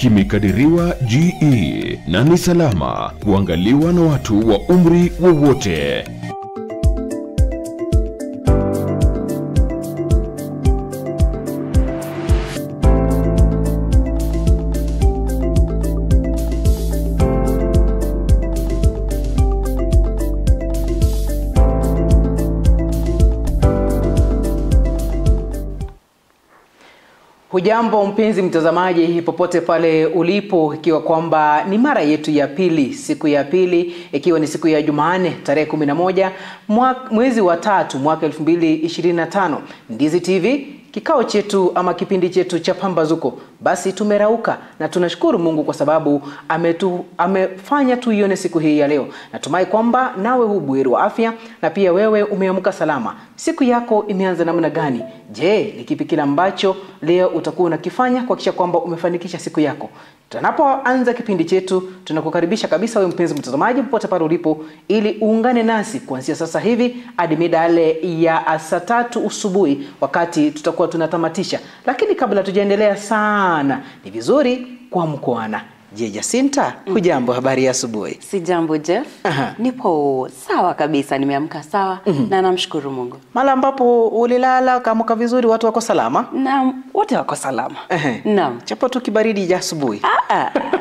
Kimekadiriwa GE na ni salama kuangaliwa na watu wa umri wowote. Hujambo mpenzi mtazamaji popote pale ulipo, ikiwa kwamba ni mara yetu ya pili, siku ya pili ikiwa ni siku ya Jumanne tarehe 11 mwezi wa 3 mwaka 2025. Ndizi TV kikao chetu ama kipindi chetu cha Pambazuko, basi tumerauka na tunashukuru Mungu kwa sababu amefanya tuione siku hii ya leo. Natumai kwamba nawe hu buheri wa afya na pia wewe umeamka salama. Siku yako imeanza namna gani? Je, ni kipi kile ambacho leo utakuwa unakifanya kuhakikisha kwamba umefanikisha siku yako? Tunapoanza kipindi chetu tunakukaribisha kabisa wewe mpenzi mtazamaji popote pale ulipo ili uungane nasi kuanzia sasa hivi hadi mida ya saa 3 asubuhi wakati tutakuwa tunatamatisha. Lakini kabla tujaendelea sana, ni vizuri kwa mkoana. Je, Jacinta, hujambo, habari ya asubuhi? Si jambo Jeff. Aha. Nipo sawa kabisa, nimeamka sawa na namshukuru Mungu. Mara ambapo ulilala ukaamka vizuri, watu wako salama? Naam, wote wako salama. Naam. Chapo tu kibaridi ya asubuhi.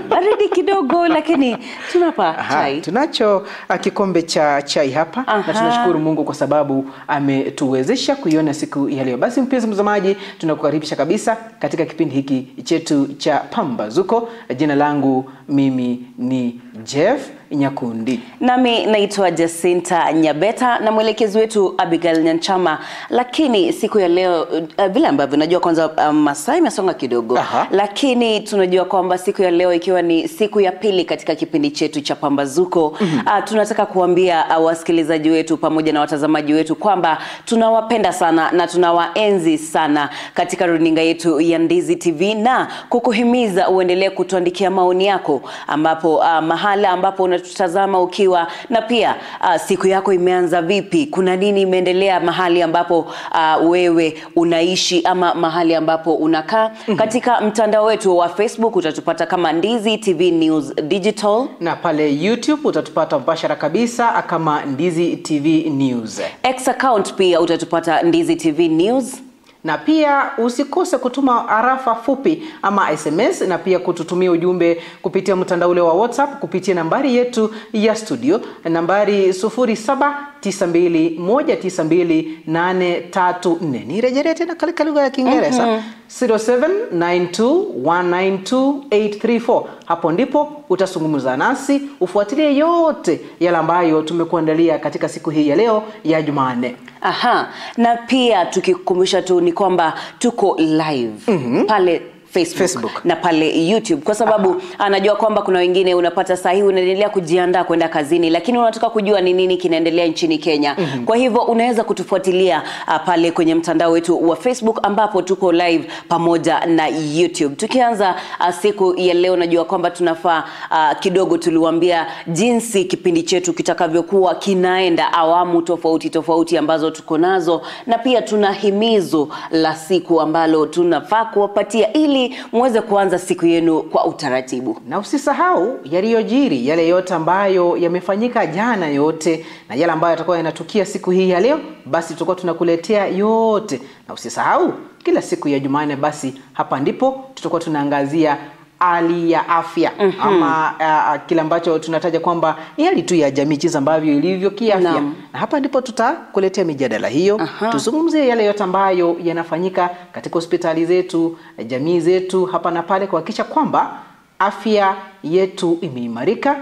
Baridi kidogo lakini tunapa chai. Tunacho kikombe cha chai hapa. Aha. Na tunashukuru Mungu kwa sababu ametuwezesha kuiona siku ya leo. Basi mpenzi mtazamaji, tunakukaribisha kabisa katika kipindi hiki chetu cha Pambazuko. Jina langu mimi ni Jeff Nyakundi. Nami naitwa Jacinta Nyabeta na mwelekezi wetu Abigail Nyanchama. Lakini siku ya leo vile ambavyo najua kwanza masaa imesonga kidogo. Aha. Lakini tunajua kwamba siku ya leo ikiwa ni siku ya pili katika kipindi chetu cha Pambazuko, tunataka kuambia wasikilizaji wetu pamoja na watazamaji wetu kwamba tunawapenda sana na tunawaenzi sana katika runinga yetu ya Ndizi TV, na kukuhimiza uendelee kutuandikia maoni yako ambapo mahala ambapo unatutazama ukiwa, na pia siku yako imeanza vipi, kuna nini imeendelea mahali ambapo wewe unaishi ama mahali ambapo unakaa. Katika mtandao wetu wa Facebook utatupata kama Ndizi TV News Digital, na pale YouTube utatupata mbashara kabisa kama Ndizi TV News. X account pia utatupata Ndizi TV News. Na pia usikose kutuma arafa fupi ama SMS na pia kututumia ujumbe kupitia mtandao ule wa WhatsApp kupitia nambari yetu ya studio, nambari 0792192834. Nirejelee tena katika lugha ya Kiingereza. 0792192834. Hapo ndipo utazungumza nasi, ufuatilie yote yale ambayo tumekuandalia katika siku hii ya leo ya Jumanne. Aha, na pia tukikukumbusha tu ni kwamba tuko live pale Facebook na pale YouTube, kwa sababu anajua kwamba kuna wengine unapata sahihi unaendelea kujiandaa kwenda kazini lakini unataka kujua ni nini kinaendelea nchini Kenya. Kwa hivyo unaweza kutufuatilia pale kwenye mtandao wetu wa Facebook ambapo tuko live pamoja na YouTube. Tukianza siku ya leo, najua kwamba tunafaa kidogo tuliwaambia jinsi kipindi chetu kitakavyokuwa kinaenda, awamu tofauti tofauti ambazo tuko nazo, na pia tuna himizo la siku ambalo tunafaa kuwapatia ili muweze kuanza siku yenu kwa utaratibu. Na usisahau yaliyojiri, yale yote ambayo yamefanyika jana yote na yale ambayo yatakuwa yanatukia siku hii ya leo, basi tutakuwa tunakuletea yote. Na usisahau kila siku ya Jumanne, basi hapa ndipo tutakuwa tunaangazia hali ya afya ama kile ambacho tunataja kwamba ni hali tu ya jamii jinsi ambavyo ilivyo kiafya. Na hapa ndipo tutakuletea mijadala hiyo. Tuzungumzie yale yote ambayo yanafanyika katika hospitali zetu, jamii zetu hapa na pale, kuhakikisha kwamba afya yetu imeimarika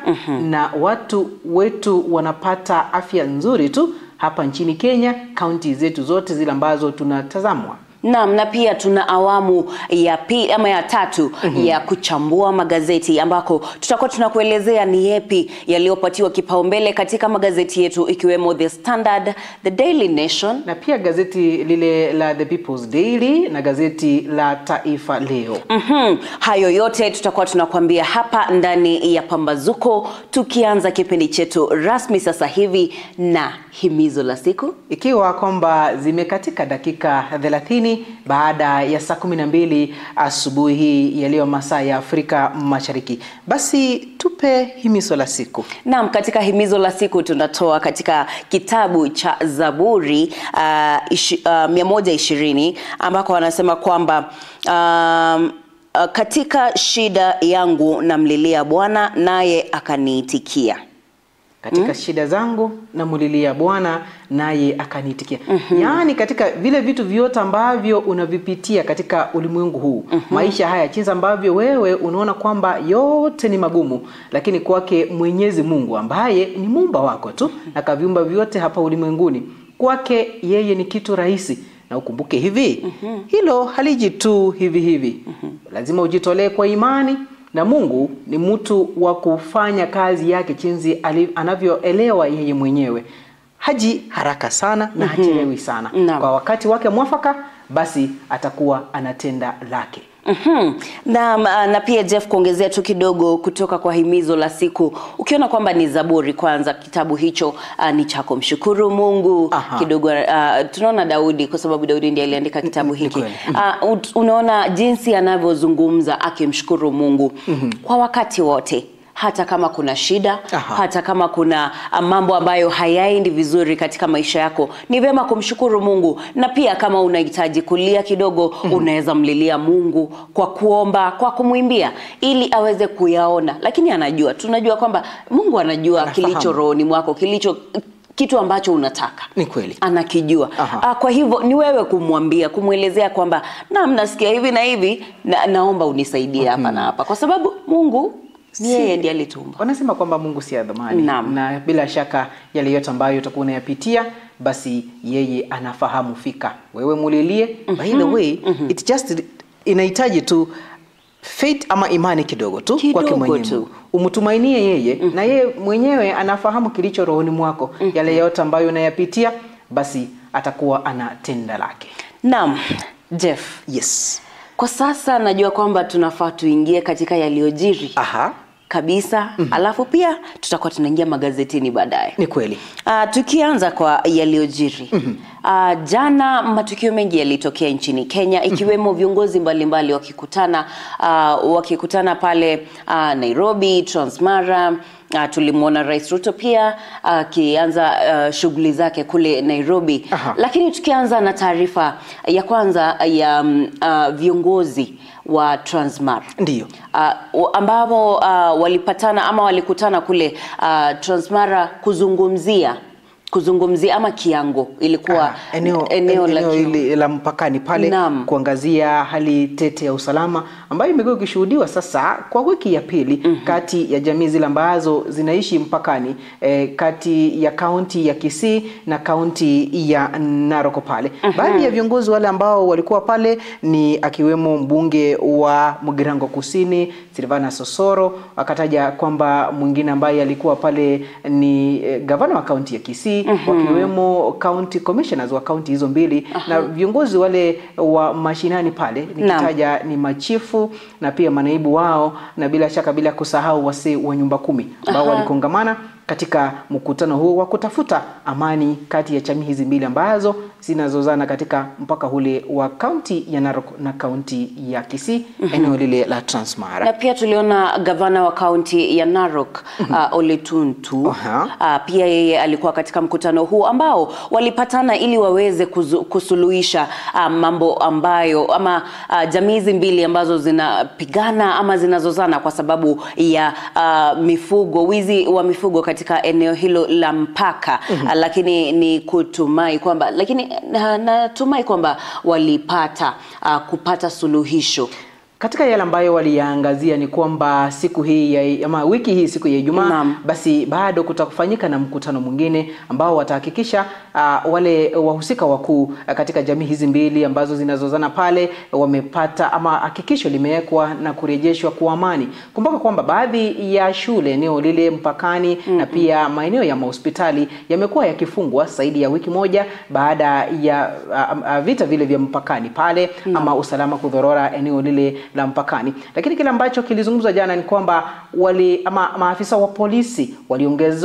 na watu wetu wanapata afya nzuri tu hapa nchini Kenya, kaunti zetu zote zile ambazo tunatazamwa. Naam, na pia tuna awamu ya pili ama ya tatu ya kuchambua magazeti ambako tutakuwa tunakuelezea ni yapi yaliyopatiwa kipaumbele katika magazeti yetu ikiwemo The Standard, The Daily Nation na pia gazeti lile la The People's Daily na gazeti la Taifa Leo. Hayo yote tutakuwa tunakuambia hapa ndani ya Pambazuko, tukianza kipindi chetu rasmi sasa hivi na himizo la siku, ikiwa kwamba zimekatika dakika 30 30 baada ya saa 12 asubuhi yaliyo masaa ya Afrika Mashariki. Basi tupe himizo la siku. Naam, katika himizo la siku tunatoa katika kitabu cha Zaburi 120 ambako wanasema kwamba katika shida yangu namlilia Bwana naye akaniitikia. Katika shida zangu namulilia Bwana naye akaniitikia. Yaani katika vile vitu vyote ambavyo unavipitia katika ulimwengu huu, maisha haya, jinsi ambavyo wewe unaona kwamba yote ni magumu, lakini kwake Mwenyezi Mungu ambaye ni muumba wako tu na kaviumba vyote hapa ulimwenguni, kwake yeye ni kitu rahisi. Na ukumbuke hivi, hilo haliji tu hivi hivi. Lazima ujitolee kwa imani, na Mungu ni mtu wa kufanya kazi yake jinsi anavyoelewa yeye mwenyewe. Haji haraka sana na hachelewi sana. Kwa wakati wake mwafaka basi atakuwa anatenda lake. Na pia Jeff, kuongezea tu kidogo kutoka kwa himizo la siku, ukiona kwamba ni Zaburi kwanza, kitabu hicho ni chako, mshukuru Mungu. Kidogo tunaona Daudi, kwa sababu Daudi ndiye aliandika kitabu hiki. Unaona jinsi anavyozungumza akimshukuru Mungu kwa wakati wote, hata kama kuna shida, hata kama kuna mambo ambayo hayaendi vizuri katika maisha yako, ni vema kumshukuru Mungu. Na pia kama unahitaji kulia kidogo, unaweza mlilia Mungu kwa kuomba, kwa kumwimbia, ili aweze kuyaona. Lakini anajua, tunajua kwamba Mungu anajua kilicho rohoni mwako, kilicho kitu ambacho unataka. Ni kweli. Anakijua. Kwa hivyo ni wewe kumwambia, kumwelezea kwamba naam, nasikia hivi na hivi, na naomba unisaidie hapa na hapa, kwa sababu Mungu yeye ndiye alituumba. Wanasema kwamba Mungu si adhamani. Na bila shaka yale yote ambayo utakuwa unayapitia, basi yeye anafahamu fika. Wewe mulilie. By the way, it just inahitaji tu faith ama imani kidogo tu kwake mwenyewe. Umtumainie yeye, na yeye mwenyewe anafahamu kilicho rohoni mwako. Yale yote ambayo unayapitia, basi atakuwa anatenda lake. Naam, Jeff. Yes. Kwa sasa najua kwamba tunafaa tuingie katika yaliyojiri. Kabisa. Alafu pia tutakuwa tunaingia magazetini baadaye. Ni kweli. Tukianza kwa yaliyojiri. Jana matukio mengi yalitokea nchini Kenya, ikiwemo viongozi mbalimbali wakikutana pale Nairobi, Transmara. Tulimwona Rais Ruto pia akianza shughuli zake kule Nairobi. Lakini tukianza na taarifa ya kwanza ya viongozi wa Transmara. Ndiyo. Ambao walipatana ama walikutana kule Transmara kuzungumzia ama kiango ilikuwa eneo la mpakani pale. Naam. Kuangazia hali tete ya usalama ambayo imekuwa ikishuhudiwa sasa kwa wiki ya pili kati ya jamii zile ambazo zinaishi mpakani, kati ya kaunti ya Kisii na kaunti ya Narok pale. Baadhi ya viongozi wale ambao walikuwa pale ni akiwemo mbunge wa Mugirango Kusini Silvana Sosoro, akataja kwamba mwingine ambaye alikuwa pale ni gavana wa kaunti ya Kisii, wakiwemo county commissioners wa kaunti hizo mbili, na viongozi wale wa mashinani pale nikitaja ni machifu na pia manaibu wao, na bila shaka bila kusahau wasi wa nyumba 10 ambao walikongamana katika mkutano huo wa kutafuta amani kati ya jamii hizi mbili ambazo zinazozana katika mpaka ule wa kaunti ya Narok na kaunti ya Kisii, eneo lile la Transmara. Na pia tuliona gavana wa kaunti ya Narok, Ole Tuntu, pia yeye alikuwa katika mkutano huu ambao walipatana ili waweze kusuluhisha mambo ambayo ama jamii hizi mbili ambazo zinapigana ama zinazozana kwa sababu ya mifugo, wizi wa mifugo katika eneo hilo la mpaka. Lakini ni kutumai kwamba, lakini natumai kwamba walipata kupata suluhisho. Katika yale ambayo waliyaangazia ni kwamba siku hii ama wiki hii siku ya Ijumaa, basi bado kutakufanyika na mkutano mwingine ambao watahakikisha wale wahusika wakuu katika jamii hizi mbili ambazo zinazozana pale wamepata ama hakikisho limewekwa na kurejeshwa kwa amani. Kumbuka kwamba baadhi ya shule eneo lile mpakani na pia maeneo ya mahospitali yamekuwa yakifungwa zaidi ya wiki moja baada ya vita vile vya mpakani pale, ama usalama kudhorora eneo lile la mpakani. Lakini kile ambacho kilizungumzwa jana ni kwamba maafisa wa polisi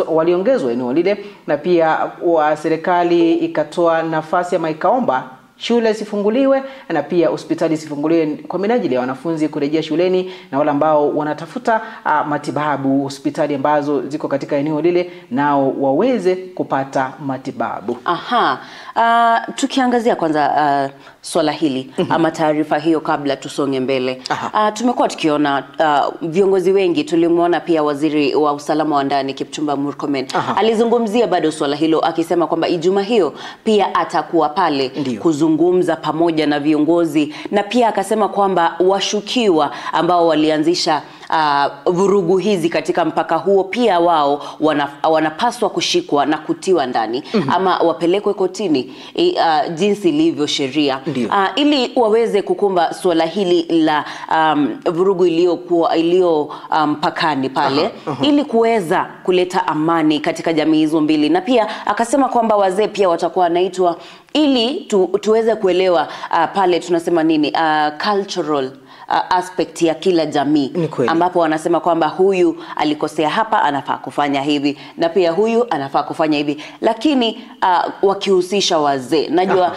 waliongezwa eneo lile, na pia wa serikali ikatoa nafasi ama ikaomba Shule zifunguliwe na pia hospitali zifunguliwe kwa minajili ya wanafunzi kurejea shuleni na wale ambao wanatafuta matibabu hospitali ambazo ziko katika eneo lile nao waweze kupata matibabu. Aha. Tukiangazia kwanza swala hili ama taarifa hiyo kabla tusonge mbele. Tumekuwa tukiona viongozi wengi, tulimuona pia waziri wa usalama wa ndani Kipchumba Murkomen. Alizungumzia bado swala hilo akisema kwamba Ijumaa hiyo pia atakuwa pale kuzungumza pamoja na viongozi, na pia akasema kwamba washukiwa ambao walianzisha vurugu hizi katika mpaka huo pia wao wanapaswa kushikwa na kutiwa ndani ama wapelekwe kotini jinsi ilivyo sheria, ili waweze kukumba suala hili la vurugu iliyo mpakani pale, ili kuweza kuleta amani katika jamii hizo mbili. Na pia akasema kwamba wazee pia watakuwa wanaitwa ili tuweze kuelewa pale tunasema nini, cultural aspect ya kila jamii, ambapo wanasema kwamba huyu alikosea hapa anafaa kufanya hivi na pia huyu anafaa kufanya hivi, lakini wakihusisha wazee. Najua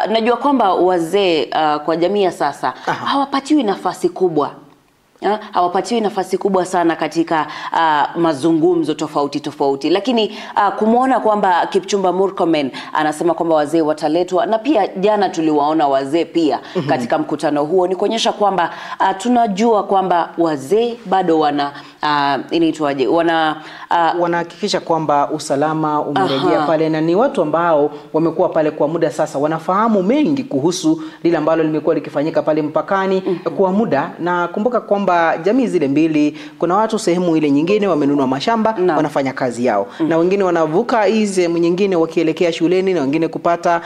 najua kwamba wazee kwa jamii ya sasa hawapatiwi nafasi kubwa. Hawapatiwi nafasi kubwa sana katika mazungumzo tofauti tofauti, lakini kumuona kwamba Kipchumba Murkomen anasema kwamba wazee wataletwa, na pia jana tuliwaona wazee pia katika mkutano huo, ni kuonyesha kwamba tunajua kwamba wazee bado wana inaitwaje, wanahakikisha kwamba usalama umerejea pale, na ni watu ambao wamekuwa pale kwa muda sasa, wanafahamu mengi kuhusu lile ambalo limekuwa likifanyika pale mpakani kwa muda. Na kumbuka kwamba jamii zile mbili, kuna watu sehemu ile nyingine wamenunua mashamba, wanafanya kazi yao, na wengine wanavuka hizi sehemu nyingine wakielekea shuleni, na wengine kupata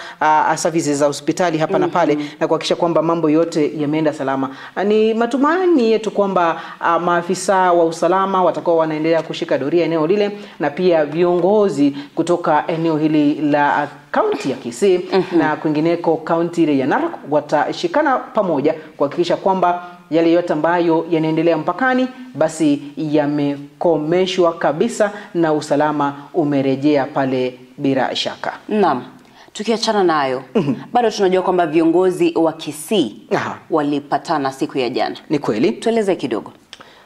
services za hospitali hapa na pale, na kuhakikisha kwamba mambo yote yameenda salama. Ni matumaini yetu kwamba maafisa wa usalama watakuwa wanaendelea kushika doria eneo lile, na pia viongozi kutoka eneo hili la kaunti ya Kisii na kwingineko kaunti ile ya Narok watashikana pamoja kuhakikisha kwamba yale yote ambayo yanaendelea mpakani basi yamekomeshwa kabisa na usalama umerejea pale bila shaka. Naam. Tukiachana nayo, bado tunajua kwamba viongozi wa Kisii walipatana siku ya jana. Ni kweli. Tueleze kidogo.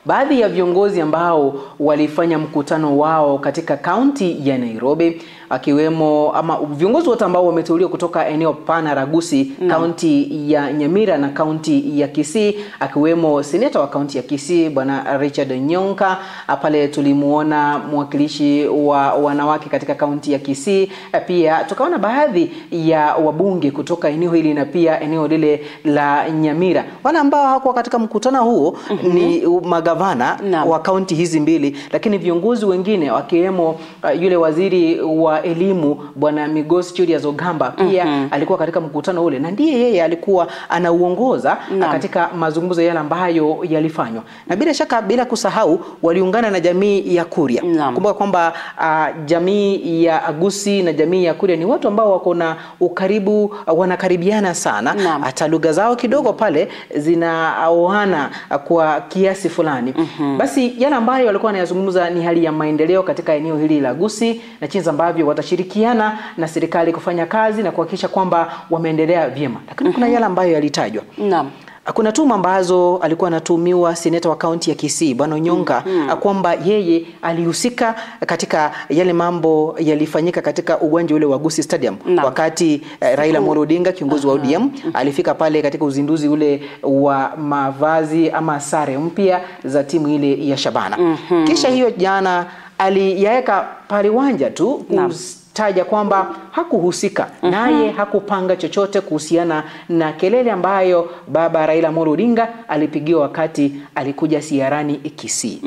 Baadhi ya viongozi ambao walifanya mkutano wao katika kaunti ya Nairobi, akiwemo ama viongozi wote ambao wameteuliwa kutoka eneo pana la Gusii, kaunti ya Nyamira na kaunti ya Kisii, akiwemo seneta wa kaunti ya Kisii Bwana Richard Nyonka. Pale tulimuona mwakilishi wa wanawake katika kaunti ya Kisii, pia tukaona baadhi ya wabunge kutoka eneo hili na pia eneo lile la Nyamira. Wale ambao hawakuwa katika mkutano huo ni magavana wa kaunti hizi mbili, lakini viongozi wengine wakiwemo yule waziri wa elimu Bwana Migos Julius Ogamba pia alikuwa katika mkutano ule, na ndiye yeye alikuwa anauongoza katika mazungumzo yale ambayo yalifanywa. Na bila shaka, bila kusahau, waliungana na jamii ya Kuria. Kumbuka kwamba jamii ya Gusii na jamii ya Kuria ni watu ambao wako na ukaribu, wanakaribiana sana, hata lugha zao kidogo pale zinaoana kwa kiasi fulani. Basi yale ambayo walikuwa wanayazungumza ni hali ya maendeleo katika eneo hili la Gusii na jinsi ambavyo watashirikiana na serikali kufanya kazi na kuhakikisha kwamba wameendelea vyema. Lakini kuna yale ambayo yalitajwa. Naam. Kuna tuhuma ambazo alikuwa anatuhumiwa seneta wa kaunti ya Kisii Bwana Onyonka kwamba yeye alihusika katika yale mambo yalifanyika katika uwanja ule wa Gusii Stadium wakati Raila Amolo Odinga kiongozi wa ODM alifika pale katika uzinduzi ule wa mavazi ama sare mpya za timu ile ya Shabana. Kisha hiyo jana aliyaweka pale uwanja tu taja kwamba hakuhusika naye hakupanga chochote kuhusiana na kelele ambayo baba Raila Amolo Odinga alipigiwa wakati alikuja ziarani Kisii.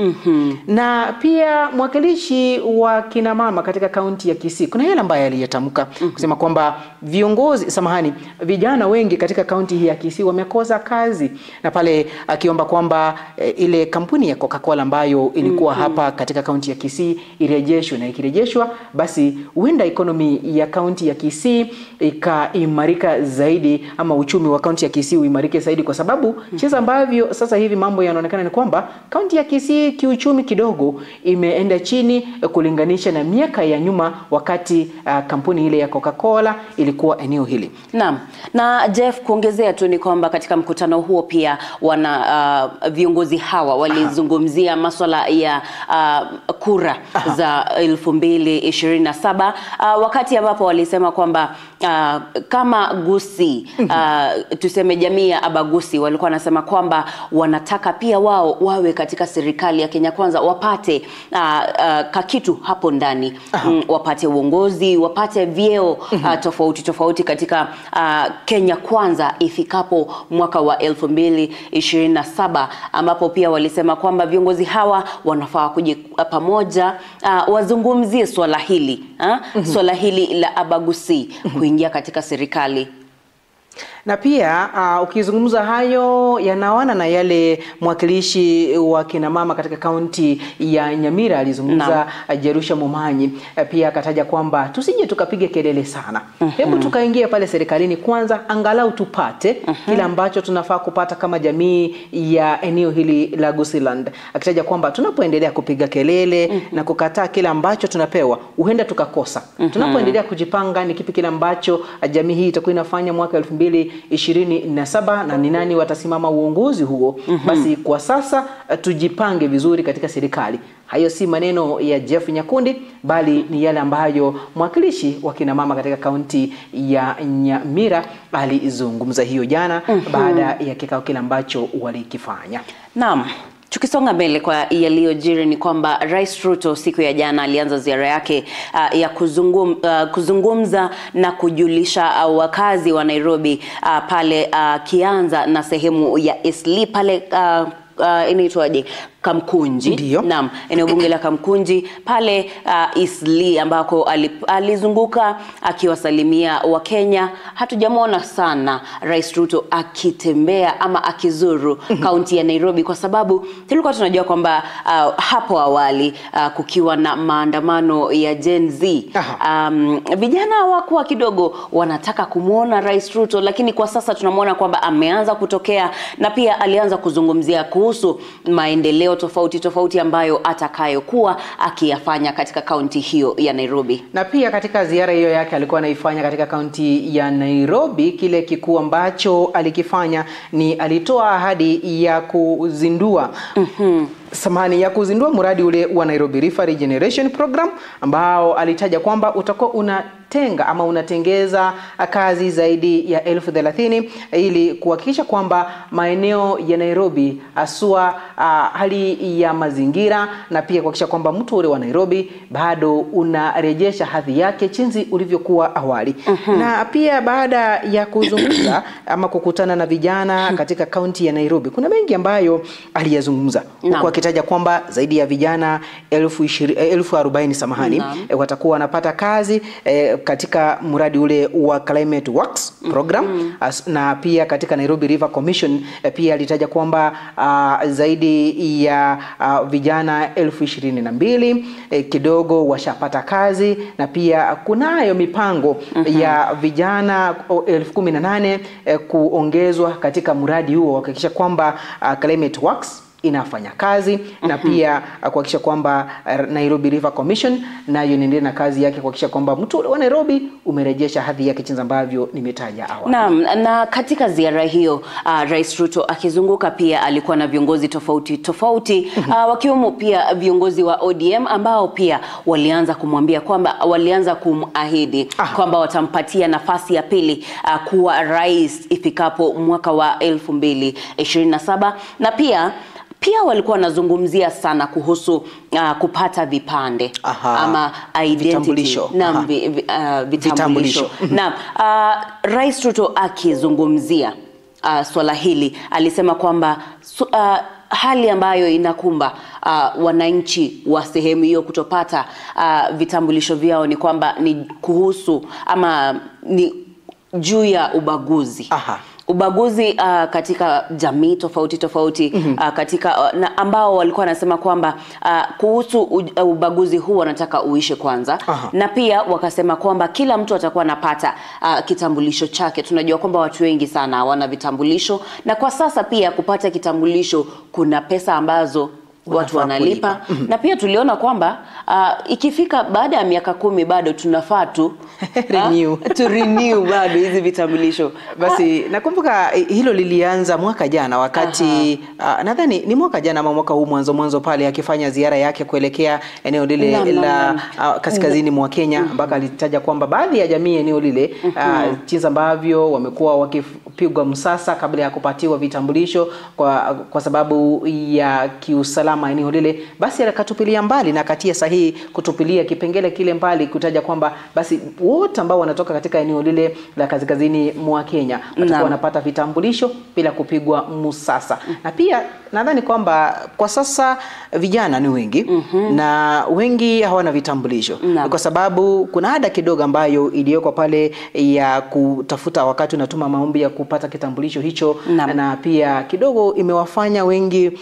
Na pia mwakilishi wa kina mama katika kaunti ya Kisii, kuna yale ambaye aliyatamka kusema kwamba viongozi, samahani, vijana wengi katika kaunti hii ya Kisii wamekosa kazi, na pale akiomba kwamba ile kampuni ya Coca-Cola ambayo ilikuwa hapa katika kaunti ya Kisii irejeshwe, na ikirejeshwa basi huenda ekonomi ya kaunti ya Kisii ikaimarika zaidi, ama uchumi wa kaunti ya Kisii uimarike zaidi, kwa sababu jinsi ambavyo sasa hivi mambo yanaonekana ni kwamba kaunti ya Kisii kiuchumi kidogo imeenda chini kulinganisha na miaka ya nyuma wakati kampuni ile ya Coca-Cola ilikuwa eneo hili. Naam. Na Jeff, kuongezea tu ni kwamba katika mkutano huo pia wana viongozi hawa walizungumzia masuala ya kura za 2027, wakati ambapo walisema kwamba kama Gusii, tuseme jamii ya Abagusi walikuwa wanasema kwamba wanataka pia wao wawe katika serikali ya Kenya Kwanza, wapate kakitu hapo ndani, wapate uongozi, wapate vyeo tofauti tofauti katika Kenya Kwanza ifikapo mwaka wa 2027, ambapo pia walisema kwamba viongozi hawa wanafaa kuja pamoja, wazungumzie swala hili, swala hili la Abagusi kuingia katika serikali. Na pia ukizungumza hayo yanawana na yale mwakilishi wa kina mama katika kaunti ya Nyamira alizungumza, Jerusha Momanyi, pia akataja kwamba tusije tukapiga kelele sana. Hebu tukaingia pale serikalini kwanza, angalau tupate kile ambacho tunafaa kupata kama jamii ya eneo hili la Gusiland. Akitaja kwamba tunapoendelea kupiga kelele na kukataa kile ambacho tunapewa, huenda tukakosa. Tunapoendelea kujipanga ni kipi kile ambacho jamii hii itakuwa inafanya mwaka 2027 na ni nani watasimama uongozi huo. Basi kwa sasa tujipange vizuri katika serikali. Hayo si maneno ya Jeff Nyakundi, bali ni yale ambayo mwakilishi wa kina mama katika kaunti ya Nyamira alizungumza hiyo jana baada ya kikao kile ambacho walikifanya. Naam. Tukisonga mbele kwa yaliyojiri ni kwamba Rais Ruto siku ya jana alianza ziara yake ya kuzungumza na kujulisha wakazi wa Nairobi pale Kianza na sehemu ya Eastleigh pale inaitwaje, Kamkunji. Naam, eneo bunge la Kamkunji pale Eastleigh, ambako alizunguka akiwasalimia Wakenya. Hatujamwona sana Rais Ruto akitembea ama akizuru kaunti ya Nairobi, kwa sababu tulikuwa tunajua kwamba hapo awali kukiwa na maandamano ya Gen Z, vijana hawakuwa kidogo wanataka kumuona Rais Ruto, lakini kwa sasa tunamwona kwamba ameanza kutokea, na pia alianza kuzungumzia kuhusu maendeleo tofauti tofauti ambayo atakayokuwa akiyafanya katika kaunti hiyo ya Nairobi. Na pia katika ziara hiyo yake alikuwa anaifanya katika kaunti ya Nairobi, kile kikuu ambacho alikifanya ni alitoa ahadi ya kuzindua ya kuzindua mradi ule wa Nairobi River Regeneration Program, ambao alitaja kwamba utakuwa unatenga ama unatengeza kazi zaidi ya 30,000 ili kuhakikisha kwamba maeneo ya Nairobi haswa hali ya mazingira, na pia kuhakikisha kwamba mto ule wa Nairobi bado unarejesha hadhi yake jinsi ulivyokuwa awali. Na pia baada ya kuzungumza ama kukutana na vijana katika kaunti ya Nairobi, kuna mengi ambayo aliyazungumza, huku akitaja kwamba zaidi ya vijana 40,000 samahani, watakuwa wanapata kazi katika mradi ule wa Climate Works Program, na pia katika Nairobi River Commission pia alitaja kwamba zaidi ya vijana 22,000 kidogo washapata kazi, na pia kunayo mipango ya vijana 18,000 kuongezwa katika mradi huo, kuhakikisha kwamba Climate Works inafanya kazi, na pia kuhakikisha kwamba Nairobi River Commission nayo inaendelea na kazi yake kuhakikisha kwamba mto wa Nairobi umerejesha hadhi yake jinsi ambavyo nimetaja awali. Naam, na katika ziara hiyo Rais Ruto akizunguka pia alikuwa na viongozi tofauti tofauti, wakiwemo pia viongozi wa ODM ambao pia walianza kumwambia kwamba walianza kumahidi kwamba watampatia nafasi ya pili kuwa rais ifikapo mwaka wa 2027, na pia walikuwa wanazungumzia sana kuhusu kupata vipande ama identity, na vitambulisho. Naam, Rais Ruto akizungumzia swala hili alisema kwamba hali ambayo inakumba wananchi wa sehemu hiyo kutopata vitambulisho vyao ni kwamba ni kuhusu ama ni juu ya ubaguzi. Ubaguzi katika jamii tofauti tofauti, katika na ambao walikuwa wanasema kwamba kuhusu ubaguzi huu wanataka uishe kwanza. Na pia wakasema kwamba kila mtu atakuwa anapata kitambulisho chake. Tunajua kwamba watu wengi sana hawana vitambulisho, na kwa sasa pia kupata kitambulisho kuna pesa ambazo watu wanalipa. Na pia tuliona kwamba ikifika baada ya miaka 10 bado tunafaa tu renew. To renew bado hizi vitambulisho. Basi nakumbuka hilo lilianza mwaka jana wakati nadhani ni mwaka jana ama mwaka huu mwanzo pale akifanya ziara yake kuelekea eneo lile la kaskazini mwa Kenya, ambako alitaja kwamba baadhi ya jamii eneo lile jinsi ambavyo wamekuwa wakipigwa msasa kabla ya kupatiwa vitambulisho kwa sababu ya kiusalama eneo lile, basi akatupilia mbali na akatia sahihi kutupilia kipengele kile mbali, kutaja kwamba basi wote ambao wanatoka katika eneo lile la kaskazini mwa Kenya watakuwa wanapata vitambulisho bila kupigwa musasa. Na pia nadhani kwamba kwa sasa vijana ni wengi na wengi hawana vitambulisho kwa sababu kuna ada kidogo ambayo iliyoko pale ya kutafuta wakati unatuma maombi ya kupata kitambulisho hicho, na pia kidogo imewafanya wengi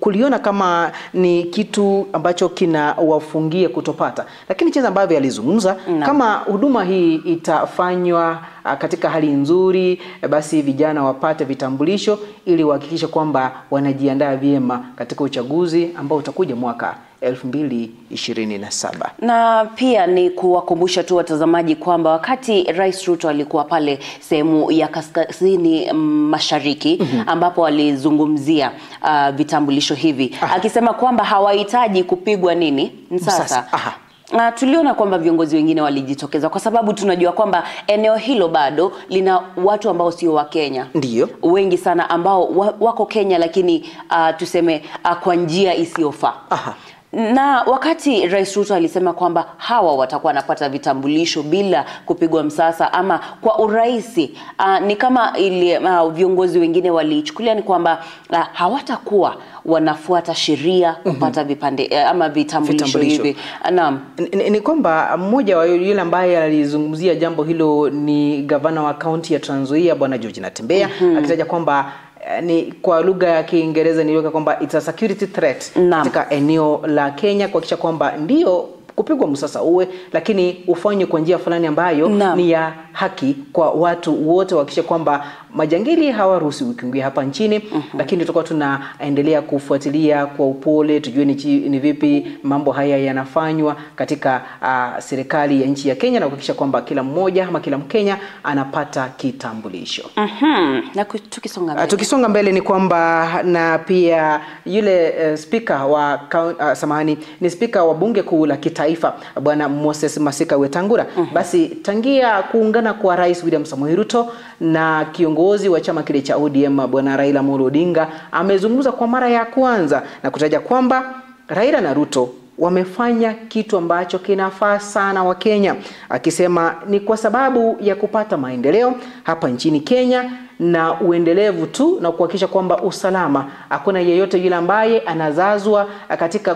kuliona kama ni kitu ambacho kinawafungia kutopata. Lakini jinsi ambavyo alizungumza, kama huduma hii itafanywa katika hali nzuri, basi vijana wapate vitambulisho ili wahakikishe kwamba wanajiandaa vyema katika uchaguzi ambao utakuja mwaka 2027. Na pia ni kuwakumbusha tu watazamaji kwamba wakati Rais Ruto alikuwa pale sehemu ya kaskazini mashariki, ambapo alizungumzia vitambulisho hivi, akisema kwamba hawahitaji kupigwa nini msasa. Tuliona kwamba viongozi wengine walijitokeza kwa sababu tunajua kwamba eneo hilo bado lina watu ambao sio wa Kenya. Ndiyo. Wengi sana ambao wako Kenya lakini tuseme kwa njia isiyofaa. Na wakati Rais Ruto alisema kwamba hawa watakuwa wanapata vitambulisho bila kupigwa msasa ama kwa urahisi, ni kama ile viongozi wengine walichukulia ni kwamba hawatakuwa wanafuata sheria kupata vipande ama vitambulisho hivi. Naam. Ni kwamba mmoja wa yule ambaye alizungumzia jambo hilo ni gavana wa kaunti ya Trans Nzoia Bwana George Natembeya, akitaja kwamba ni kwa lugha ya Kiingereza niliweka kwamba it's a security threat katika eneo la Kenya, kuhakikisha kwamba ndio kupigwa msasa uwe, lakini ufanywe kwa njia fulani ambayo ni ya haki kwa watu wote, kuhakikisha kwamba majangili hawaruhusiwi kuingia hapa nchini. Lakini tutakuwa tunaendelea kufuatilia kwa upole, tujue ni vipi mambo haya yanafanywa katika serikali ya nchi ya Kenya, na kuhakikisha kwamba kila mmoja ama kila Mkenya anapata kitambulisho. Na tukisonga mbele. Tukisonga mbele ni kwamba na pia yule speaker wa samahani, ni speaker wa bunge kuu la kitaifa Bwana Moses Masika Wetangula. Basi tangia kuungana kwa Rais William Samoei Ruto na kiongozi wa chama kile cha ODM Bwana Raila Amolo Odinga, amezungumza kwa mara ya kwanza na kutaja kwamba Raila na Ruto wamefanya kitu ambacho kinafaa sana wa Kenya, akisema ni kwa sababu ya kupata maendeleo hapa nchini Kenya na uendelevu tu na kuhakikisha kwamba usalama, hakuna yeyote yule ambaye anazazwa katika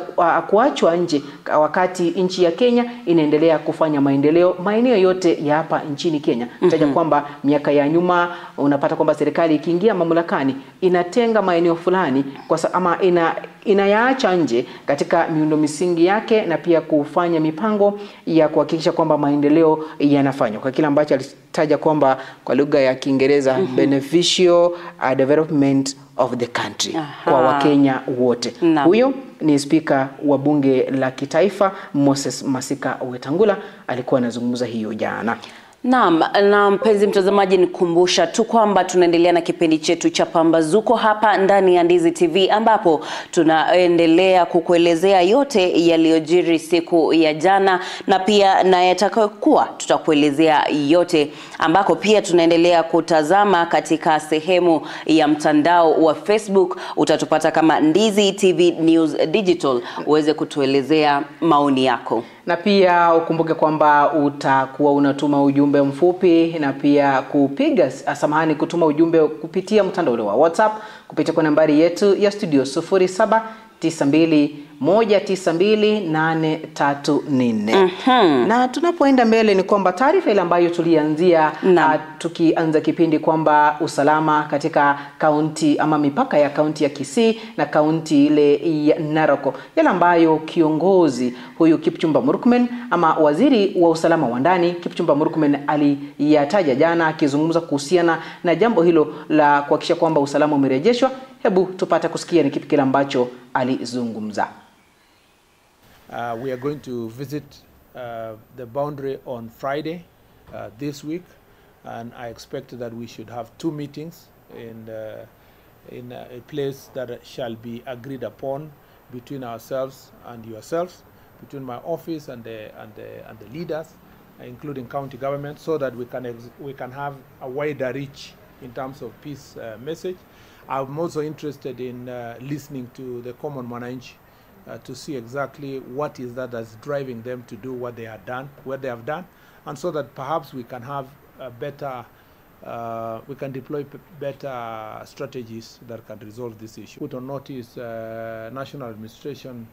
kuachwa nje wakati nchi ya Kenya inaendelea kufanya maendeleo maeneo yote ya hapa nchini Kenya. Taja kwamba miaka ya nyuma unapata kwamba serikali ikiingia mamlakani inatenga maeneo fulani kwa ama inayaacha nje katika miundo misingi yake na pia kufanya mipango ya kuhakikisha kwamba maendeleo yanafanywa. Kwa kile ambacho alitaja kwamba kwa lugha ya Kiingereza beneficial development of the country. Kwa Wakenya wote. Huyo ni spika wa bunge la kitaifa Moses Masika Wetangula alikuwa anazungumza hiyo jana. Naam, na mpenzi mtazamaji, nikumbusha tu kwamba tunaendelea na kipindi chetu cha Pambazuko hapa ndani ya Ndizi TV, ambapo tunaendelea kukuelezea yote yaliyojiri siku ya jana na pia na yatakayokuwa, tutakuelezea yote, ambako pia tunaendelea kutazama katika sehemu ya mtandao wa Facebook. Utatupata kama Ndizi TV News Digital uweze kutuelezea maoni yako. Na pia ukumbuke kwamba utakuwa unatuma ujumbe mfupi na pia kupiga samahani, kutuma ujumbe kupitia mtandao wa WhatsApp kupitia kwa nambari yetu ya studio 07 92 192 834. Na tunapoenda mbele ni kwamba taarifa ile ambayo tulianzia tukianza kipindi kwamba usalama katika kaunti ama mipaka ya kaunti ya Kisii na kaunti ile ya Narok, yale ambayo kiongozi huyu Kipchumba Murkomen ama waziri wa usalama wa ndani Kipchumba Murkomen aliyataja jana akizungumza kuhusiana na jambo hilo la kuhakikisha kwamba usalama umerejeshwa. Hebu tupate kusikia ni kipi kile ambacho alizungumza. We are going to visit the boundary on Friday this week, and I expect that we should have 2 meetings in a place that shall be agreed upon between ourselves and yourselves, between my office and the leaders, including county government, so that we can have a wider reach in terms of peace message. I'm also interested in listening to the common mwananchi to see exactly what is that that's driving them to do what they have done, and so that perhaps we can have a better, we can deploy better strategies that can resolve this issue. Put on notice national administration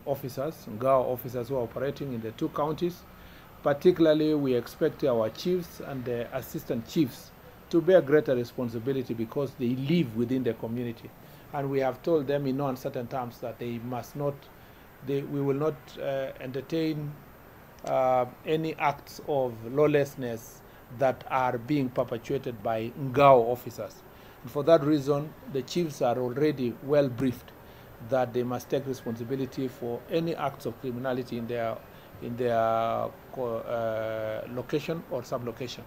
officers, NGAO officers who are operating in the 2 counties. Particularly, we expect our chiefs and the assistant chiefs to bear greater responsibility because they live within the community. And we have told them in no uncertain terms that they must not, we will not entertain any acts of lawlessness that are being perpetuated by NGAO officers. And for that reason, the chiefs are already well briefed that they must take responsibility for any acts of criminality in their location or sub-location.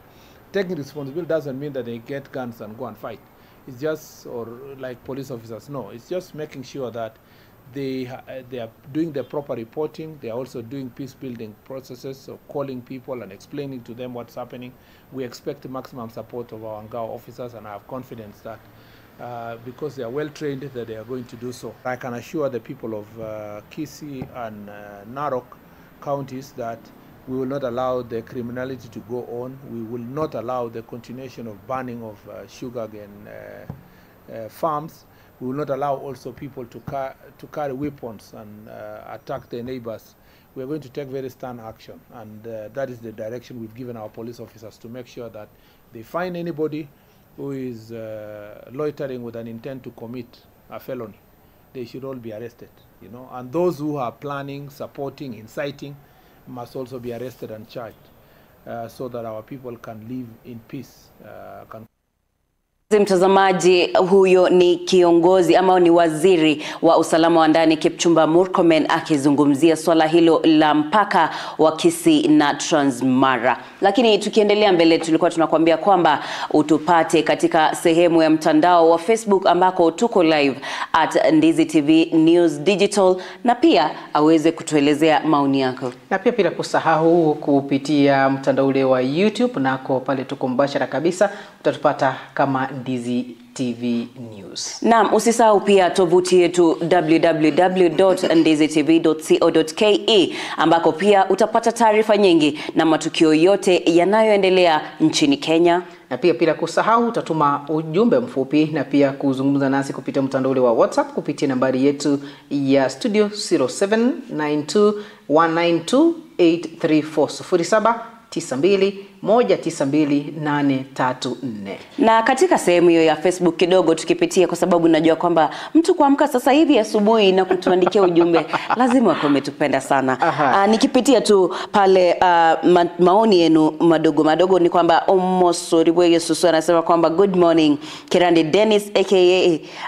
Taking responsibility doesn't mean that they get guns and go and fight. It's just, or like police officers, no. It's just making sure that they are doing the proper reporting. They are also doing peace-building processes, so calling people and explaining to them what's happening. We expect maximum support of our NGAO officers, and I have confidence that because they are well-trained, that they are going to do so. I can assure the people of Kisii and Narok counties that we will not allow the criminality to go on. We will not allow the continuation of banning of sugarcane farms. We will not allow also people to carry weapons and attack their neighbors. We are going to take very stern action, and that is the direction we've given our police officers to make sure that they find anybody who is loitering with an intent to commit a felony. They should all be arrested, you know. And those who are planning, supporting, inciting must also be arrested and charged, so that our people can live in peace. Mtazamaji, huyo ni kiongozi ama ni waziri wa usalama wa ndani Kipchumba Murkomen akizungumzia swala hilo la mpaka wa Kisii na Transmara. Lakini tukiendelea mbele, tulikuwa tunakuambia kwamba utupate katika sehemu ya mtandao wa Facebook ambako tuko live at Ndizi TV News Digital, na pia aweze kutuelezea maoni yako. Na pia bila kusahau kupitia mtandao ule wa YouTube, nako pale tuko mbashara kabisa, utatupata kama Ndizi TV News. Naam, usisahau pia tovuti yetu www.ndizitv.co.ke ambako pia utapata taarifa nyingi na matukio yote yanayoendelea nchini Kenya. Na pia bila kusahau utatuma ujumbe mfupi na pia kuzungumza nasi kupitia mtandao ule wa WhatsApp kupitia nambari yetu ya studio 0792192834 0792 192834. Na katika sehemu hiyo ya Facebook kidogo tukipitia, kwa sababu najua kwamba mtu kuamka sasa hivi asubuhi na kutuandikia ujumbe lazima kwa umetupenda sana. Nikipitia tu pale maoni yenu madogo madogo ni kwamba Omosoriwe Yesusu anasema kwamba good morning Kirandi Dennis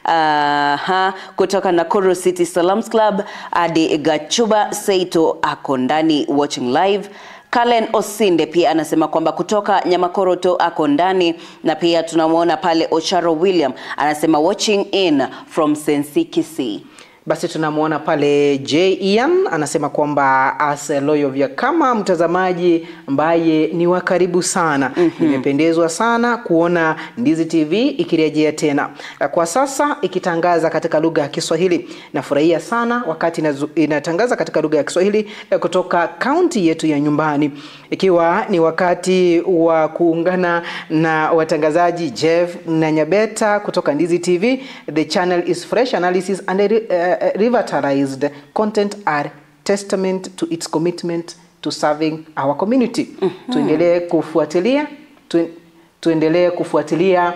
aka kutoka Nakuru City Salams Club, Adi Gachuba Seito ako ndani watching live. Kalen Osinde pia anasema kwamba kutoka Nyamakoroto ako ndani, na pia tunamuona pale Ocharo William anasema watching in from Sensi Kisii. Basi tunamuona pale J Ian anasema kwamba Aseloyovya, kama mtazamaji ambaye ni wa karibu sana, nimependezwa sana kuona Ndizi TV ikirejea tena kwa sasa ikitangaza katika lugha ya Kiswahili. Nafurahia sana wakati inatangaza katika lugha ya Kiswahili kutoka kaunti yetu ya nyumbani, ikiwa ni wakati wa kuungana na watangazaji Jeff na Nyabeta kutoka Ndizi TV. The channel is fresh analysis and revitalized content are testament to its commitment to serving our community. Tuendelee kufuatilia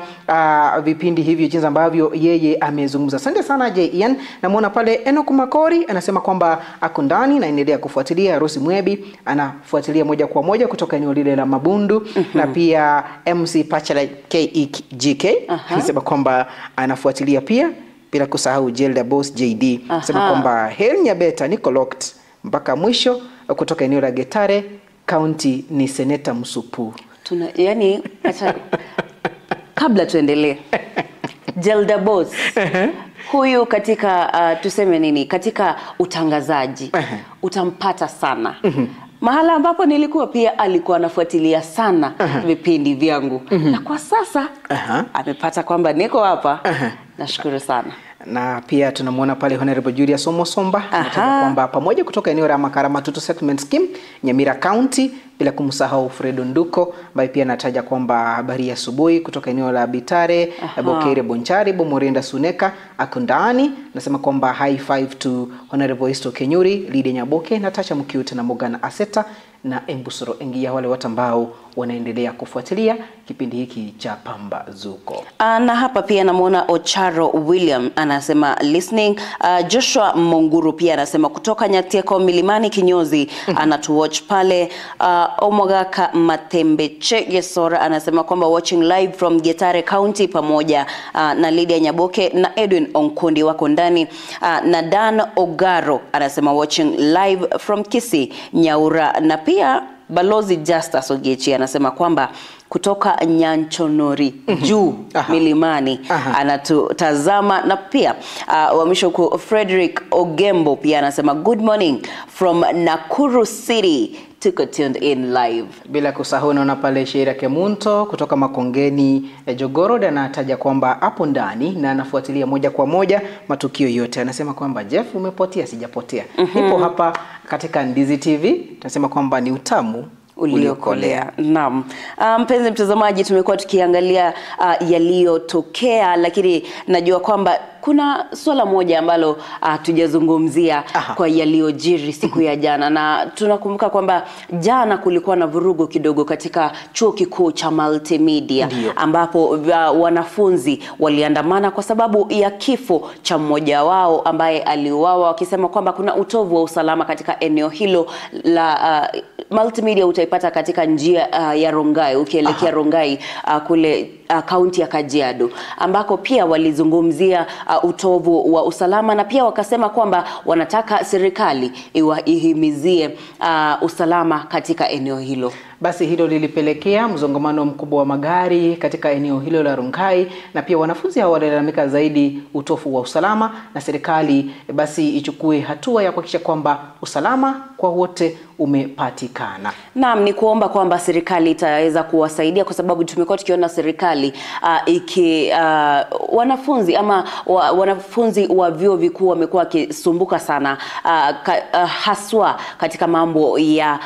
vipindi hivyo jinsi ambavyo yeye amezungumza. Asante sana J Ian. Namuona pale Enoch Makori anasema kwamba ako ndani na endelea kufuatilia. Rosi Mwebi anafuatilia moja kwa moja kutoka eneo lile la Mabundu. Na pia MC Pachala KEGK anasema kwamba anafuatilia pia, bila kusahau Jelda Boss JD anasema kwamba Hel Nyabeta niko locked mpaka mwisho kutoka eneo la Getare County, ni Seneta Msupu. Yani, kabla tuendelee, Jelda Boss huyu katika tuseme nini, katika utangazaji utampata sana. Mahala ambapo nilikuwa pia alikuwa anafuatilia sana vipindi vyangu. Na kwa sasa amepata kwamba niko hapa. Nashukuru sana. Na pia tunamuona pale Honorable Julius Omosomba anasema kwamba pamoja kutoka eneo la Makarama Tutu Settlement Scheme, Nyamira County, bila kumsahau Fredo Nduko ambaye pia anataja kwamba habari ya asubuhi kutoka eneo la Bitare, Bokere Bonchari, Bomorenda Suneka akundani. Nasema kwamba high five to Honorable Isto Kenyuri, Lide Nyaboke, Natasha Mkiute na Morgan Aseta na Embusoro Engia, wale watu ambao wanaendelea kufuatilia kipindi hiki cha Pambazuko. Na hapa pia namuona Ocharo William anasema listening. Joshua Monguru pia anasema kutoka Nyatieko Milimani Kinyozi anatuwatch pale. Omogaka Matembe Chegesora anasema kwamba watching live from Getare County pamoja na Lydia Nyaboke na Edwin Onkundi wako ndani. Na Dan Ogaro anasema watching live from Kisii Nyaura, na pia Balozi Justus Ogechi anasema kwamba kutoka Nyanchonori juu milimani anatutazama. Na pia wa mwisho Frederick Ogembo pia anasema good morning from Nakuru City, tuko tuned in live. Bila kusahau naona pale Sheira Kemunto kutoka Makongeni Jogorod anataja kwamba hapo ndani na anafuatilia moja kwa moja matukio yote. Anasema kwamba Jeff umepotea, sijapotea. Nipo hapa katika Ndizi TV. Tunasema kwamba ni utamu uliokolea. Naam. Mpenzi mtazamaji, tumekuwa tukiangalia yaliyotokea, lakini najua kwamba kuna swala moja ambalo tujazungumzia kwa yaliyojiri siku ya jana. Na tunakumbuka kwamba jana kulikuwa na vurugu kidogo katika chuo kikuu cha Multimedia, ambapo wanafunzi waliandamana kwa sababu ya kifo cha mmoja wao ambaye aliuawa, wakisema kwamba kuna utovu wa usalama katika eneo hilo la Multimedia. Utaipata katika njia ya Rongai, ukielekea Rongai kule kaunti ya Kajiado, ambako pia walizungumzia utovu wa usalama, na pia wakasema kwamba wanataka serikali ihimizie usalama katika eneo hilo. Basi hilo lilipelekea msongamano mkubwa wa magari katika eneo hilo la Rongai, na pia wanafunzi hao walilalamika zaidi utofu wa usalama, na serikali basi ichukue hatua ya kuhakikisha kwamba usalama kwa wote umepatikana. Naam, ni kuomba kwamba serikali itaweza kuwasaidia, kwa sababu tumekuwa tukiona serikali wanafunzi ama wanafunzi wa vyuo vikuu wamekuwa wakisumbuka sana haswa katika mambo ya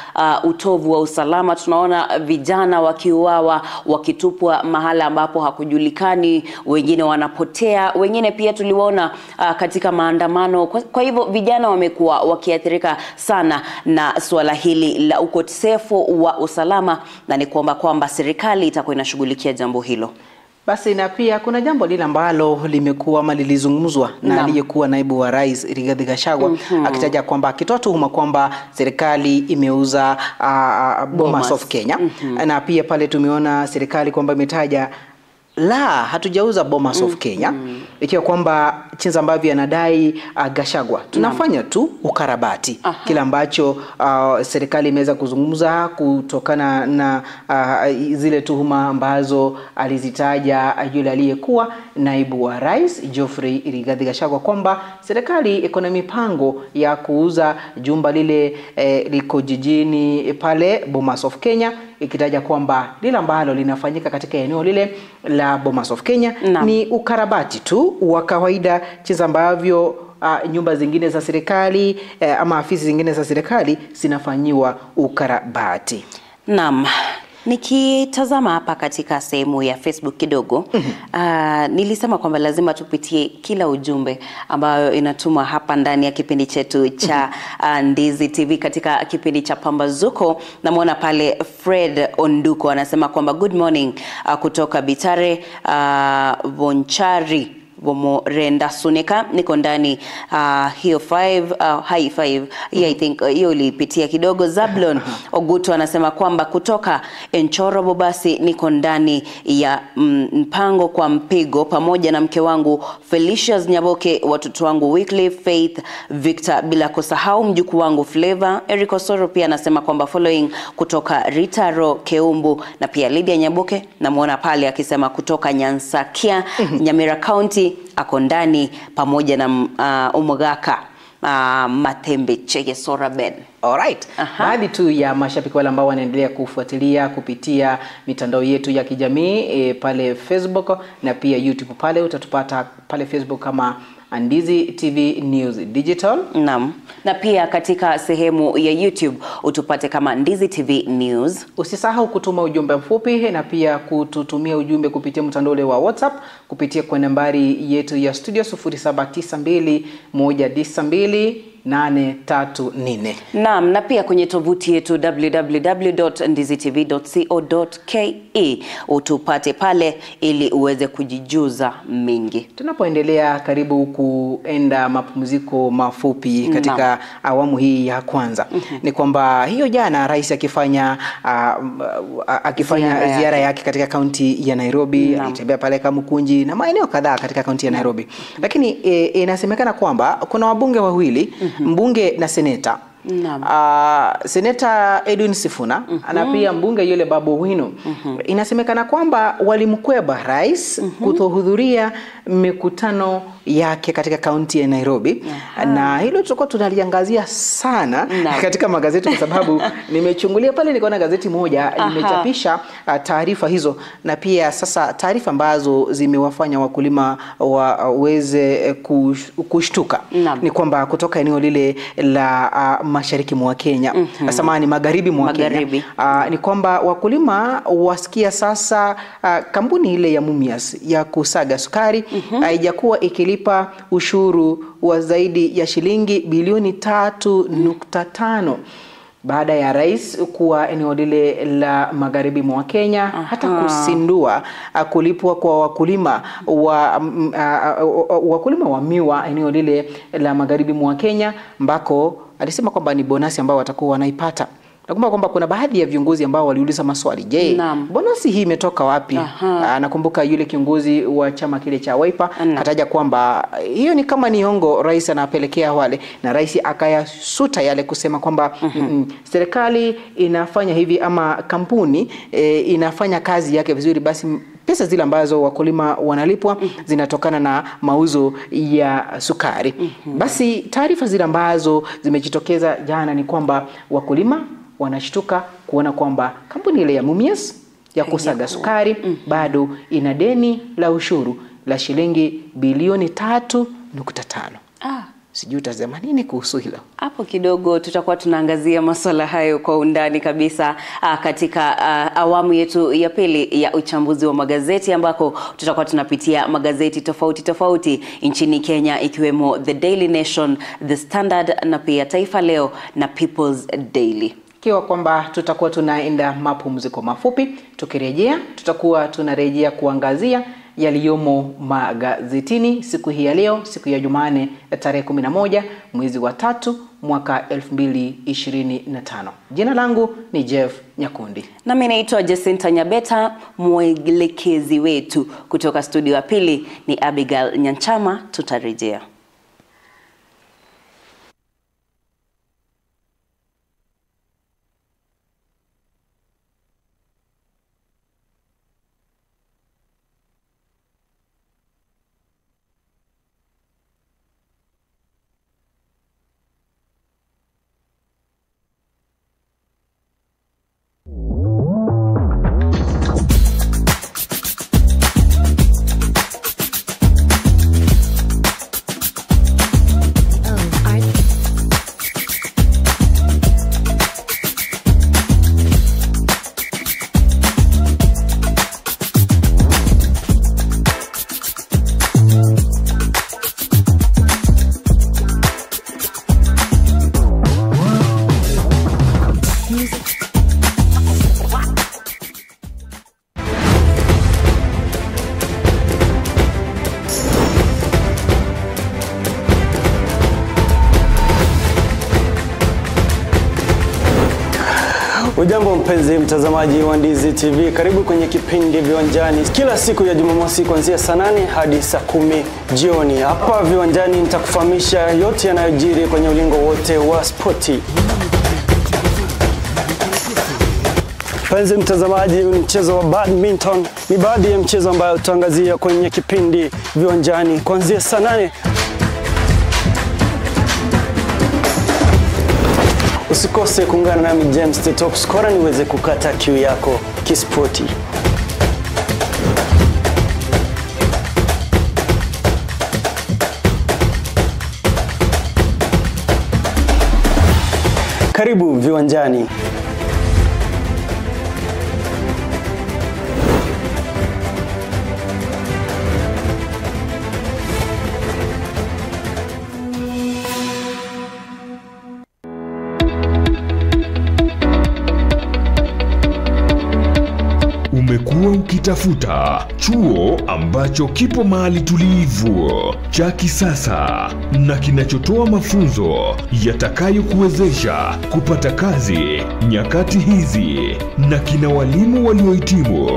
utovu wa usalama. Tunaona vijana wakiuawa, wakitupwa mahala ambapo hakujulikani, wengine wanapotea, wengine pia tuliwaona katika maandamano. Kwa hivyo vijana wamekuwa wakiathirika sana na swala hili la ukosefu wa usalama, na ni kuomba kwamba serikali itakuwa inashughulikia jambo hilo. Basi na pia kuna jambo lile ambalo limekuwa ama lilizungumzwa na aliyekuwa naibu wa rais Rigathi Gachagua, akitaja kwamba, akitoa tuhuma kwamba serikali imeuza Bomas of Kenya. Na pia pale tumeona serikali kwamba imetaja La, hatujauza Bomas of Kenya. Ikiwa kwamba jinsi ambavyo anadai Gachagua, tunafanya tu ukarabati. Kile ambacho serikali imeweza kuzungumza kutokana na zile tuhuma ambazo alizitaja yule aliyekuwa naibu wa rais Geoffrey Rigathi Gachagua kwamba serikali iko na mipango ya kuuza jumba lile liko jijini pale Bomas of Kenya, ikitaja kwamba lile ambalo linafanyika katika eneo lile la Bomas of Kenya ni ukarabati tu wa kawaida, jinsi ambavyo nyumba zingine za serikali ama afisi zingine za serikali zinafanyiwa ukarabati. Naam. Nikitazama hapa katika sehemu ya Facebook kidogo, nilisema kwamba lazima tupitie kila ujumbe ambayo inatumwa hapa ndani ya kipindi chetu cha Ndizi TV katika kipindi cha Pambazuko. Namuona pale Fred Onduko anasema kwamba good morning kutoka Bitare Vonchari Vomorenda Sunika, niko ndani hiyo 5 high 5 yeah, I think hiyo ulipitia kidogo. Zablon Ogutu anasema kwamba kutoka Enchoro Bobasi, niko ndani ya mpango kwa mpigo pamoja na mke wangu Felicius Nyaboke, watoto wangu Wycliffe, Faith, Victor, bila kusahau mjukuu wangu Flavor. Eric Osoro pia anasema kwamba following kutoka Ritaro Keumbu, na pia Lydia Nyaboke namuona pale akisema kutoka Nyansakia, Nyamira County, ako ndani pamoja na Umugaka Matembe Chege Sora Ben. Alright. Baadhi tu ya mashabiki wale ambao wanaendelea kufuatilia kupitia mitandao yetu ya kijamii pale Facebook na pia YouTube. Pale utatupata pale Facebook kama Ndizi TV News Digital. Naam. Na pia katika sehemu ya YouTube utupate kama Ndizi TV News. Usisahau kutuma ujumbe mfupi na pia kututumia ujumbe kupitia mtandao ule wa WhatsApp kupitia kwa nambari yetu ya studio 0792 192 834. Naam, na pia kwenye tovuti yetu www.ndizitv.co.ke utupate pale ili uweze kujijuza mingi. Tunapoendelea karibu kuenda mapumziko mafupi katika awamu hii ya kwanza, ni kwamba hiyo jana rais akifanya ziara yake katika kaunti ya Nairobi, alitembea pale Kamukunji na maeneo kadhaa katika kaunti ya Nairobi. Lakini inasemekana kwamba kuna wabunge wawili, mbunge na seneta. Seneta Edwin Sifuna na pia mbunge yule Babu Owino. Inasemekana kwamba walimkweba rais kutohudhuria mikutano yake katika kaunti ya Nairobi. Na hilo tulikuwa tunaliangazia sana katika magazeti kwa sababu nimechungulia pale nikaona gazeti moja limechapisha taarifa hizo, na pia sasa taarifa ambazo zimewafanya wakulima waweze kushtuka ni kwamba kutoka eneo lile la mashariki mwa Kenya, samahani, magharibi mwa Kenya, ni kwamba wakulima wasikia sasa kampuni ile ya Mumias ya kusaga sukari haijakuwa ikilipa ushuru wa zaidi ya shilingi bilioni 3.5 baada ya rais kuwa eneo lile la magharibi mwa Kenya hata kusindua kulipwa kwa wakulima wa wakulima wa miwa eneo lile la magharibi mwa Kenya, ambako alisema kwamba ni bonasi ambao watakuwa wanaipata. Nakumbuka kwamba kuna baadhi ya viongozi ambao waliuliza maswali, je, bonasi hii imetoka wapi? Nakumbuka yule kiongozi wa chama kile cha Wiper kataja kwamba hiyo ni kama ni hongo rais anapelekea wale, na rais akayasuta yale kusema kwamba serikali inafanya hivi ama kampuni inafanya kazi yake vizuri, basi pesa zile ambazo wakulima wanalipwa zinatokana na mauzo ya sukari. Basi taarifa zile ambazo zimejitokeza jana ni kwamba wakulima wanashtuka kuona kwamba kampuni ile ya Mumias ya kusaga sukari bado ina deni la ushuru la shilingi bilioni 3.5. Sijui utasema nini kuhusu hilo. Hapo kidogo tutakuwa tunaangazia masuala hayo kwa undani kabisa katika awamu yetu ya pili ya uchambuzi wa magazeti, ambako tutakuwa tunapitia magazeti tofauti tofauti nchini Kenya, ikiwemo The Daily Nation, The Standard na pia Taifa Leo na People's Daily. Ikiwa kwamba tutakuwa tunaenda mapumziko mafupi, tukirejea tutakuwa tunarejea kuangazia yaliyomo magazetini siku hii ya leo, siku ya Jumanne tarehe 11 mwezi wa 3 mwaka 2025. Jina langu ni Jeff Nyakundi. Na mimi naitwa Jacinta Nyabeta, mwelekezi wetu kutoka studio ya pili ni Abigail Nyanchama. Tutarejea. Ujambo mpenzi mtazamaji wa Ndizi TV, karibu kwenye kipindi Viwanjani kila siku ya Jumamosi kuanzia saa 8 hadi saa 10 jioni. Hapa Viwanjani nitakufahamisha yote yanayojiri kwenye ulingo wote wa spoti. Mpenzi mtazamaji, mchezo wa badminton ni baadhi ya mchezo ambayo tutaangazia kwenye kipindi Viwanjani kuanzia saa 8. Usikose kuungana nami James the Top Scorer niweze kukata kiu yako kispoti. Karibu Viwanjani. Umekuwa ukitafuta chuo ambacho kipo mahali tulivu, cha kisasa na kinachotoa mafunzo yatakayokuwezesha kupata kazi nyakati hizi na kina walimu waliohitimu.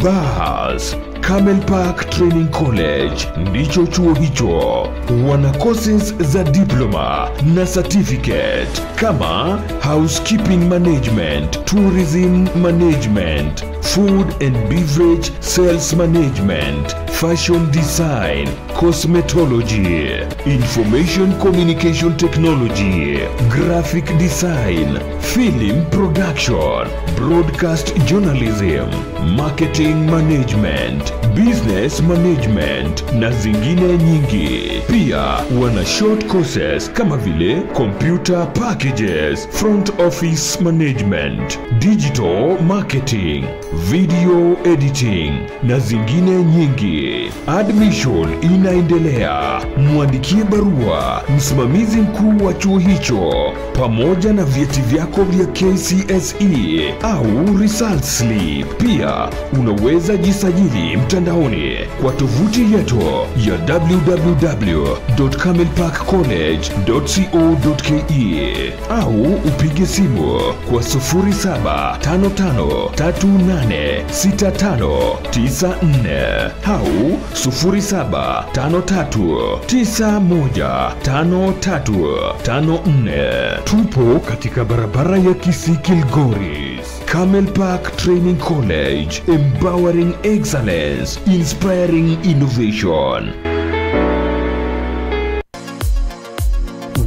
Bas, Camel Park Training College ndicho chuo hicho. Wana courses za diploma na certificate kama housekeeping management, tourism management, food and beverage sales management, fashion design, cosmetology, information communication technology, graphic design, film production, broadcast journalism, marketing management, business management na zingine nyingi. Pia wana short courses kama vile computer packages, front office management, digital marketing, video editing na zingine nyingi. Admission inaendelea. Mwandikie barua msimamizi mkuu wa chuo hicho pamoja na vyeti vyako vya KCSE au result slip. Pia unaweza jisajili mtandaoni kwa tovuti yetu ya www.camelparkcollege.co.ke au upige simu kwa 0755386594 au 0753915354. Tupo katika barabara ya Kisii Kilgoris. Camel Park Training College, empowering excellence, inspiring innovation.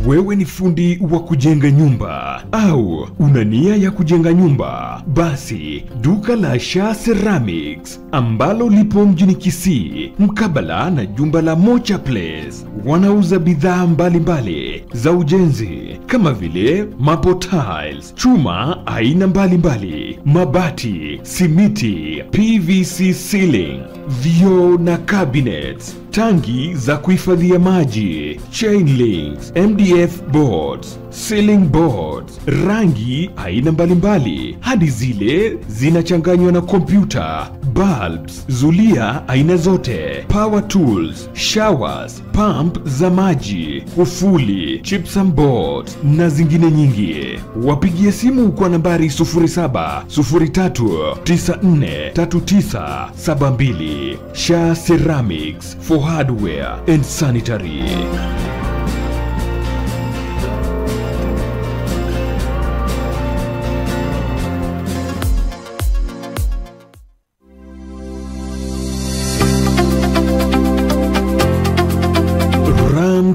Wewe ni fundi wa kujenga nyumba au una nia ya kujenga nyumba? Basi duka la Sha Ceramics ambalo lipo mjini Kisii mkabala na jumba la Mocha Place wanauza bidhaa mbalimbali za ujenzi kama vile maple tiles, chuma aina mbalimbali, mabati, simiti, PVC ceiling, vioo na cabinets, tangi za kuhifadhia maji, chain links, MDF boards, ceiling boards, rangi aina mbalimbali hadi zile zinachanganywa na kompyuta, bulbs, zulia aina zote, power tools, showers, pump za maji, kufuli, chips and boards na zingine nyingi. Wapigie simu kwa nambari 0703943972. Sha Ceramics for hardware and sanitary.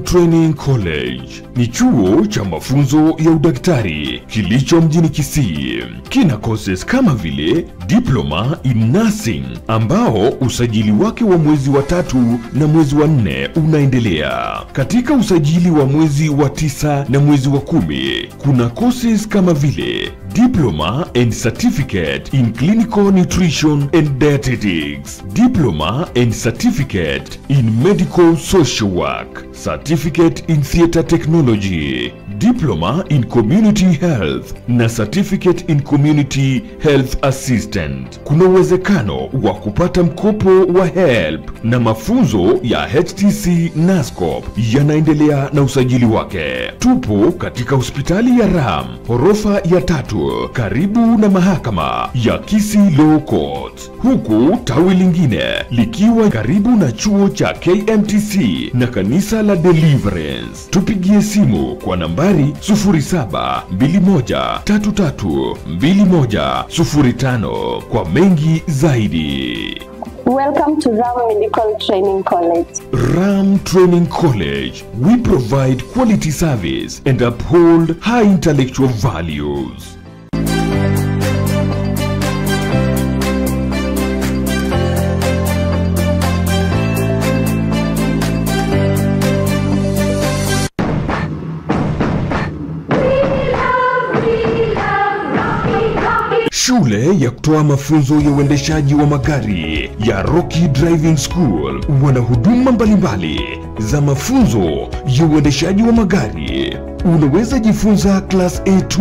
Training College ni chuo cha mafunzo ya udaktari kilicho mjini Kisii. Kina courses kama vile Diploma in Nursing ambao usajili wake wa mwezi wa 3 na mwezi wa 4 unaendelea. Katika usajili wa mwezi wa 9 na mwezi wa 10 kuna courses kama vile Diploma and Certificate in Clinical Nutrition and Dietetics, Diploma and Certificate in Medical Social Work, Certificate in Theater Technology, Diploma in Community Health na Certificate in Community Health Assistant. Kuna uwezekano wa kupata mkopo wa HELP na mafunzo ya HTC NASCOP yanaendelea na usajili wake. Tupo katika hospitali ya Ram, ghorofa ya 3, karibu na mahakama ya Kisii Law Court, huku tawi lingine likiwa karibu na chuo cha KMTC na kanisa la Deliverance. Tupigie simu kwa nambari 0721332105 kwa mengi zaidi. Welcome to Ram Medical Training College. Ram Training College, we provide quality service and uphold high intellectual values. Shule ya kutoa mafunzo ya uendeshaji wa magari ya Rocky Driving School wana huduma mbalimbali za mafunzo ya uendeshaji wa magari. Unaweza jifunza Class A2,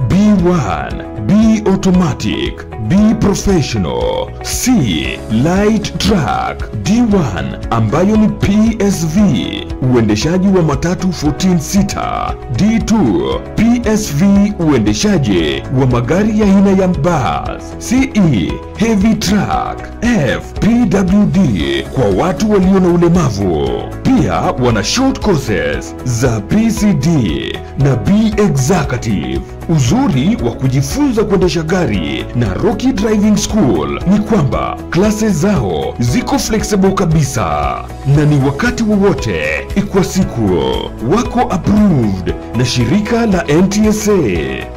B1, B Automatic, B Professional, C Light Truck, D1 ambayo ni PSV, uendeshaji wa matatu 14 seater, D2 PSV, uendeshaji wa magari ya aina ya bus, CE Heavy Truck, F PWD kwa watu walio na ulemavu. Pia wana short courses za PCD na B Executive. Uzuri wa kujifunza kuendesha gari na Rocky Driving School ni kwamba classes zao ziko flexible kabisa na ni wakati wowote kwa siku. Wako approved na shirika la NTSA.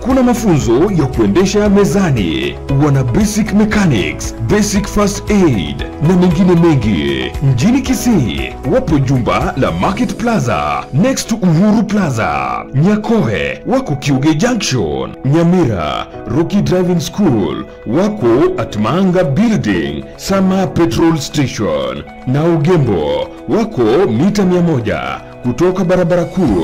Kuna mafunzo ya kuendesha mezani, wana basic mechanics, basic first aid na mengine mengi. Mjini Kisii wapo jumba la Market Plaza next to Uhuru Plaza. Nyakoe wako Kiuge Junction. Nyamira Rocky Driving School wako at Manga Building, Sama Petrol Station. Na Ugembo wako mita 100 kutoka barabara kuu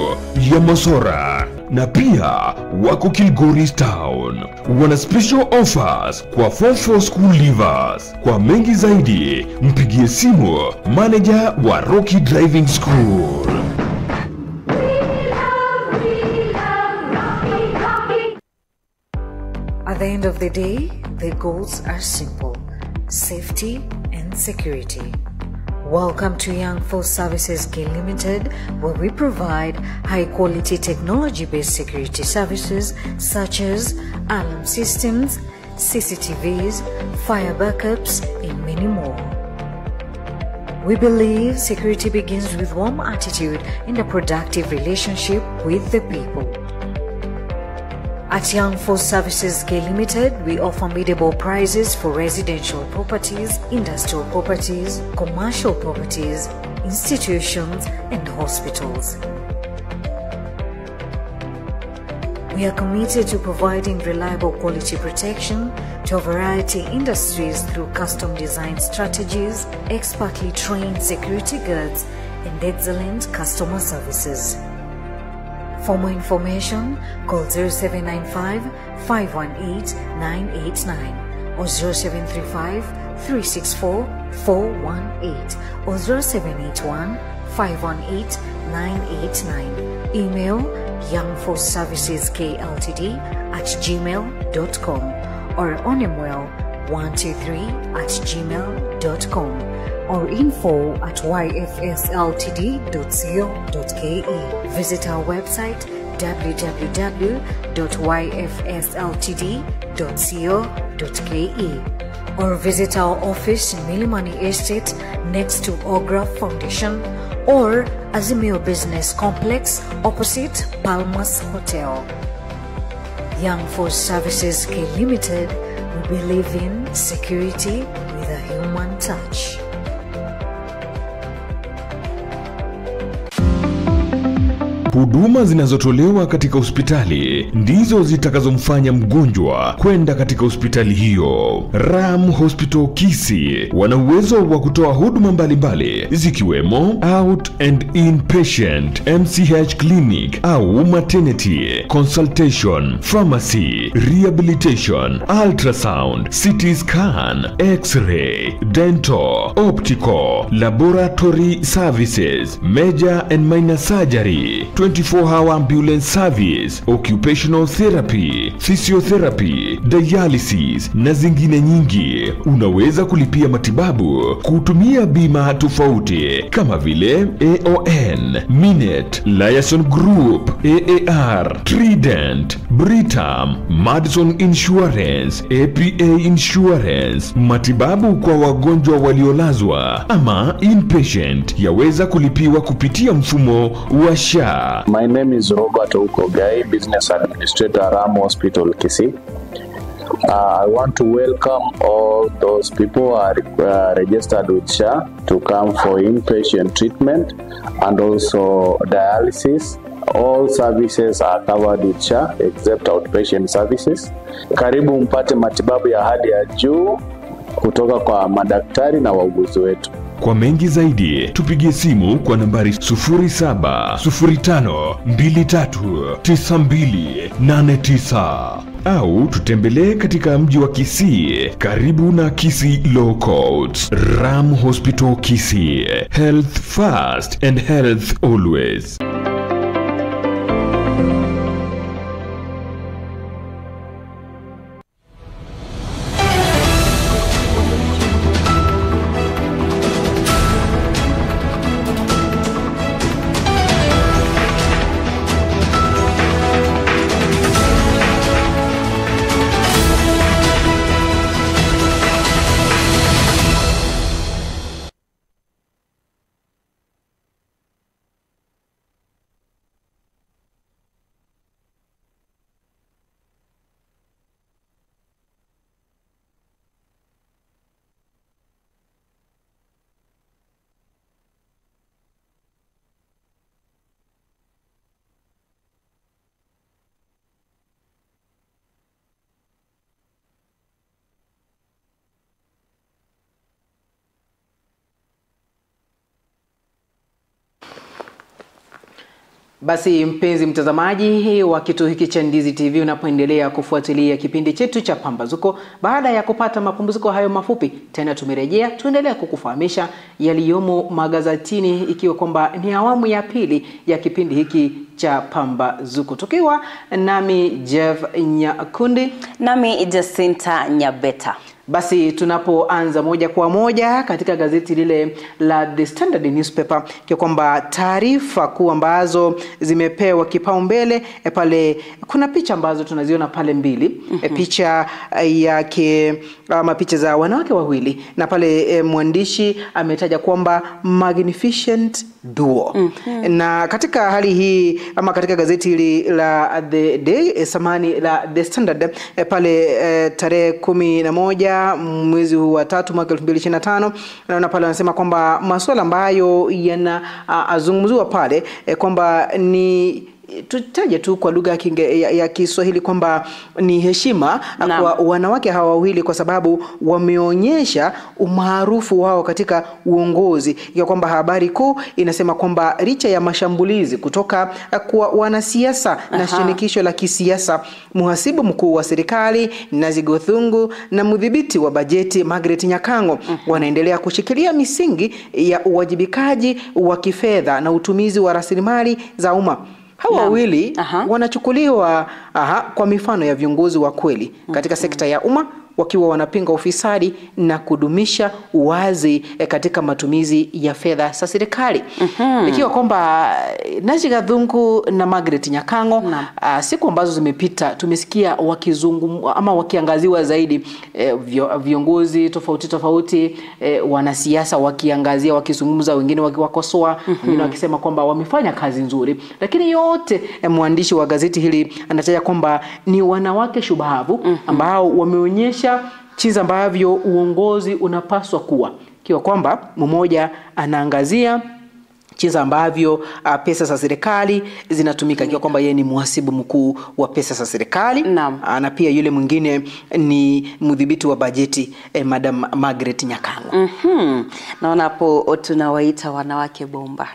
ya Mosora. Na pia wako Kilgoris Town. Wana special offers kwa Form 4 school leavers. Kwa mengi zaidi mpigie simu manager wa Rocky Driving School. At the end of the day, the goals are simple: safety and security. Welcome to Young Force Services K Limited, where we provide high-quality technology-based security services such as alarm systems, CCTVs, fire backups, and many more. We believe security begins with warm attitude and a productive relationship with the people. At Young Force Services K Limited, we offer biddable prices for residential properties, industrial properties, commercial properties, institutions, and hospitals. We are committed to providing reliable quality protection to a variety of industries through custom design strategies, expertly trained security guards, and excellent customer services. For more information, call 0795 518 989 or 0735 364 418 or 0781 518 989. Email youngforceserviceskltd@gmail.com or onemwell123@gmail.com or info@yfsltd.co.ke. Visit our website www.yfsltd.co.ke or visit our office in Milimani Estate next to Ogra Foundation or Azimio Business Complex opposite Palmas Hotel. Young Force Services K Limited, we believe in security with a human touch. Huduma zinazotolewa katika hospitali ndizo zitakazomfanya mgonjwa kwenda katika hospitali hiyo. Ram Hospital Kisii wana uwezo wa kutoa huduma mbalimbali zikiwemo out and inpatient, MCH clinic au maternity, consultation, pharmacy, rehabilitation, ultrasound, CT scan, x-ray, dental, optical, laboratory services, major and minor surgery, 24-hour ambulance service, occupational therapy, physiotherapy, dialysis na zingine nyingi. Unaweza kulipia matibabu kutumia bima tofauti kama vile AON, Minet, Liaison Group, AAR, Trident, Britam, Madison Insurance, APA Insurance. Matibabu kwa wagonjwa waliolazwa ama inpatient yaweza kulipiwa kupitia mfumo wa SHA. My name is Robert Okogai, Business Administrator, Ram Hospital, Kisii. I want to welcome all those people who are registered with SHA to come for inpatient treatment and also dialysis. All services are covered with SHA except outpatient services. Karibu mpate matibabu ya hali ya juu kutoka kwa madaktari na wauguzi wetu. Kwa mengi zaidi, tupigie simu kwa nambari 0705239289 au tutembelee katika mji wa Kisii karibu na Kisii Law Courts. Ram Hospital Kisii, health first and health always. Basi mpenzi mtazamaji wa kituo hiki cha Ndizi TV, unapoendelea kufuatilia kipindi chetu cha Pambazuko, baada ya kupata mapumziko hayo mafupi, tena tumerejea tuendelea kukufahamisha yaliyomo magazetini, ikiwa kwamba ni awamu ya pili ya kipindi hiki cha Pambazuko, tukiwa nami Jeff Nyakundi nami Jacinta Nyabeta. Basi tunapoanza moja kwa moja katika gazeti lile la The Standard Newspaper, kwa kwamba taarifa kuu ambazo zimepewa kipaumbele pale, kuna picha ambazo tunaziona pale mbili. Picha yake ama picha za wanawake wawili, na pale mwandishi ametaja kwamba magnificent duo. Na katika hali hii ama katika gazeti hili la The Day, samani la The Standard pale tarehe 11 mwezi huu wa 3 mwaka 2025, naona pale wanasema kwamba masuala ambayo yanazungumziwa pale kwamba ni tutaje tu kwa lugha ya Kiswahili kwamba ni heshima kwa wanawake hawa wawili, kwa sababu wameonyesha umaarufu wao katika uongozi. Ya kwamba habari kuu inasema kwamba licha ya mashambulizi kutoka kwa wanasiasa na shirikisho la kisiasa, muhasibu mkuu wa serikali Nazi Gathungu na mdhibiti wa bajeti Margaret Nyakango wanaendelea kushikilia misingi ya uwajibikaji wa kifedha na utumizi wa rasilimali za umma. Hawa wawili wanachukuliwa kwa mifano ya viongozi wa kweli katika sekta ya umma, wakiwa wanapinga ufisadi na kudumisha uwazi katika matumizi ya fedha za serikali. Ikiwa kwamba Nazi Gathungu na Margaret Nyakango, siku ambazo zimepita tumesikia wakizungumza ama wakiangaziwa zaidi, viongozi tofauti tofauti, wanasiasa wakiangazia, wakizungumza, wengine wakiwakosoa, wengine wakisema kwamba wamefanya kazi nzuri. Lakini yote mwandishi wa gazeti hili anataja kwamba ni wanawake shupavu ambao wameonyesha jinsi ambavyo uongozi unapaswa kuwa. Kiwa kwamba mmoja anaangazia jinsi ambavyo pesa za serikali zinatumika, ikiwa kwamba yeye ni muhasibu mkuu wa pesa za serikali, na pia yule mwingine ni mdhibiti wa bajeti, Madam Margaret Nyakango. Naona hapo tunawaita wanawake bomba.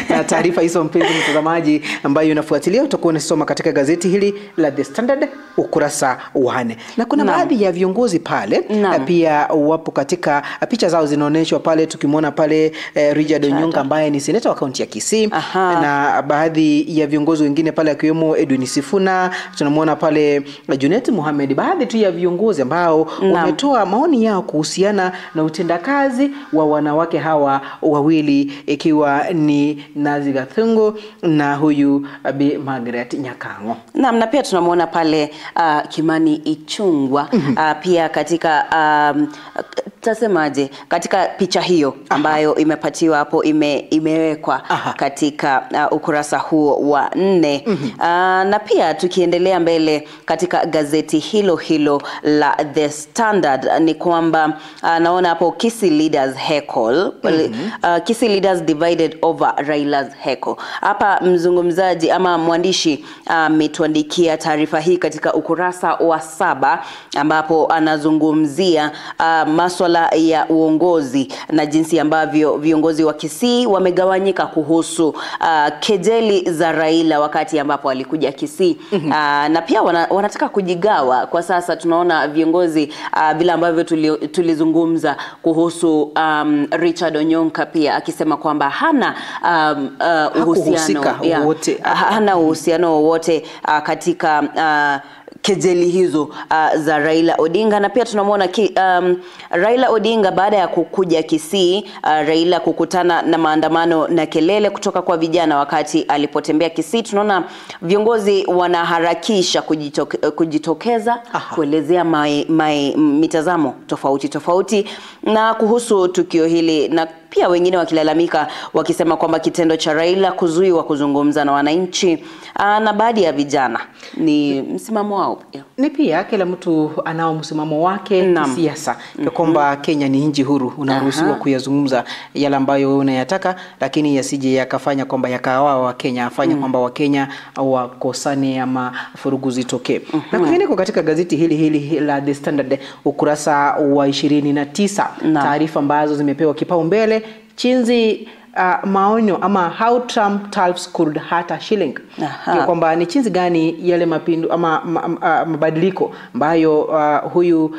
Na taarifa hizo, mpenzi mtazamaji ambayo unafuatilia, utakuwa unasoma katika gazeti hili la The Standard ukurasa wa 4. Na kuna baadhi ya viongozi pale pia wapo katika picha zao zinaonyeshwa pale, tukimwona pale Richard Onyonka ambaye ni seneta wa kaunti ya Kisii, na baadhi ya viongozi wengine pale akiwemo Edwin Sifuna, tunamwona pale Junet Mohamed, baadhi tu ya viongozi ambao wametoa maoni yao kuhusiana na utendakazi wa wanawake hawa wawili, ikiwa ni Nazi Gathungu na huyu Bi Margaret Nyakango. Naam, na pia tunamuona pale Kimani Ichung'wah pia katika tasemaje, katika picha hiyo ambayo imepatiwa hapo, imewekwa katika ukurasa huo wa 4. Na pia tukiendelea mbele katika gazeti hilo hilo la The Standard ni kwamba naona hapo Kisii leaders heckle, Kisii leaders divided over Raila's heckle. Hapa mzungumzaji ama mwandishi ametuandikia taarifa hii katika ukurasa wa 7, ambapo anazungumzia masuala ya uongozi na jinsi ambavyo viongozi wa Kisii wamegawanyika kuhusu kejeli za Raila wakati ambapo alikuja Kisii. Na pia wanataka kujigawa. Kwa sasa tunaona viongozi vile ambavyo tulizungumza kuhusu Richard Onyonka pia akisema kwamba hana uhusiano hana uhusiano wowote katika kejeli hizo za Raila Odinga. Na pia tunamwona Raila Odinga baada ya kukuja Kisii, Raila kukutana na maandamano na kelele kutoka kwa vijana wakati alipotembea Kisii. Tunaona viongozi wanaharakisha kujitokeza kuelezea mitazamo tofauti tofauti na kuhusu tukio hili, na pia wengine wakilalamika wakisema kwamba kitendo cha Raila kuzuiwa kuzungumza na wananchi na baadhi ya vijana ni msimamo wao pia. Ni pia kila mtu anao msimamo wake kisiasa. Kwa kwamba Kenya ni nchi huru, unaruhusiwa kuyazungumza yale ambayo wewe unayataka, lakini yasije yakafanya kwamba yakawa wa Kenya afanye kwamba wa Kenya wakosane ama furugu zitokee. Na kwingineko katika gazeti hili hili la The Standard ukurasa wa 29, taarifa ambazo zimepewa kipaumbele chinzi maonyo ama how Trump tariffs could hurt a shilling. Kwamba ni chinzi gani yale mapindu ama mabadiliko ambayo huyu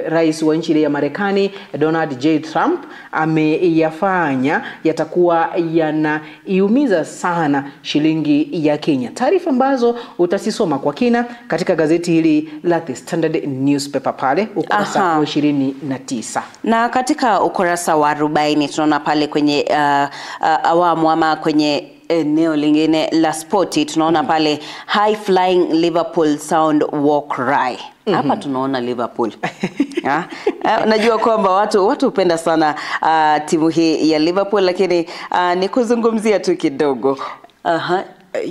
rais wa nchi ya Marekani Donald J. Trump ameyafanya yatakuwa yanaiumiza sana shilingi ya Kenya. Taarifa ambazo utasisoma kwa kina katika gazeti hili la The Standard newspaper pale ukurasa wa 29. Na katika ukurasa wa 40 tunaona pale kwenye awamu ama kwenye eneo lingine la spoti tunaona pale high flying Liverpool sound war cry. Hapa tunaona Liverpool. Najua kwamba watu hupenda sana timu hii ya Liverpool, lakini ni kuzungumzia tu kidogo.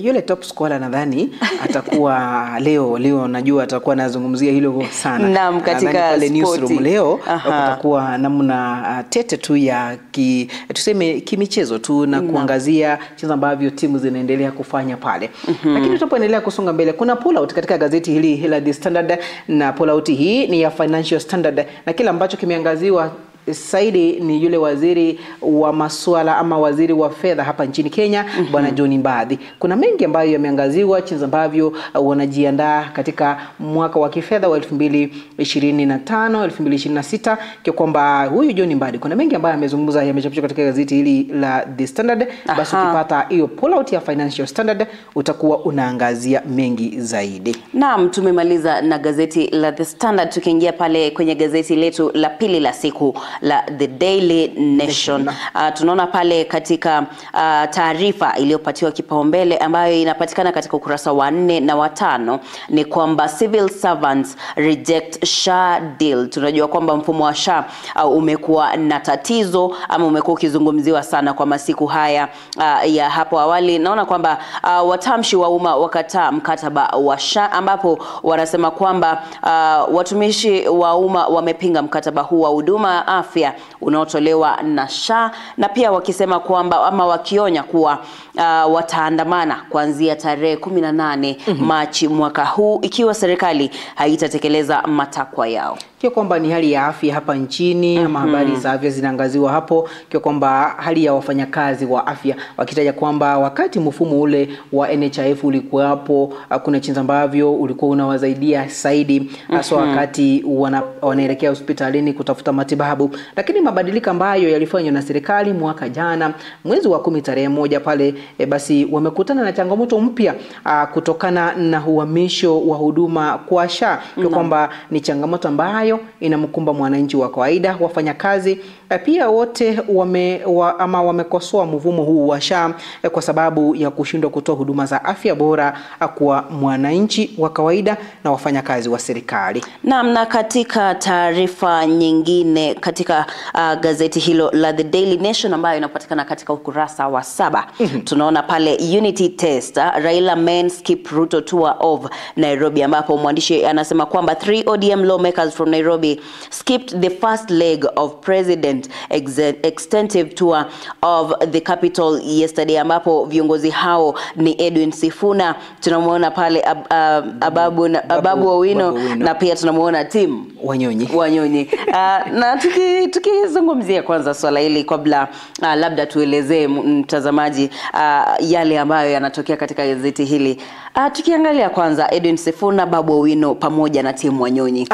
Yule top scorer nadhani atakuwa leo najua atakuwa anazungumzia hilo sana. Naam, katika pale newsroom leo kutakuwa namna tete tu ya tuseme kimichezo tu na kuangazia jinsi ambavyo timu zinaendelea kufanya pale. Lakini tunapoendelea kusonga mbele, kuna pull out katika gazeti hili la The Standard, na pull out hii ni ya Financial Standard, na kile ambacho kimeangaziwa Saidi ni yule waziri wa masuala ama waziri wa fedha hapa nchini Kenya, Bwana John Mbadi. Kuna mengi ambayo yameangaziwa jinsi ambavyo wanajiandaa katika mwaka wa kifedha wa 2025 2026, kwa kwamba huyu John Mbadi kuna mengi ambayo amezungumza, yamechapishwa katika gazeti hili la The Standard. Basi ukipata hiyo pull out ya Financial Standard utakuwa unaangazia mengi zaidi. Naam, tumemaliza na gazeti la The Standard, tukiingia pale kwenye gazeti letu la pili la siku la The Daily Nation. Tunaona pale katika taarifa iliyopatiwa kipaumbele ambayo inapatikana katika ukurasa wa 4 na wa 5 ni kwamba civil servants reject SHA deal. Tunajua kwamba mfumo wa SHA umekuwa na tatizo ama umekuwa ukizungumziwa sana kwa masiku haya ya hapo awali. Naona kwamba watamshi wa umma wakataa mkataba wa SHA, ambapo wanasema kwamba watumishi wa umma wamepinga mkataba huu wa huduma afya unaotolewa na SHA, na pia wakisema kwamba ama wakionya kuwa wataandamana kuanzia tarehe 18 Machi mwaka huu ikiwa serikali haitatekeleza matakwa yao. Kwa kwamba ni hali ya afya hapa nchini ama habari za afya zinaangaziwa hapo, kwa kwamba hali ya wafanyakazi wa afya wakitaja kwamba wakati mfumo ule wa NHIF ulikuwa hapo, kuna jinsi ambavyo ulikuwa unawasaidia zaidi hasa wakati wanaelekea hospitalini kutafuta matibabu. Lakini mabadiliko ambayo yalifanywa na serikali mwaka jana mwezi wa 10 tarehe 1 pale, basi wamekutana na changamoto mpya kutokana na uhamisho wa huduma kwa SHA, kwa kwamba ni changamoto ambayo inamkumba mwananchi wa kawaida. Wafanyakazi pia wote wamekosoa mfumo huu wa SHA kwa sababu ya kushindwa kutoa huduma za afya bora kwa mwananchi wa kawaida na wafanyakazi wa serikali. Naam, na katika taarifa nyingine katika gazeti hilo la The Daily Nation ambayo inapatikana katika ukurasa wa 7, tunaona pale Unity Test, Raila men skip Ruto tour of Nairobi, ambapo mwandishi anasema kwamba 3 ODM lawmakers from Nairobi skipped the first leg of President extensive tour of the capital yesterday, ambapo viongozi hao ni Edwin Sifuna, tunamuona pale Ababu Owino, na pia tunamuona Tim Wanyonyi. Na tukizungumzia kwanza swala hili kabla labda tuelezee mtazamaji yale ambayo yanatokea katika gazeti hili. Tukiangalia kwanza Edwin Sifuna, Babu Owino pamoja na Tim Wanyonyi.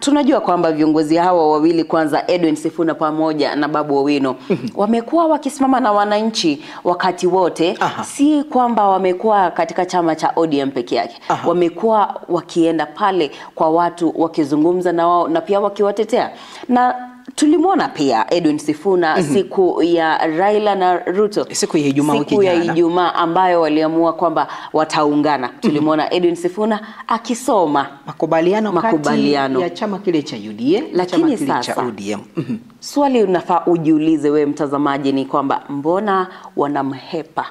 Tunajua kwamba viongozi hawa wawili, kwanza Edwin Sifuna pamoja na Babu Owino, wamekuwa wakisimama na wananchi wakati wote. Si kwamba wamekuwa katika chama cha ODM peke yake. Wamekuwa wakienda pale kwa watu wakizungumza na wao na pia wakiwatetea. Na tulimwona pia Edwin Sifuna siku ya Raila na Ruto, siku ya Ijumaa, siku ya Ijumaa ambayo waliamua kwamba wataungana. Tulimwona Edwin Sifuna akisoma makubaliano kati ya chama kile cha UDA, lakini chama kile sasa cha ODM. Swali unafaa ujiulize wewe mtazamaji ni kwamba mbona wanamhepa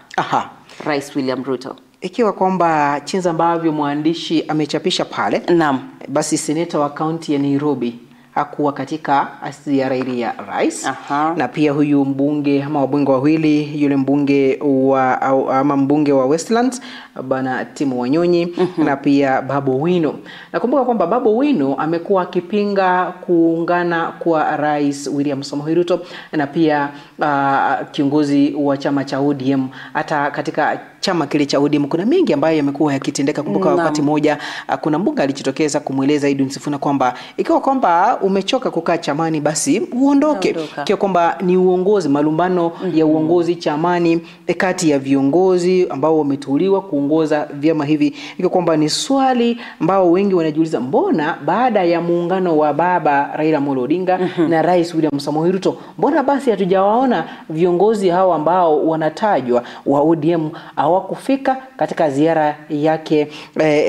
Rais William Ruto? Ikiwa kwamba jinsi ambavyo mwandishi amechapisha pale, naam, basi seneta wa kaunti ya Nairobi hakuwa katika ziara ile ya rais. Na pia huyu mbunge ama wabunge wawili, yule mbunge wa ama mbunge wa Westlands Bwana Tim Wanyonyi na pia Babu Owino. Nakumbuka kwamba Babu Owino amekuwa akipinga kuungana kwa Rais William Samoei Ruto na pia kiongozi wa chama cha ODM. Hata katika chama kile cha ODM kuna mengi ambayo yamekuwa yakitendeka. Kumbuka wakati mmoja kuna mbunge alijitokeza kumweleza Edwin Sifuna kwamba ikiwa kwamba umechoka kukaa chamani basi uondoke. Kwa kwamba ni uongozi, malumbano ya uongozi chamani kati ya viongozi ambao wameteuliwa kuongoza vyama hivi. Ikiwa kwamba ni swali ambao wengi wanajiuliza, mbona baada ya muungano wa baba Raila Amolo Odinga na Rais William Samoei Ruto, mbona basi hatujawaona viongozi hao ambao wanatajwa wa ODM hawakufika katika ziara yake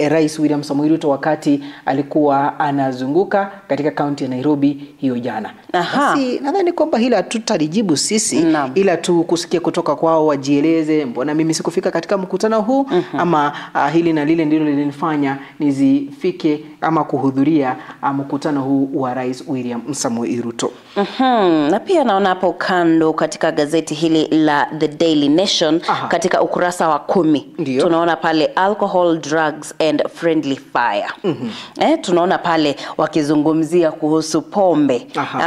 Rais William Samoei Ruto wakati alikuwa anazunguka katika kaunti ya Nairobi hiyo jana. Basi nadhani kwamba hili hatutalijibu sisi, ila tu kusikia kutoka kwao wajieleze, mbona mimi sikufika katika mkutano huu, ama hili na lile ndilo lilinifanya nizifike ama kuhudhuria mkutano huu wa Rais William Samoei Ruto. Na pia naona hapo kando katika gazeti hili la The Daily Nation, katika ukurasa wa 10 tunaona pale alcohol, drugs and friendly fire. Tunaona pale wakizungumzia kuhusu pombe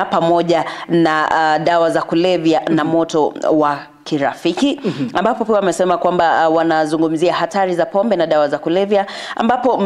pamoja na dawa za kulevya na moto wa kirafiki, ambapo pia wamesema kwamba wanazungumzia hatari za pombe na dawa za kulevya, ambapo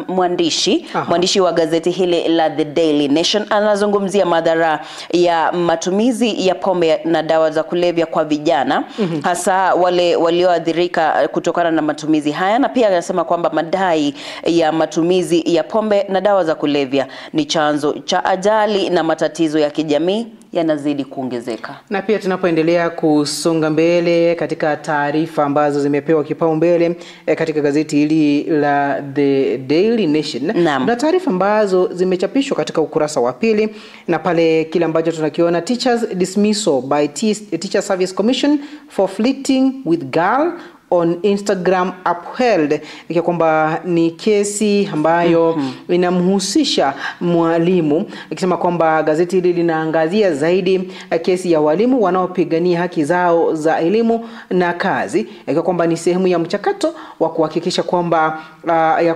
mwandishi wa gazeti hili la The Daily Nation anazungumzia madhara ya matumizi ya pombe na dawa za kulevya kwa vijana, hasa wale walioathirika kutokana na matumizi haya, na pia anasema kwamba madai ya matumizi ya pombe na dawa za kulevya ni chanzo cha ajali na matatizo ya kijamii yanazidi kuongezeka. Na pia tunapoendelea kusonga mbele katika taarifa ambazo zimepewa kipaumbele katika gazeti hili la The Daily Nation, na taarifa ambazo zimechapishwa katika ukurasa wa 2, na pale kile ambacho tunakiona, teachers dismissal by Teacher Service Commission for flirting with girl on Instagram upheld, ikiwa kwamba ni kesi ambayo inamhusisha mwalimu, ikisema kwamba gazeti hili linaangazia zaidi kesi ya walimu wanaopigania haki zao za elimu na kazi, ikiwa kwamba ni sehemu ya mchakato wa kuhakikisha kwamba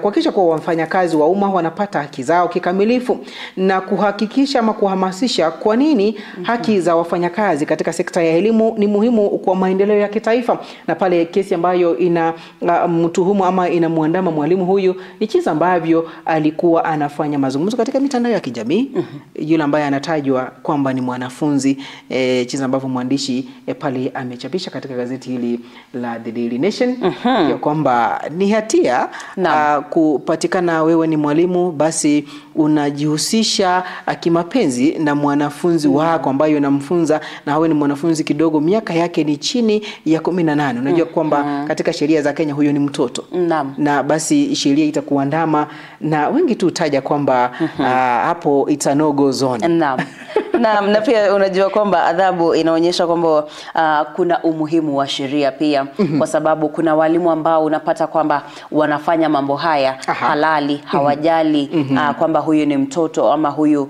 kuhakikisha kwa wafanyakazi wa umma wanapata haki zao kikamilifu, na kuhakikisha ama kuhamasisha kwa nini haki za wafanyakazi katika sekta ya elimu ni muhimu kwa maendeleo ya kitaifa. Na pale kesi ambayo ina mtuhumu ama inamuandama mwalimu huyu ni jinsi ambavyo alikuwa anafanya mazungumzo katika mitandao ya kijamii, yule ambaye anatajwa kwamba ni mwanafunzi, jinsi ambavyo mwandishi pale amechapisha katika gazeti hili la The Daily Nation, ya kwamba ni hatia kupatikana wewe ni mwalimu basi unajihusisha kimapenzi na mwanafunzi wako ambaye unamfunza, na awe ni mwanafunzi kidogo, miaka yake ni chini ya 18. Unajua kwamba katika sheria za Kenya huyo ni mtoto. Na basi sheria itakuandama, na wengi tu utaja kwamba hapo it's a no go zone. Naam, na pia unajua kwamba adhabu inaonyesha kwamba kuna umuhimu wa sheria pia, kwa sababu kuna walimu ambao unapata kwamba wanafanya mambo haya halali, hawajali kwamba huyu ni mtoto ama huyu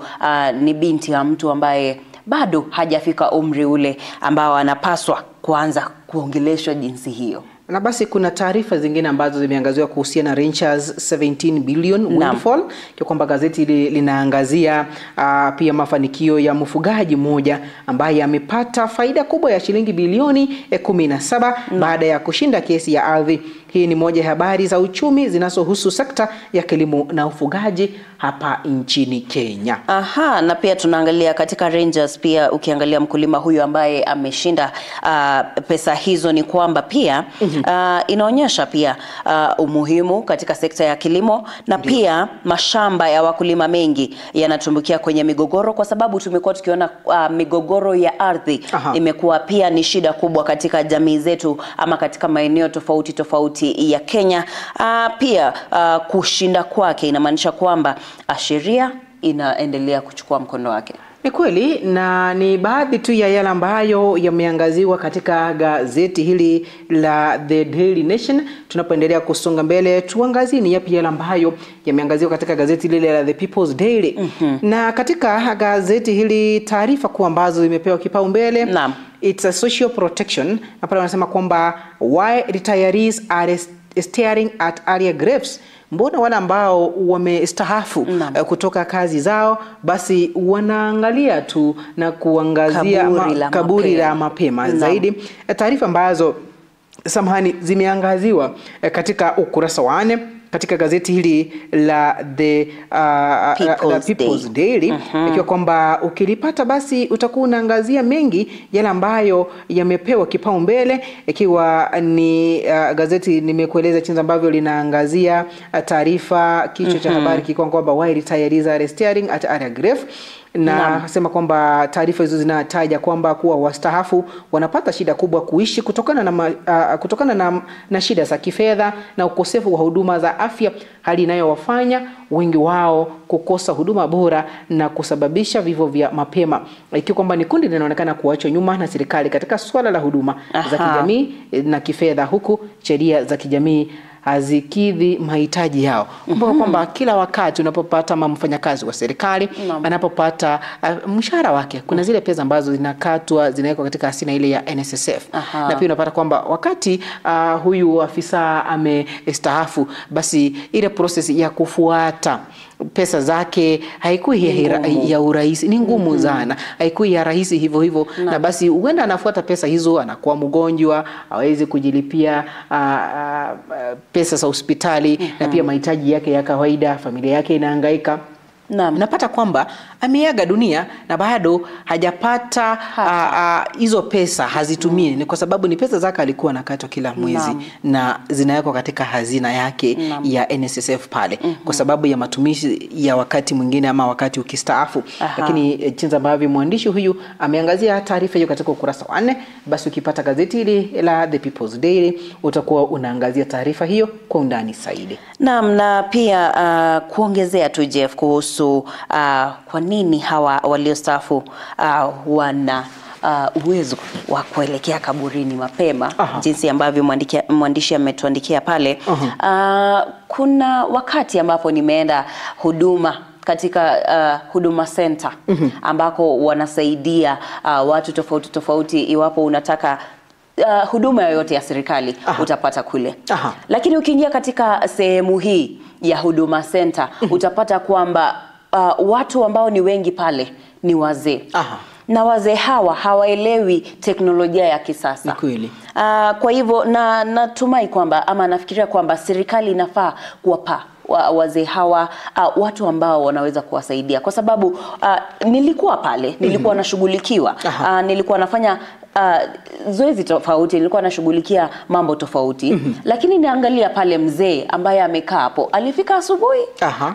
ni binti ya mtu ambaye bado hajafika umri ule ambao anapaswa kuanza kuongeleshwa jinsi hiyo. Na basi kuna taarifa zingine ambazo zimeangaziwa kuhusiana na Rangers 17 billion windfall, kwa kwamba gazeti hili linaangazia pia mafanikio ya mfugaji mmoja ambaye amepata faida kubwa ya shilingi bilioni 17 baada ya kushinda kesi ya ardhi. Hii ni moja ya habari za uchumi zinazohusu sekta ya kilimo na ufugaji hapa nchini Kenya. Aha, na pia tunaangalia katika Rangers pia, ukiangalia mkulima huyu ambaye ameshinda pesa hizo, ni kwamba pia inaonyesha pia umuhimu katika sekta ya kilimo, na pia mashamba ya wakulima mengi yanatumbukia kwenye migogoro, kwa sababu tumekuwa tukiona migogoro ya ardhi imekuwa pia ni shida kubwa katika jamii zetu ama katika maeneo tofauti tofauti ya Kenya. Pia kushinda kwake inamaanisha kwamba sheria inaendelea kuchukua mkono wake. Ni kweli, na ni baadhi tu ya yale ambayo yameangaziwa katika gazeti hili la The Daily Nation. Tunapoendelea kusonga mbele, tuangazie ni yapi yale ambayo yameangaziwa katika gazeti lile la The People's Daily. Na katika gazeti hili taarifa kuu ambazo zimepewa kipaumbele, it's a social protection, na pale wanasema kwamba why retirees are staring at earlier graves. Mbona wale ambao wamestaafu kutoka kazi zao basi wanaangalia tu na kuangazia kaburi la mapema zaidi. Taarifa ambazo samahani zimeangaziwa katika ukurasa wa 4 katika gazeti hili la The People's Daily, ikiwa kwamba ukilipata basi utakuwa unaangazia mengi yale ambayo yamepewa kipaumbele, ikiwa ni gazeti nimekueleza jinsi ambavyo linaangazia taarifa, kichwa cha habari kikiwa kwamba why retirees are staring at area grave. Na sema kwamba taarifa hizo zinataja kwamba kuwa wastaafu wanapata shida kubwa kuishi kutokana na shida za kifedha na ukosefu wa huduma za afya, hali inayowafanya wengi wao kukosa huduma bora na kusababisha vifo vya mapema, ikiwa kwamba ni kundi linaonekana kuachwa nyuma na serikali katika swala la huduma za kijamii na kifedha, huku sheria za kijamii hazikidhi mahitaji yao. Kumbuka kwamba kila wakati unapopata mfanyakazi wa serikali anapopata mshahara wake, kuna zile pesa ambazo zinakatwa zinawekwa katika hazina ile ya NSSF. Na pia unapata kwamba wakati huyu afisa amestaafu, basi ile process ya kufuata pesa zake haikui ya urahisi, ni ngumu sana, haikui ya rahisi hivyo hivyo. Na basi huenda anafuata pesa hizo, anakuwa mgonjwa, hawezi kujilipia pesa za hospitali na pia mahitaji yake ya kawaida, familia yake inahangaika. Napata kwamba ameaga dunia na bado hajapata hizo pesa, hazitumii. Ni kwa sababu ni pesa zake alikuwa anakatwa kila mwezi na zinawekwa katika hazina yake ya NSSF pale kwa sababu ya matumizi ya wakati mwingine ama wakati ukistaafu. Lakini jinsi ambavyo mwandishi huyu ameangazia taarifa hiyo katika ukurasa wa 4, basi ukipata gazeti hili la The People's Daily utakuwa unaangazia taarifa hiyo kwa undani zaidi. Naam, na pia kuongezea tu Jeff kuhusu kwa nini hawa waliostaafu wana uwezo wa kuelekea kaburini mapema. Jinsi ambavyo mwandishi ametuandikia pale. Kuna wakati ambapo nimeenda huduma katika Huduma Center ambako wanasaidia watu tofauti tofauti. Iwapo unataka huduma yoyote ya serikali utapata kule. Lakini ukiingia katika sehemu hii ya Huduma Center utapata kwamba watu ambao ni wengi pale ni wazee. Na wazee hawa hawaelewi teknolojia ya kisasa. Ni kweli. Kwa hivyo na natumai kwamba ama nafikiria kwamba serikali inafaa kuwapa wazee hawa watu ambao wanaweza kuwasaidia, kwa sababu nilikuwa pale, nilikuwa nashughulikiwa, nilikuwa nafanya zoezi tofauti, nilikuwa nashughulikia mambo tofauti. Lakini niangalia pale mzee ambaye amekaa hapo, alifika asubuhi,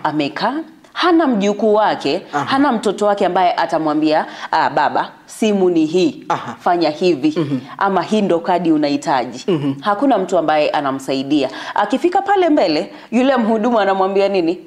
amekaa, hana mjukuu wake, hana mtoto wake ambaye atamwambia baba, simu ni hii, fanya hivi, ama hii ndo kadi unahitaji. Hakuna mtu ambaye anamsaidia. Akifika pale mbele, yule mhudumu anamwambia nini?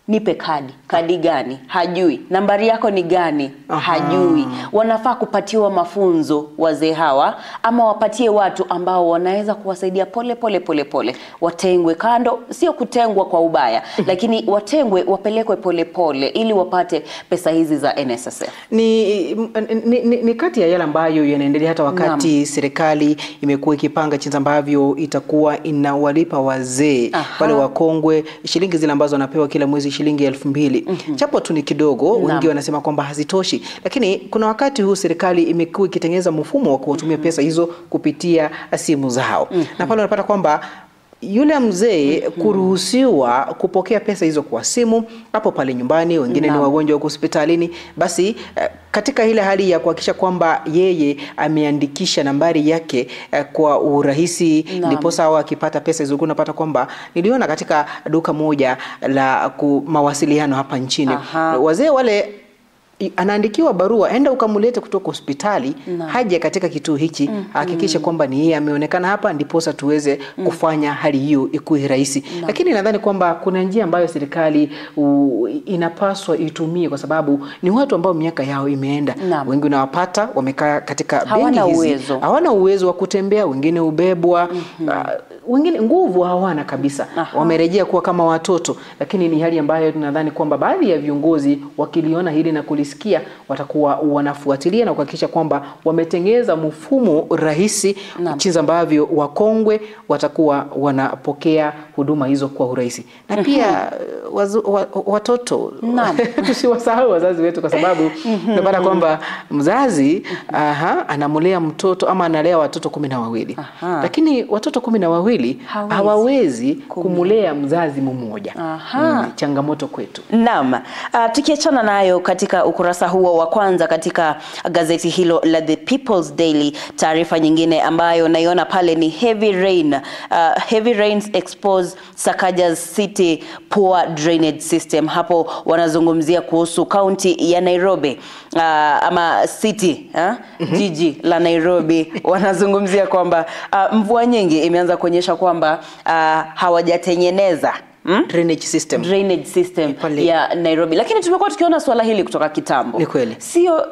Nipe kadi. Kadi gani? Hajui. Nambari yako ni gani? Hajui. Wanafaa kupatiwa mafunzo wazee hawa, ama wapatie watu ambao wanaweza kuwasaidia pole pole pole pole. Watengwe kando, sio kutengwa kwa ubaya, lakini watengwe, wapelekwe pole pole ili wapate pesa hizi za NSSF. Ni kati ya yale ambayo yanaendelea hata wakati serikali imekuwa ikipanga jinsi ambavyo itakuwa inawalipa wazee wale wakongwe shilingi zile ambazo wanapewa kila mwezi, shilingi 2000. Japo tu ni kidogo, wengi wanasema kwamba hazitoshi. Lakini kuna wakati huu serikali imekuwa ikitengeneza mfumo wa kuwatumia pesa hizo kupitia simu zao. Na pale unapata kwamba yule mzee kuruhusiwa kupokea pesa hizo kwa simu hapo pale nyumbani, wengine ni wagonjwa huko hospitalini, basi katika ile hali ya kuhakikisha kwamba yeye ameandikisha nambari yake kwa urahisi, ndiposa hao akipata pesa hizo. Unapata kwamba niliona katika duka moja la mawasiliano hapa nchini, wazee wale anaandikiwa barua, enda ukamulete kutoka hospitali haje katika kituo hichi, hakikishe kwamba ni yeye ameonekana hapa, ndiposa tuweze kufanya hali hiyo ikuwe rahisi. Lakini nadhani kwamba kuna njia ambayo serikali inapaswa itumie, kwa sababu ni watu ambao miaka yao imeenda. Wengi unawapata wamekaa katika benki hizi, hawana uwezo wa kutembea, wengine ubebwa, wengine nguvu hawana kabisa, wamerejea kuwa kama watoto. Lakini ni hali ambayo tunadhani kwamba baadhi ya viongozi wakiliona hili na kulisikia watakuwa wanafuatilia na kuhakikisha kwamba wametengeza mfumo rahisi jinsi ambavyo wakongwe watakuwa wanapokea huduma hizo kwa urahisi. Na pia watoto tusiwasahau wazazi wetu, kwa sababu tunapata kwamba mzazi anamlea mtoto ama analea watoto 12. Lakini watoto 12 wawili hawawezi kumulea mzazi mmoja. Changamoto kwetu. Naam. Tukiachana nayo katika ukurasa huo wa kwanza katika gazeti hilo la The People's Daily, taarifa nyingine ambayo naiona pale ni heavy rain. Heavy rains expose Sakaja's city poor drainage system. Hapo wanazungumzia kuhusu kaunti ya Nairobi, ama city, jiji la Nairobi. Wanazungumzia kwamba mvua nyingi imeanza kuonyesha kwamba hawajatengeneza drainage system, drainage system ya Nairobi. Lakini tumekuwa tukiona swala hili kutoka kitambo. Ni kweli. Sio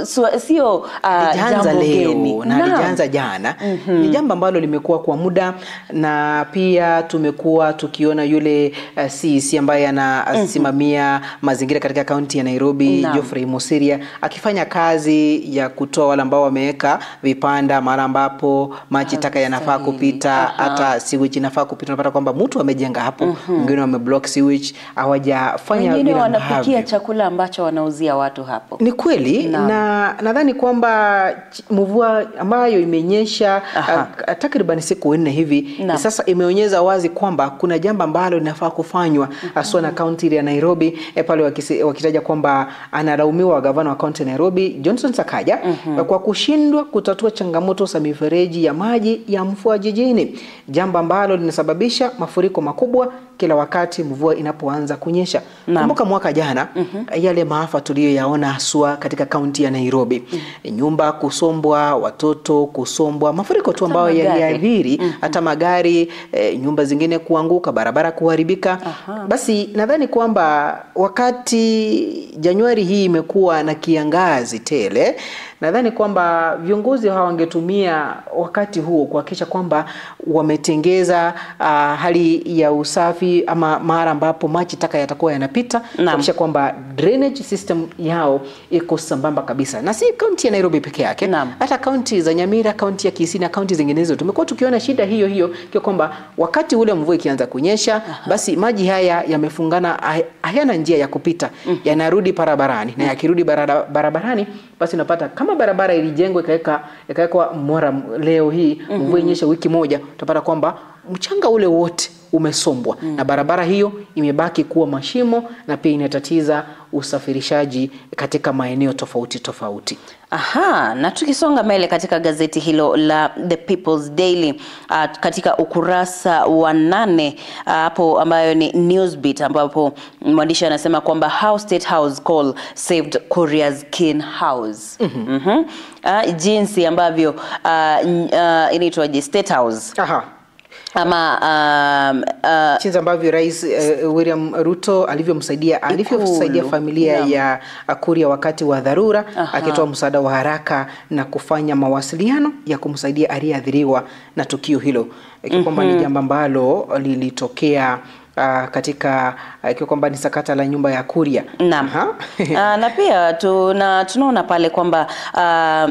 jambo geni na halijaanza jana. Ni jambo ambalo limekuwa kwa muda, na pia tumekuwa tukiona yule CEC ambaye anasimamia mazingira katika kaunti ya Nairobi, Geoffrey Mosiria, akifanya kazi ya kutoa wale ambao wameweka vipanda mara ambapo maji taka yanafaa kupita, hata sewage inafaa kupita. Unapata kwamba mtu amejenga hapo, mwingine wame block sewage, hawajafanya wengine wanapikia chakula ambacho wanauzia watu hapo. Ni kweli. Na nadhani kwamba mvua ambayo imenyesha takriban siku 4 hivi sasa imeonyesha wazi kwamba kuna jambo ambalo linafaa kufanywa haswa na kaunti ya Nairobi, pale wakitaja kwamba analaumiwa gavana wa kaunti ya Nairobi Johnson Sakaja kwa kushindwa kutatua changamoto za mifereji ya maji ya mvua jijini, jambo ambalo linasababisha mafuriko makubwa kila wakati mvua inapoanza kunyesha. Kumbuka mwaka jana yale maafa tuliyoyaona haswa katika kaunti ya Nairobi. Nyumba kusombwa, watoto kusombwa, mafuriko tu ambayo yaliathiri hata magari, nyumba zingine kuanguka, barabara kuharibika. Basi nadhani kwamba wakati Januari hii imekuwa na kiangazi tele, nadhani kwamba viongozi hawa wangetumia wakati huo kuhakikisha kwamba wametengeza hali ya usafi ama mara ambapo maji taka yatakuwa yanapita, kuhakikisha kwamba drainage system yao iko sambamba kabisa. Na si kaunti ya Nairobi peke yake, hata kaunti za Nyamira, kaunti ya Kisii na kaunti zinginezo tumekuwa tukiona shida hiyo hiyo, kwa kwamba wakati ule mvua ikianza kunyesha, basi maji haya yamefungana, hayana njia ya kupita, yanarudi barabarani, na yakirudi barabarani basi unapata kama barabara ilijengwa ikawekwa mora, leo hii mvua inyesha wiki moja, utapata kwamba mchanga ule wote umesombwa na barabara hiyo imebaki kuwa mashimo, na pia inatatiza usafirishaji katika maeneo tofauti tofauti. Na tukisonga mbele katika gazeti hilo la The People's Daily, katika ukurasa wa 8 hapo ambayo ni Newsbeat, ambapo mwandishi anasema kwamba how State House call saved Korea's Kin House. Jinsi ambavyo inaitwa State House. Ama jinsi ambavyo Rais William Ruto alivyomsaidia familia ya Kuria wakati wa dharura, akitoa msaada wa haraka na kufanya mawasiliano ya kumsaidia aliyeathiriwa na tukio hilo, kwamba ni jambo ambalo lilitokea katika kwamba ni sakata la nyumba ya Kuria. Naam. Na pia tunaona pale kwamba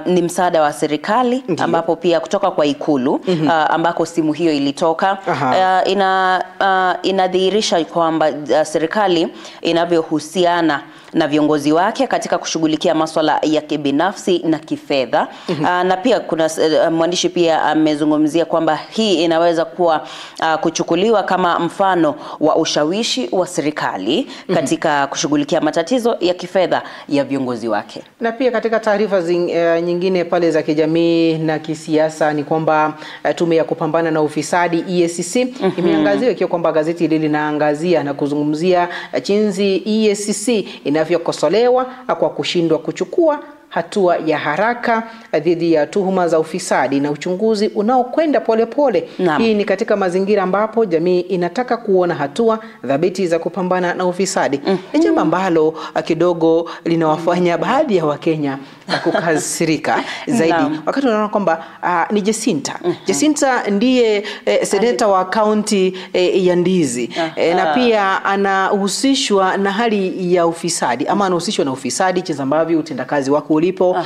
ni msaada wa serikali, ambapo pia kutoka kwa Ikulu, ambako simu hiyo ilitoka, inadhihirisha kwamba serikali inavyohusiana na viongozi wake katika kushughulikia masuala ya kibinafsi na kifedha. Na pia kuna mwandishi pia amezungumzia kwamba hii inaweza kuwa kuchukuliwa kama mfano wa ushawishi wa serikali katika kushughulikia matatizo ya kifedha ya viongozi wake. Na pia katika taarifa nyingine pale za kijamii na kisiasa ni kwamba tume ya kupambana na ufisadi EACC imeangaziwa, ikiwa kwamba gazeti hili linaangazia na kuzungumzia jinsi EACC inavyokosolewa kwa kushindwa kuchukua hatua ya haraka dhidi ya tuhuma za ufisadi na uchunguzi unaokwenda polepole. Hii ni katika mazingira ambapo jamii inataka kuona hatua thabiti za kupambana na ufisadi. Ni jambo ambalo kidogo linawafanya baadhi ya Wakenya kukasirika zaidi wakati unaona kwamba ni Jacinta. Jacinta ndiye seneta wa kaunti ya Ndizi, na pia anahusishwa na hali ya ufisadi, ama anahusishwa na ufisadi jinsi ambavyo utendakazi wako ulipo.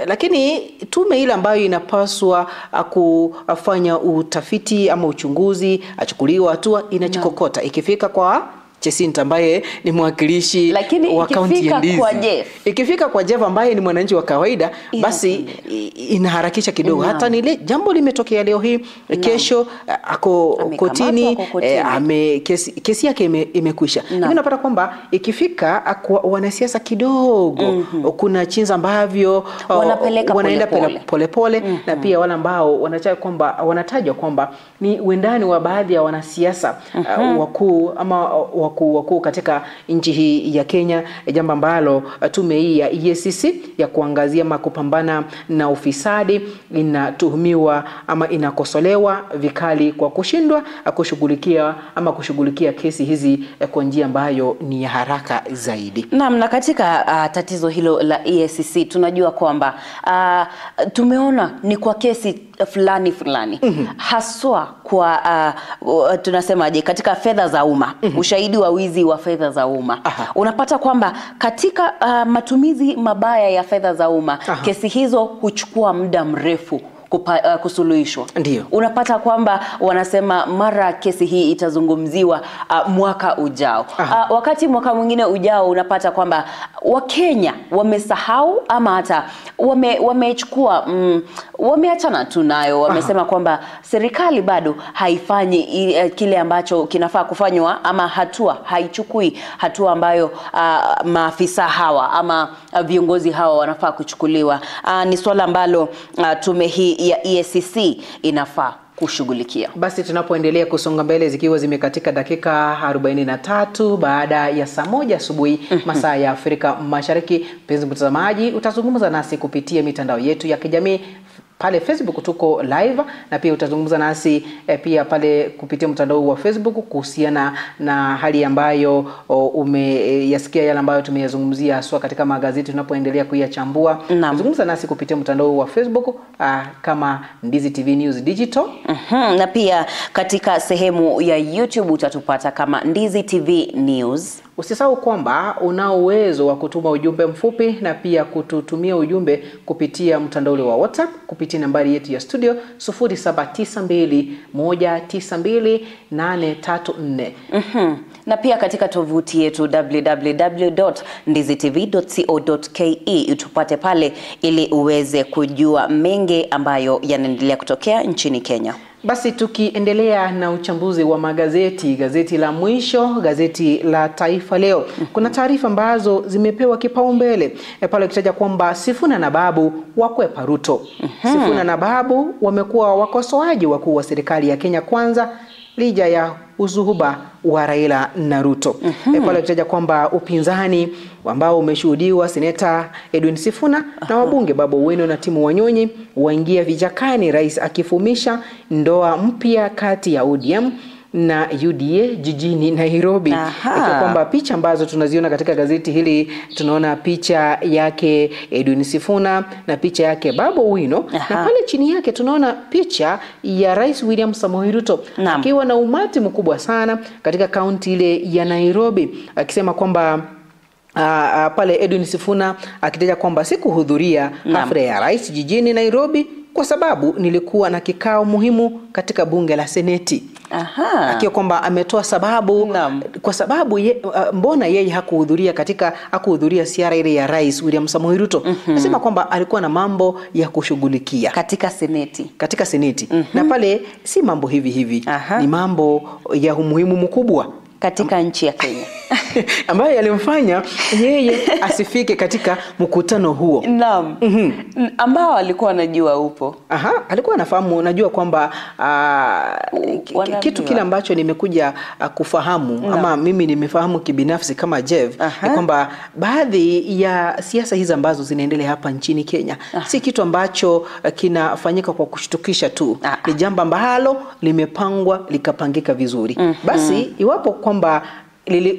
Lakini tume ile ambayo inapaswa kufanya utafiti ama uchunguzi, achukuliwa hatua, inachikokota. Ikifika kwa Jacinta ambaye ni mwakilishi wa kaunti ya Ndizi. Ikifika kwa Jeff ambaye ni mwananchi wa kawaida, basi inaharakisha kidogo. Hata ni jambo limetokea leo hii, kesho ako kotini, kesi yake imekwisha. Lakini unapata kwamba ikifika kwa wanasiasa kidogo kuna chinza ambavyo wanaenda pole pole, na pia wale ambao wanatajwa kwamba ni wendani wa baadhi ya wanasiasa wakuu ama wakuu katika nchi hii ya Kenya, jambo ambalo tume hii ya EACC ya kuangazia ama kupambana na ufisadi inatuhumiwa ama inakosolewa vikali kwa kushindwa kushughulikia ama kushughulikia kesi hizi kwa njia ambayo ni ya haraka zaidi. Naam, na katika tatizo hilo la EACC tunajua kwamba tumeona ni kwa kesi fulani fulani, haswa kwa tunasemaje, katika fedha za umma, ushahidi wa wizi wa fedha za umma. Unapata kwamba katika matumizi mabaya ya fedha za umma, kesi hizo huchukua muda mrefu kusuluhishwa. Ndiyo. Unapata kwamba wanasema mara kesi hii itazungumziwa mwaka ujao. Wakati mwaka mwingine ujao unapata kwamba Wakenya wamesahau ama hata wamechukua wameachana tu nayo, wamesema kwamba serikali bado haifanyi kile ambacho kinafaa kufanywa, ama hatua haichukui hatua ambayo maafisa hawa ama viongozi hawa wanafaa kuchukuliwa. Ni swala ambalo tume hii ya EACC inafaa kushughulikia. Basi tunapoendelea kusonga mbele, zikiwa zimekatika dakika 43 baada ya saa 1 asubuhi masaa ya Afrika Mashariki, mpenzi mtazamaji, utazungumza nasi kupitia mitandao yetu ya kijamii. Pale Facebook tuko live, na pia utazungumza nasi pia pale kupitia mtandao wa Facebook kuhusiana na hali ambayo umeyasikia yale ambayo tumeyazungumzia haswa katika magazeti tunapoendelea kuyachambua. Zungumza nasi kupitia mtandao wa Facebook kama Ndizi TV News Digital. Na pia katika sehemu ya YouTube utatupata kama Ndizi TV News. Usisahau kwamba una uwezo wa kutuma ujumbe mfupi na pia kututumia ujumbe kupitia mtandao wa WhatsApp kupitia nambari yetu ya studio 0792192834. Na pia katika tovuti yetu www.ndizitv.co.ke utupate pale ili uweze kujua mengi ambayo yanaendelea kutokea nchini Kenya. Basi tukiendelea na uchambuzi wa magazeti, gazeti la mwisho, gazeti la Taifa Leo, kuna taarifa ambazo zimepewa kipaumbele pale ukitaja kwamba Sifuna na Babu wakwepa Ruto. Sifuna na Babu wamekuwa wakosoaji wakuu wa serikali ya Kenya Kwanza lija ya uzuhuba wa Raila na Ruto. Pale ukitaja kwamba upinzani ambao umeshuhudiwa Seneta Edwin Sifuna na wabunge Babu Owino na Timu Wanyonyi waingia vichakani, rais akifumisha ndoa mpya kati ya ODM na UDA jijini Nairobi. Ikiwa kwamba picha ambazo tunaziona katika gazeti hili, tunaona picha yake Edwin Sifuna na picha yake Babu Owino, na pale chini yake tunaona picha ya Rais William Samoei Ruto akiwa na umati mkubwa sana katika kaunti ile ya Nairobi, akisema kwamba pale Edwin Sifuna akitaja kwamba sikuhudhuria hafla ya rais jijini Nairobi kwa sababu nilikuwa na kikao muhimu katika bunge la Seneti. Akiwa kwamba ametoa sababu kwa sababu mbona yeye hakuhudhuria katika hakuhudhuria ziara ile ya Rais William Samoei Ruto. Anasema kwamba alikuwa na mambo ya kushughulikia katika Seneti. Katika Seneti. Na pale si mambo hivi hivi. Ni mambo ya umuhimu mkubwa katika nchi ya Kenya ambayo yalimfanya yeye asifike katika mkutano huo. Naam. Ambao alikuwa anajua upo. Alikuwa anafahamu, najua kwamba kitu kile ambacho nimekuja kufahamu ama mimi nimefahamu kibinafsi kama Jeff ni kwamba baadhi ya siasa hizi ambazo zinaendelea hapa nchini Kenya si kitu ambacho kinafanyika kwa kushtukisha tu. Ni jambo ambalo limepangwa likapangika vizuri. Basi iwapo kwamba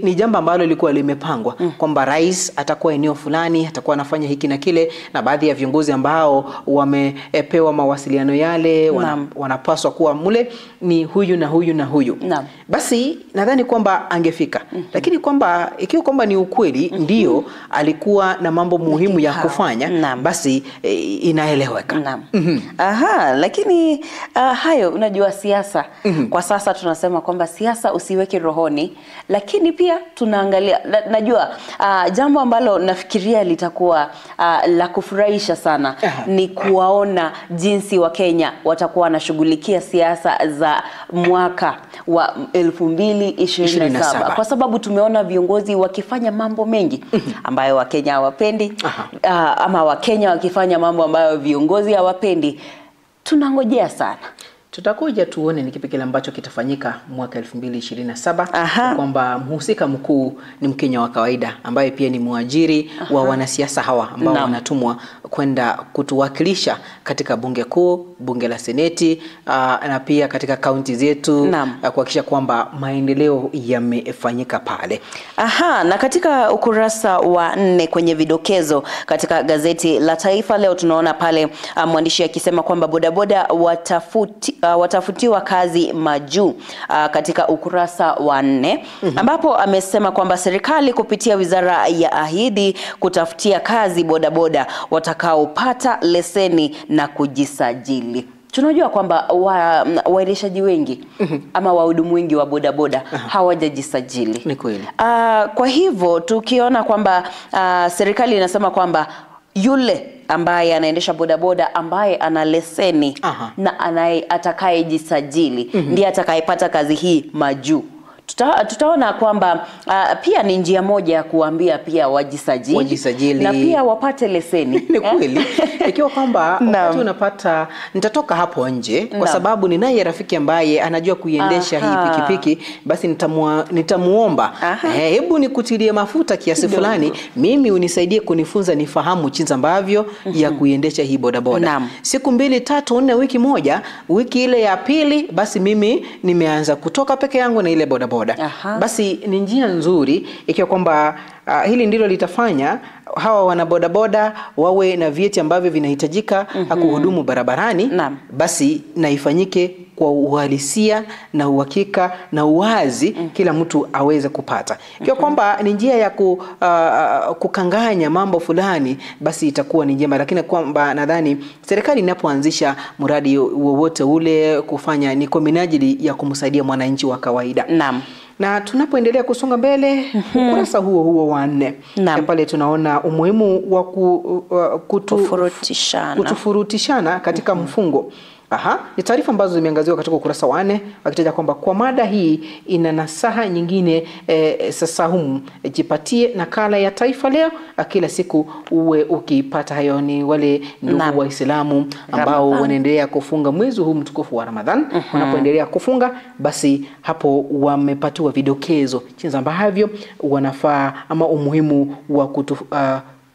ni jambo ambalo lilikuwa limepangwa kwamba rais atakuwa eneo fulani, atakuwa anafanya hiki na kile, na baadhi ya viongozi ambao wamepewa mawasiliano yale wanapaswa kuwa mule ni huyu na huyu na huyu. Basi nadhani kwamba angefika. Lakini kwamba ikiwa kwamba ni ukweli ndio alikuwa na mambo muhimu ya kufanya, basi inaeleweka. Lakini hayo unajua siasa. Kwa sasa tunasema kwamba siasa usiweke rohoni, lakini Lakini pia tunaangalia najua jambo ambalo nafikiria litakuwa la kufurahisha sana ni kuwaona jinsi wa Kenya watakuwa wanashughulikia siasa za mwaka wa 2027, kwa sababu tumeona viongozi wakifanya mambo mengi ambayo Wakenya hawapendi, ama Wakenya wakifanya mambo ambayo viongozi hawapendi. Tunangojea sana. Tutakuja tuone ni kipi kile ambacho kitafanyika mwaka 2027, kwamba mhusika mkuu ni Mkenya wa kawaida ambaye pia ni mwajiri wa wanasiasa hawa ambao wanatumwa kwenda kutuwakilisha katika bunge kuu, bunge la seneti, na pia katika kaunti zetu, kuhakikisha kwamba maendeleo yamefanyika pale. Na katika ukurasa wa 4 kwenye vidokezo katika gazeti la Taifa Leo tunaona pale mwandishi akisema kwamba bodaboda watafutiwa kazi majuu, katika ukurasa wa 4, ambapo amesema kwamba serikali kupitia wizara ya ahidi kutafutia kazi bodaboda watakaopata leseni na kujisajili. Tunajua kwamba waendeshaji wengi ama wahudumu wengi wa bodaboda hawajajisajili. Ni kweli. Kwa hivyo tukiona kwamba serikali inasema kwamba yule ambaye anaendesha bodaboda ambaye ana leseni na atakayejisajili ndiye atakayepata kazi hii majuu. Tutaona kwamba pia ni njia moja ya kuambia pia wajisajili na pia wapate leseni. Ni kweli. Ikiwa kwamba wakati unapata, nitatoka hapo nje kwa sababu ninaye rafiki ambaye anajua kuiendesha hii pikipiki, basi nitamuomba hebu nikutilie mafuta kiasi fulani, mimi unisaidie kunifunza nifahamu jinsi ambavyo ya kuiendesha hii bodaboda. Siku 2, 3, 4, wiki moja, wiki ile ya pili, basi mimi nimeanza kutoka peke yangu na ile bodaboda. Basi ni njia nzuri ikiwa kwamba hili ndilo litafanya hawa wanabodaboda wawe na vyeti ambavyo vinahitajika kuhudumu barabarani. Basi na ifanyike kwa uhalisia na uhakika na uwazi, kila mtu aweze kupata. Ikiwa kwamba ni njia ya kukanganya mambo fulani, basi itakuwa ni njema. Lakini kwamba nadhani serikali inapoanzisha mradi wowote ule kufanya ni kwa minajili ya kumsaidia mwananchi wa kawaida. Na tunapoendelea kusonga mbele, ukurasa huo huo wa 4 pale tunaona umuhimu wa kutofurutishana katika mfungo. Ni taarifa ambazo zimeangaziwa katika ukurasa wa 4, wakitaja kwamba kwa mada hii ina nasaha nyingine. Sasa humu jipatie nakala ya Taifa Leo kila siku uwe ukipata. Hayo ni wale ndugu Waislamu ambao wanaendelea kufunga mwezi huu mtukufu wa Ramadhan. Wanapoendelea kufunga, basi hapo wamepatiwa vidokezo jinsi ambavyo wanafaa ama umuhimu wa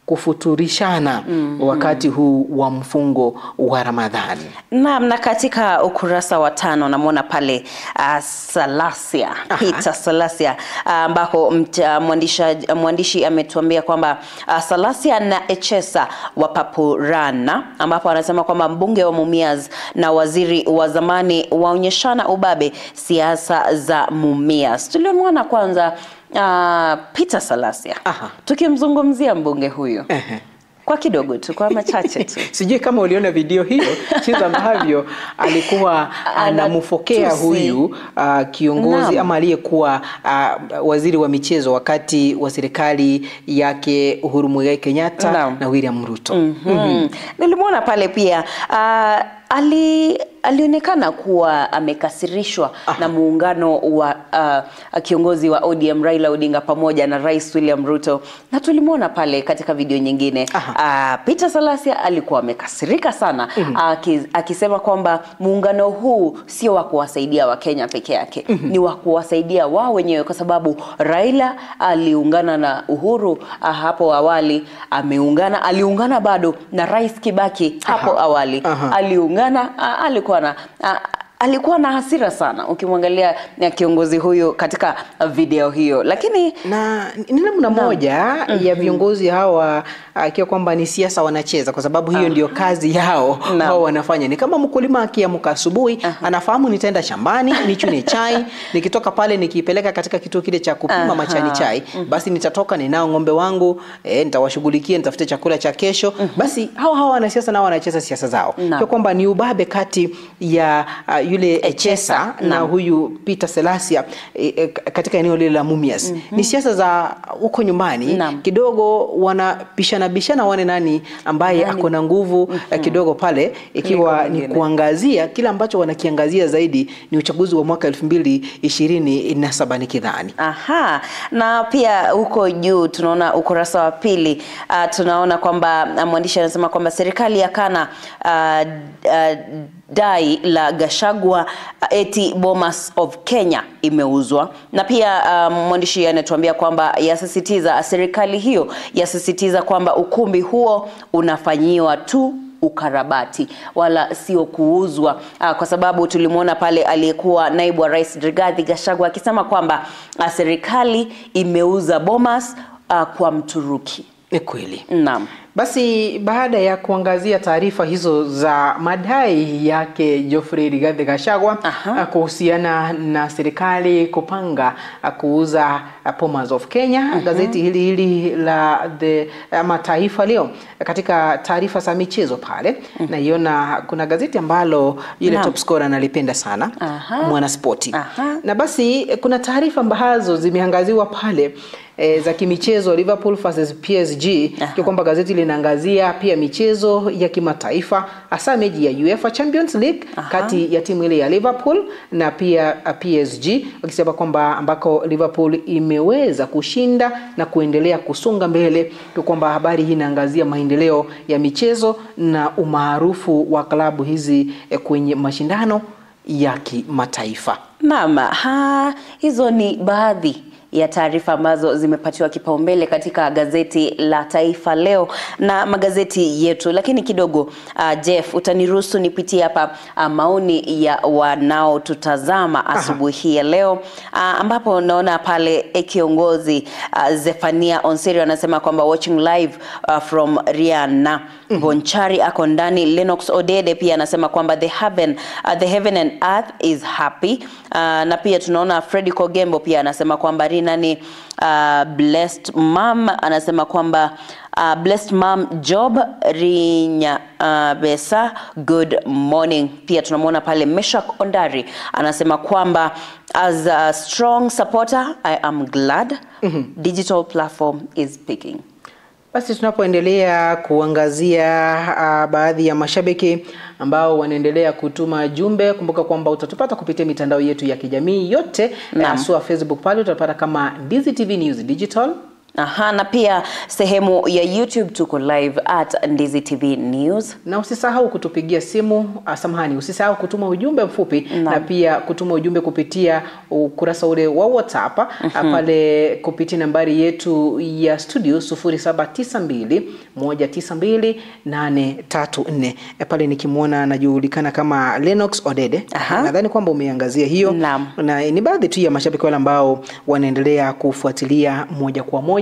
kufuturishana wakati huu wa mfungo wa Ramadhani. Naam, na katika ukurasa wa 5 namuona pale Salasia, Peter Salasia, ambako mwandishi ametuambia kwamba Salasia na Echesa wapapurana, ambapo anasema kwamba mbunge wa Mumias na waziri wa zamani waonyeshana ubabe siasa za Mumias. Tulimuona kwanza Peter Salasia. Tukimzungumzia mbunge huyu kwa kidogo tu, kwa machache tu. Sijui kama uliona video hiyo, jinsi ambavyo alikuwa anamfokea huyu kiongozi ama aliyekuwa waziri wa michezo wakati wa serikali yake Uhuru Muigai Kenyatta na William Ruto. Nilimuona pale pia alionekana kuwa amekasirishwa na muungano wa kiongozi wa ODM Raila Odinga pamoja na Rais William Ruto. Na tulimuona pale katika video nyingine Peter Salasia alikuwa amekasirika sana, akisema kwamba muungano huu sio wa kuwasaidia Wakenya peke yake, ni wa kuwasaidia wao wenyewe, kwa sababu Raila aliungana na Uhuru hapo awali, aliungana bado na Rais Kibaki hapo awali, aliungana alikuwa na hasira sana ukimwangalia kiongozi huyu katika video hiyo. Lakini na ni namna moja ya viongozi hawa akiwa kwamba ni siasa wanacheza, kwa sababu hiyo ndio kazi yao wao wanafanya. Ni kama mkulima akiamka asubuhi, anafahamu nitaenda shambani nichune chai, nikitoka pale nikipeleka katika kituo kile cha kupima majani chai, basi nitatoka ninao ng'ombe wangu, nitawashughulikia, nitafute chakula cha kesho. Basi hao wanasiasa nao wanacheza siasa zao. Kwa kwamba ni ubabe kati ya yule Echesa na huyu Peter Selasia katika eneo lile la Mumias. Ni siasa za huko nyumbani. Kidogo wanapishana bishana wane nani ambaye ako na nguvu kidogo pale, ikiwa ni kuangazia kile ambacho wanakiangazia zaidi ni uchaguzi wa mwaka 2027 nikidhani. Aha, na pia huko juu tunaona ukurasa wa pili, tunaona kwamba mwandishi anasema kwamba serikali yakana dai la Gachagua eti Bomas of Kenya imeuzwa. Na pia mwandishi anatuambia kwamba yasisitiza serikali hiyo yasisitiza kwamba ukumbi huo unafanyiwa tu ukarabati wala sio kuuzwa, kwa sababu tulimuona pale aliyekuwa naibu wa rais Rigathi Gachagua akisema kwamba serikali imeuza Bomas kwa Mturuki. Ni kweli. Naam. Basi baada ya kuangazia taarifa hizo za madai yake Geoffrey Rigathi Gachagua kuhusiana na serikali kupanga kuuza Bomas of Kenya, gazeti hili la Taifa Leo katika taarifa za michezo pale naiona kuna gazeti ambalo yule top scorer analipenda sana, Mwanaspoti. Na basi kuna taarifa ambazo zimeangaziwa pale za kimichezo, Liverpool versus PSG, kwamba gazeti linaangazia pia michezo ya kimataifa hasa mechi ya UEFA Champions League kati ya timu ile ya Liverpool na pia PSG, wakisema kwamba ambako Liverpool imeweza kushinda na kuendelea kusonga mbele, kwamba habari hii inaangazia maendeleo ya michezo na umaarufu wa klabu hizi kwenye mashindano ya kimataifa. Naam, hizo ni baadhi ya taarifa ambazo zimepatiwa kipaumbele katika gazeti la Taifa Leo na magazeti yetu. Lakini kidogo Jeff, utaniruhusu nipitie hapa maoni ya wanaotutazama asubuhi ya leo, ambapo naona pale kiongozi Zefania Onserio anasema kwamba watching live from Rihanna. Bonchari ako ndani. Lennox Odede pia anasema kwamba the heaven and earth is happy. Na pia tunaona Freddy Kogembo pia anasema kwamba Rina ni blessed mom, anasema kwamba blessed mom Job Rinya Besa, good morning. Pia tunamuona pale Meshak Ondari anasema kwamba as a strong supporter I am glad digital platform is picking. Basi tunapoendelea kuangazia baadhi ya mashabiki ambao wanaendelea kutuma jumbe, kumbuka kwamba utatupata kupitia mitandao yetu ya kijamii yote, haswa Facebook pale utapata kama Ndizi TV News Digital. Aha, na pia sehemu ya YouTube tuko live at Ndizi TV News. Na usisahau kutupigia simu, samahani, usisahau kutuma ujumbe mfupi na pia kutuma ujumbe kupitia ukurasa ule wa WhatsApp pale kupitia nambari yetu ya studio 0792 192 834. Pale nikimuona anajulikana kama Lennox Odede. Nadhani kwamba umeangazia hiyo. Na ni baadhi tu ya mashabiki wale ambao wanaendelea kufuatilia moja kwa moja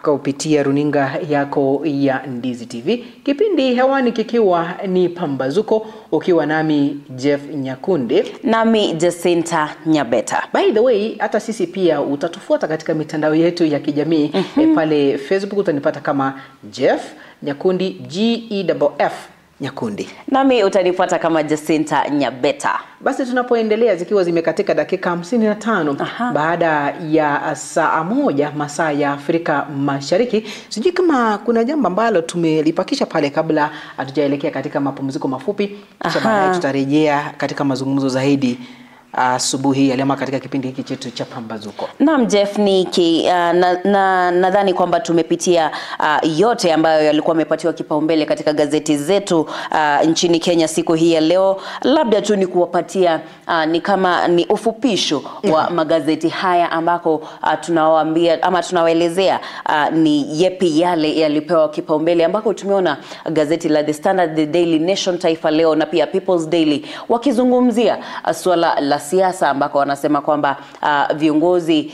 kupitia runinga yako ya Ndizi TV. Kipindi hewani kikiwa ni Pambazuko, ukiwa nami Jeff Nyakundi nami Jacinta Nyabeta. By the way, hata sisi pia utatufuata katika mitandao yetu ya kijamii. Pale Facebook utanipata kama Jeff Nyakundi, G-E-F-F Nyakundi. Nami utanifuata kama Jacinta Nyabeta. Basi tunapoendelea zikiwa zimekatika dakika 55 baada ya saa 1 masaa ya Afrika Mashariki. Sijui kama kuna jambo ambalo tumelipakisha pale kabla hatujaelekea katika mapumziko mafupi. Kisha baadaye tutarejea katika mazungumzo zaidi asubuhi ya leo katika kipindi hiki chetu cha Pambazuko. Naam Jeff, nadhani kwamba tumepitia yote ambayo yalikuwa yamepatiwa kipaumbele katika gazeti zetu nchini Kenya siku hii ya leo. Labda tu ni kuwapatia ni kama ni ufupisho wa magazeti haya ambako tunawaambia ama tunawaelezea ni yepi yale yalipewa kipaumbele, ambako tumeona gazeti la The Standard, The Daily Nation, Taifa Leo na pia People's Daily wakizungumzia swala la siasa, ambako wanasema kwamba viongozi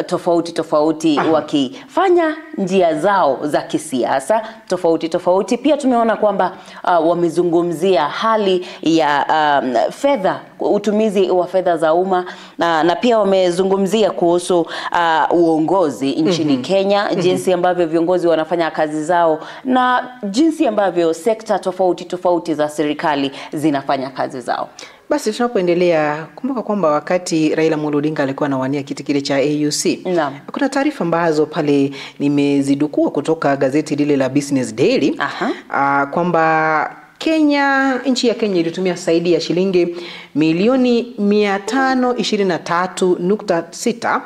tofauti tofauti wakifanya njia zao za kisiasa tofauti tofauti. Pia tumeona kwamba wamezungumzia hali ya fedha, utumizi wa fedha za umma, na pia wamezungumzia kuhusu uongozi nchini Kenya, jinsi ambavyo viongozi wanafanya kazi zao na jinsi ambavyo sekta tofauti tofauti za serikali zinafanya kazi zao. Basi tunapoendelea, kumbuka kwamba wakati Raila Amolo Odinga alikuwa anawania kiti kile cha AUC, kuna taarifa ambazo pale nimezidukua kutoka gazeti lile la Business Daily kwamba Kenya, nchi ya Kenya ilitumia zaidi ya shilingi milioni 523.6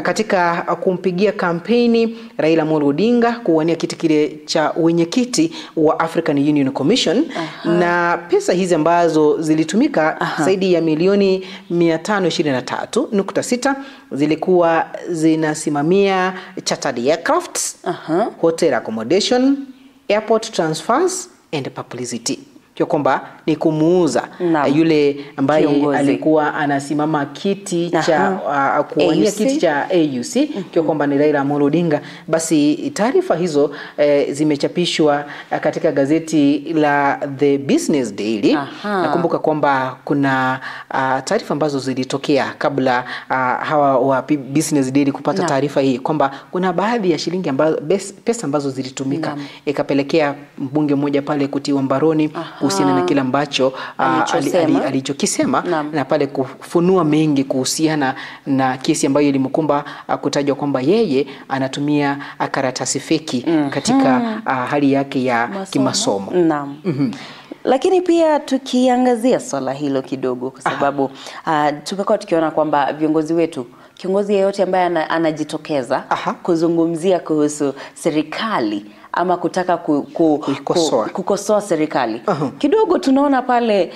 katika kumpigia kampeni Raila Amolo Odinga kuwania kiti kile cha wenyekiti wa African Union Commission. Na pesa hizi ambazo zilitumika zaidi ya milioni 523.6 zilikuwa zinasimamia chartered aircrafts, hotel accommodation, airport transfers and publicity. Kwa kwamba ni kumuuza yule ambaye alikuwa anasimama kiti cha kuwania kiti cha AUC, kwa kwamba ni Raila Amolo Odinga. Basi taarifa hizo zimechapishwa katika gazeti la The Business Daily. Nakumbuka kwamba kuna taarifa ambazo zilitokea kabla hawa wa Business Daily kupata taarifa hii kwamba kuna baadhi ya shilingi ambazo pesa ambazo zilitumika ikapelekea mbunge mmoja pale kutiwa mbaroni kuhusiana na kile ambacho alichokisema na pale kufunua mengi kuhusiana na kesi ambayo ilimkumba, kutajwa kwamba yeye anatumia karatasi feki katika hali yake ya kimasomo. Naam. Lakini pia tukiangazia swala hilo kidogo, kwa sababu tumekuwa tukiona kwamba viongozi wetu, kiongozi yeyote ambaye anajitokeza kuzungumzia kuhusu serikali ama kutaka kukosoa serikali, kidogo tunaona pale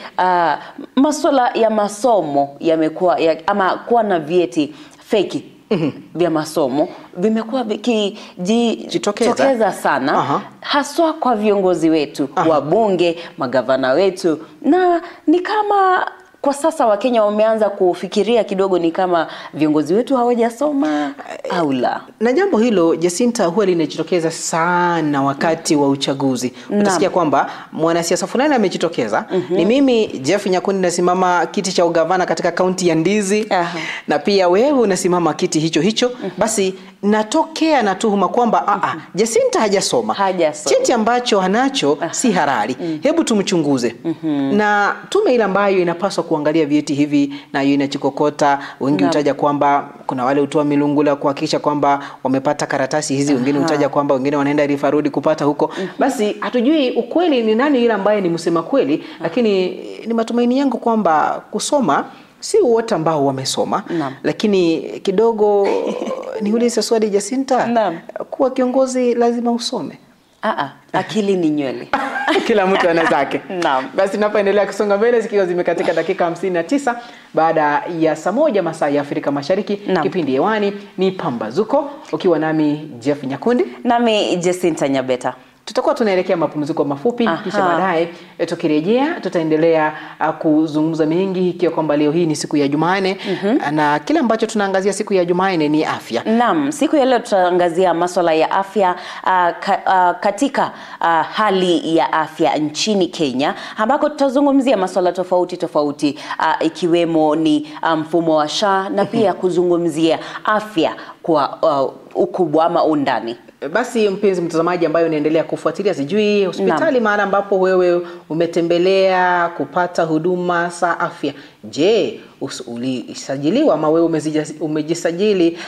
masuala ya masomo yamekuwa ama kuwa na vyeti feki vya masomo vimekuwa vikijitokeza sana, haswa kwa viongozi wetu, wabunge, magavana wetu, na ni kama kwa sasa Wakenya wameanza kufikiria kidogo ni kama viongozi wetu hawajasoma au la. Na jambo hilo Jacinta huwa linajitokeza sana wakati wa uchaguzi. Utasikia kwamba mwanasiasa fulani amejitokeza, ni mimi Jeff Nyakundi nasimama kiti cha ugavana katika kaunti ya Ndizi, na pia wewe unasimama kiti hicho hicho. Basi natokea na tuhuma kwamba Jacinta hajasoma. Cheti ambacho anacho si halali. Hebu tumchunguze. Na tume ile ambayo inapaswa kuangalia vyeti hivi na hiyo inachikokota, wengi hutaja kwamba kuna wale hutoa milungula kuhakikisha kwamba wamepata karatasi hizi, wengine hutaja kwamba wengine wanaenda rifarudi kupata huko. Basi hatujui ukweli ni nani yule ambaye ni msema kweli, lakini ni matumaini yangu kwamba kusoma si wote ambao wamesoma. Lakini kidogo niulize swali Jacinta, kuwa kiongozi lazima usome? Akili ni nywele. Kila mtu ana zake. Basi tunapoendelea kusonga mbele, zikiwa zimekatika dakika 59 baada ya saa 1 masaa ya Afrika Mashariki, kipindi hewani ni Pambazuko, ukiwa nami Jeff Nyakundi nami Jacinta Nyabeta. Tutakuwa tunaelekea mapumziko mafupi, kisha baadaye tukirejea tutaendelea kuzungumza mengi, ikiwa kwamba leo hii ni siku ya Jumanne, na kile ambacho tunaangazia siku ya Jumanne ni afya. Naam, siku ya leo tutaangazia masuala ya afya katika hali ya afya nchini Kenya, ambako tutazungumzia masuala tofauti tofauti, ikiwemo ni mfumo wa SHA na pia kuzungumzia afya kwa ukubwa ama undani. Basi mpenzi mtazamaji ambaye unaendelea kufuatilia, sijui hospitali mahali ambapo wewe umetembelea kupata huduma za afya, je, ulisajiliwa ama wewe umejisajili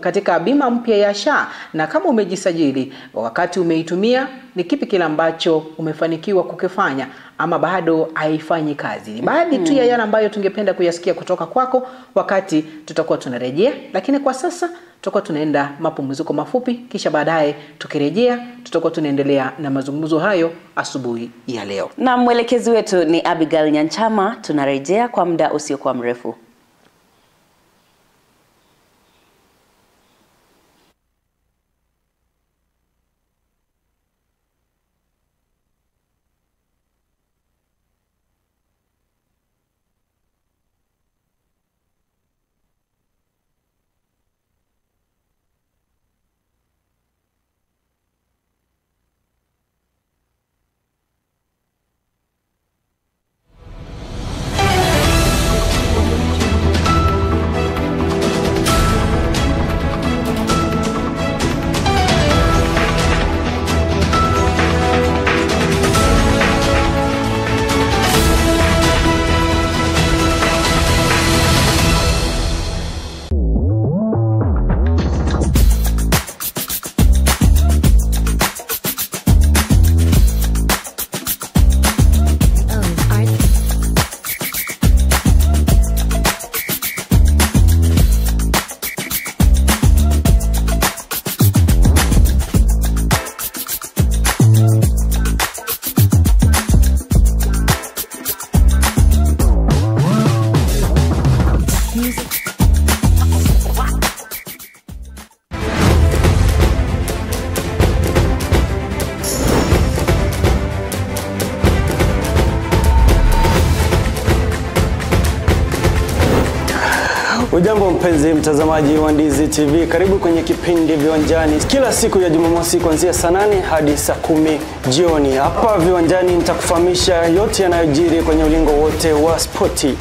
katika bima mpya ya SHA? Na kama umejisajili, wakati umeitumia, ni kipi kile ambacho umefanikiwa kukifanya ama bado haifanyi kazi? Ni baadhi tu ya yale ambayo tungependa kuyasikia kutoka kwako wakati tutakuwa tunarejea, lakini kwa sasa tutakuwa tunaenda mapumziko mafupi, kisha baadaye tukirejea tutakuwa tunaendelea na mazungumzo hayo asubuhi ya leo. Na mwelekezi wetu ni Abigail Nyanchama. Tunarejea kwa muda usiokuwa mrefu. Hujambo mpenzi mtazamaji wa Ndizi TV, karibu kwenye kipindi Viwanjani kila siku ya Jumamosi kuanzia saa 8 hadi saa 10 jioni. Hapa Viwanjani nitakufahamisha yote yanayojiri kwenye ulingo wote wa spoti.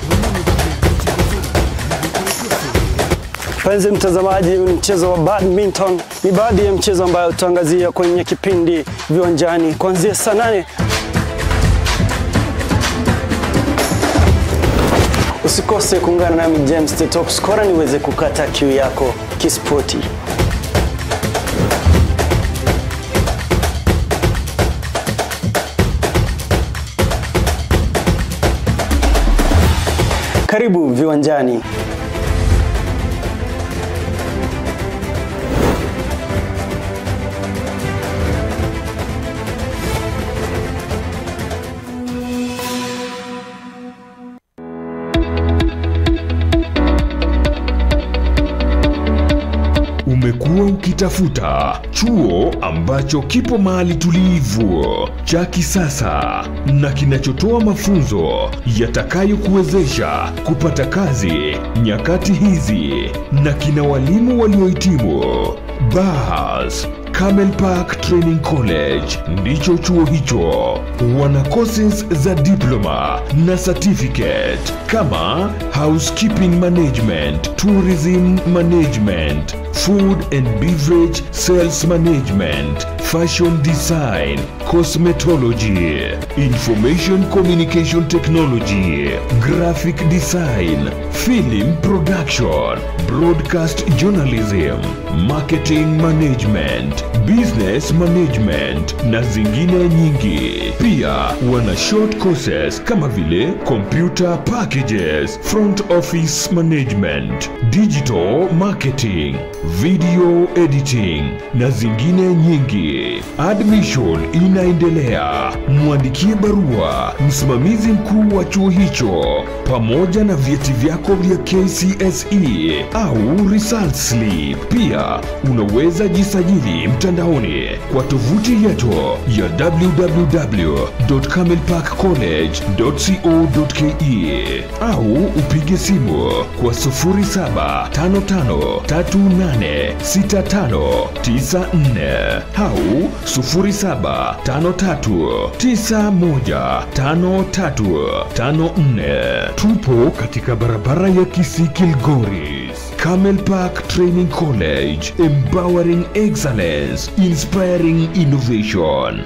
Mpenzi mtazamaji, mchezo wa badminton ni baadhi ya mchezo ambayo tutaangazia kwenye kipindi Viwanjani kuanzia saa 8. Usikose kuungana nami James the Top Scorer niweze kukata kiu yako kispoti. Karibu Viwanjani. Umekuwa ukitafuta chuo ambacho kipo mahali tulivu, cha kisasa na kinachotoa mafunzo yatakayokuwezesha kupata kazi nyakati hizi na kina walimu waliohitimu. Bas, Camel Park Training College ndicho chuo hicho. Wana courses za diploma na certificate kama housekeeping management, tourism management, food and beverage sales management, fashion design, cosmetology, information communication technology, graphic design, film production, broadcast journalism, marketing management, business management na zingine nyingi. Pia wana short courses kama vile computer packages, front office management, digital marketing, video editing na zingine nyingi. Admission inaendelea. Mwandikie barua msimamizi mkuu wa chuo hicho pamoja na vyeti vyako vya KCSE au result slip. Pia unaweza jisajili mtandaoni kwa tovuti yetu ya www.camelparkcollege.co.ke au upige simu kwa 0755386594 au 0753915354. Tupo katika barabara ya Kisii Kilgoris. Camel Park Training College, empowering excellence, inspiring innovation.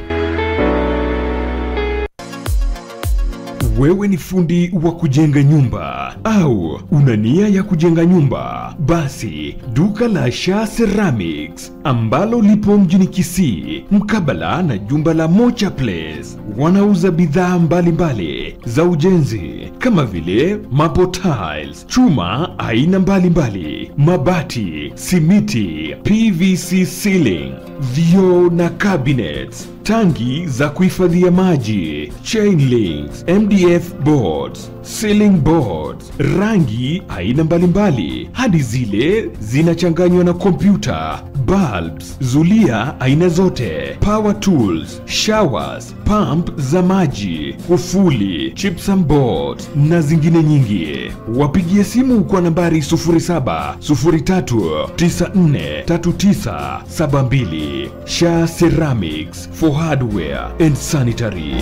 Wewe ni fundi wa kujenga nyumba au una nia ya kujenga nyumba? Basi duka la Sha Ceramics ambalo lipo mjini Kisii mkabala na jumba la Mocha Place wanauza bidhaa mbalimbali za ujenzi kama vile maple tiles, chuma aina mbalimbali, mabati, simiti, PVC ceiling, vioo na cabinets, tangi za kuhifadhia maji, chain links, MDF boards, ceiling boards, rangi aina mbalimbali hadi zile zinachanganywa na kompyuta, bulbs, zulia aina zote, power tools, showers, pump za maji, kufuli, gypsum boards na zingine nyingi. Wapigie simu kwa nambari 0703943972. Sha Ceramics for hardware and sanitary.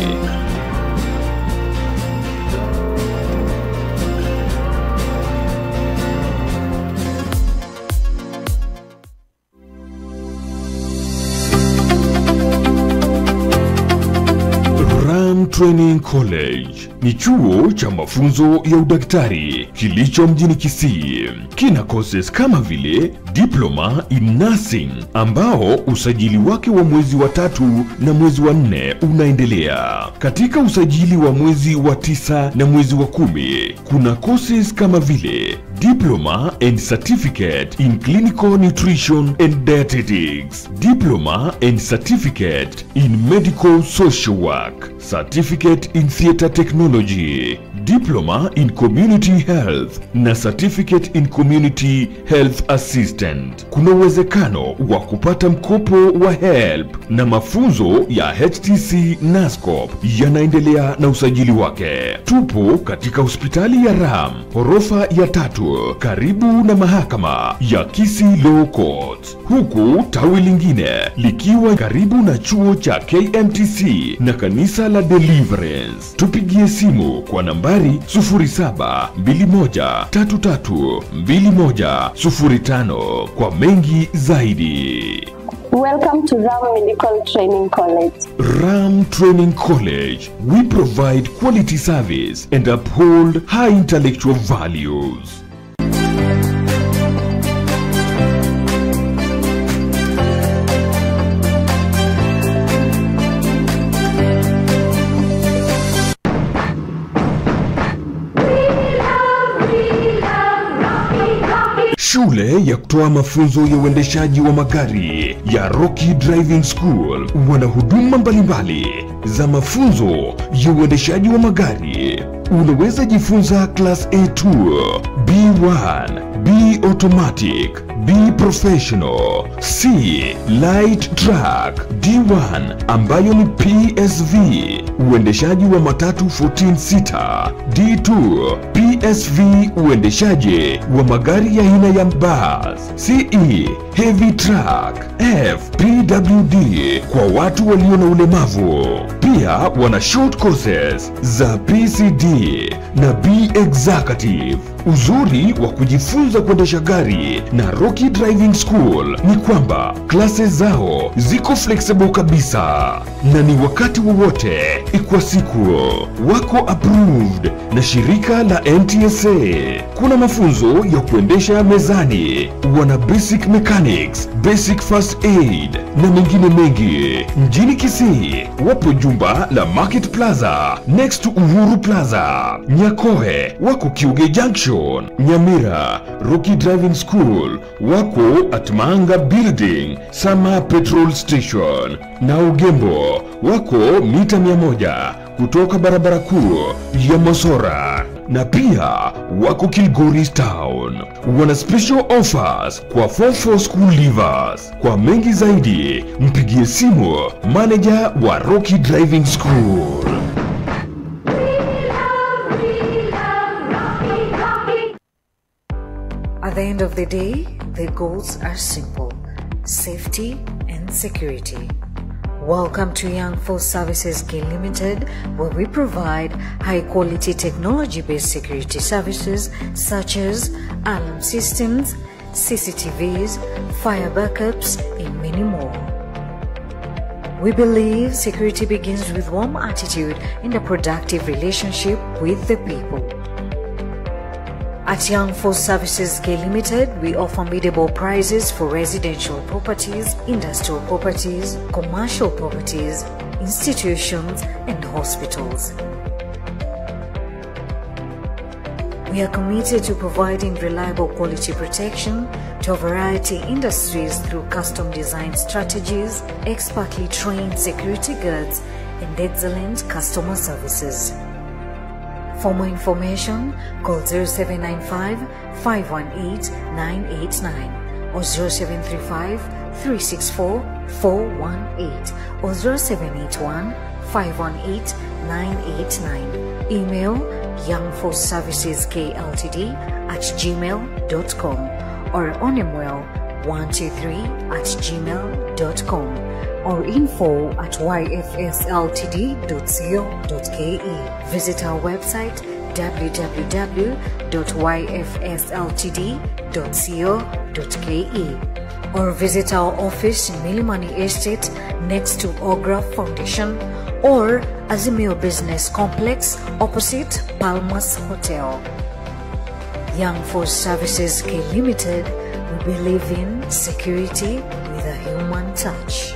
Training College ni chuo cha mafunzo ya udaktari kilicho mjini Kisii. Kina courses kama vile Diploma in Nursing ambao usajili wake wa mwezi wa 3 na mwezi wa 4 unaendelea. Katika usajili wa mwezi wa 9 na mwezi wa 10 kuna courses kama vile Diploma and Certificate in Clinical Nutrition and Dietetics, Diploma and Certificate in Medical Social Work, Certificate in Theater Technology, Diploma in Community Health na Certificate in Community Health Assistant. Kuna uwezekano wa kupata mkopo wa HELP na mafunzo ya HTC NASCOP yanaendelea na usajili wake. Tupo katika hospitali ya Ram, ghorofa ya 3, Kuu karibu na mahakama ya Kisii Law Courts, huku tawi lingine likiwa karibu na chuo cha KMTC na kanisa la Deliverance. Tupigie simu kwa nambari 0721332105 kwa mengi zaidi. Welcome to RAM Medical Training College. RAM Training College, we provide quality service and uphold high intellectual values. Shule ya kutoa mafunzo ya uendeshaji wa magari ya Rocky Driving School wana huduma mbalimbali za mafunzo ya uendeshaji wa magari. Unaweza jifunza Class A2, B1, B Automatic, B Professional, C Light Truck, D1 ambayo ni PSV, uendeshaji wa matatu 14 seater, D2 PSV, uendeshaji wa magari ya aina ya bus, CE Heavy Truck, F PWD kwa watu walio na ulemavu. Pia wana short courses za PCD na B Executive. Uzuri wa kujifunza kuendesha gari na Rocky Driving School ni kwamba classes zao ziko flexible kabisa na ni wakati wowote kwa siku. Wako approved na shirika la NTSA. Kuna mafunzo ya kuendesha mezani, wana basic mechanics, basic first aid na mengine mengi. Mjini Kisii wapo jumba la Market Plaza next to Uhuru Plaza. Nyakoe wako Kiuge Junction. Nyamira, Rocky Driving School wako at Manga Building, Sama Petrol Station. Na Ugembo wako mita 100 kutoka barabara kuu ya Mosora. Na pia wako Kilgoris Town. Wana special offers kwa 44 school leavers. Kwa mengi zaidi mpigie simu manager wa Rocky Driving School. At the end of the day, the goals are simple: safety and security. Welcome to Young Force Services K Limited, where we provide high-quality technology-based security services such as alarm systems, CCTVs, fire backups, and many more. We believe security begins with warm attitude and a productive relationship with the people. At Young Force Services K Limited, we offer biddable prices for residential properties, industrial properties, commercial properties, institutions, and hospitals. We are committed to providing reliable quality protection to a variety of industries through custom design strategies, expertly trained security guards, and excellent customer services. For more information, call 0795 518 989 or 0735 364 418 or 0781 518 989. Email youngforceserviceskltd@gmail.com or onemwell123@gmail.com or info@yfsltd.co.ke. Visit our website www.yfsltd.co.ke or visit our office in Milimani Estate next to Ogra Foundation or Azimio Business Complex opposite Palmas Hotel. Young Force Services K Limited, we believe in security with a human touch.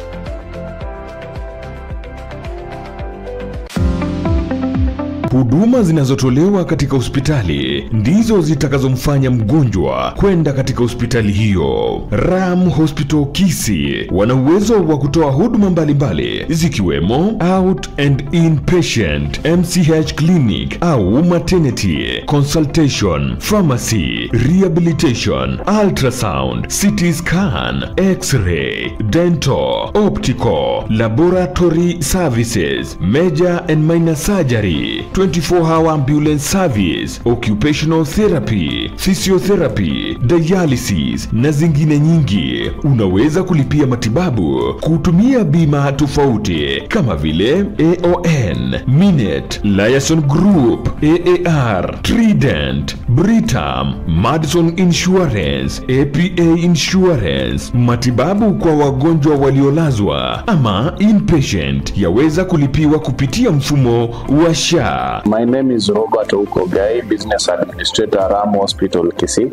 Huduma zinazotolewa katika hospitali ndizo zitakazomfanya mgonjwa kwenda katika hospitali hiyo. Ram Hospital Kisii wana uwezo wa kutoa huduma mbalimbali zikiwemo out and inpatient, MCH clinic au maternity, consultation, pharmacy, rehabilitation, ultrasound, CT scan, x-ray, dental, optical, laboratory services, major and minor surgery, 24-hour ambulance service, occupational therapy, physiotherapy, dialysis na zingine nyingi. Unaweza kulipia matibabu kutumia bima tofauti kama vile AON, Minet, Liaison Group, AAR, Trident, Britam, Madison Insurance, APA Insurance. Matibabu kwa wagonjwa waliolazwa ama inpatient yaweza kulipiwa kupitia mfumo wa SHA. My name is Robert Okogai, Business Administrator, Ram Hospital, Kisii.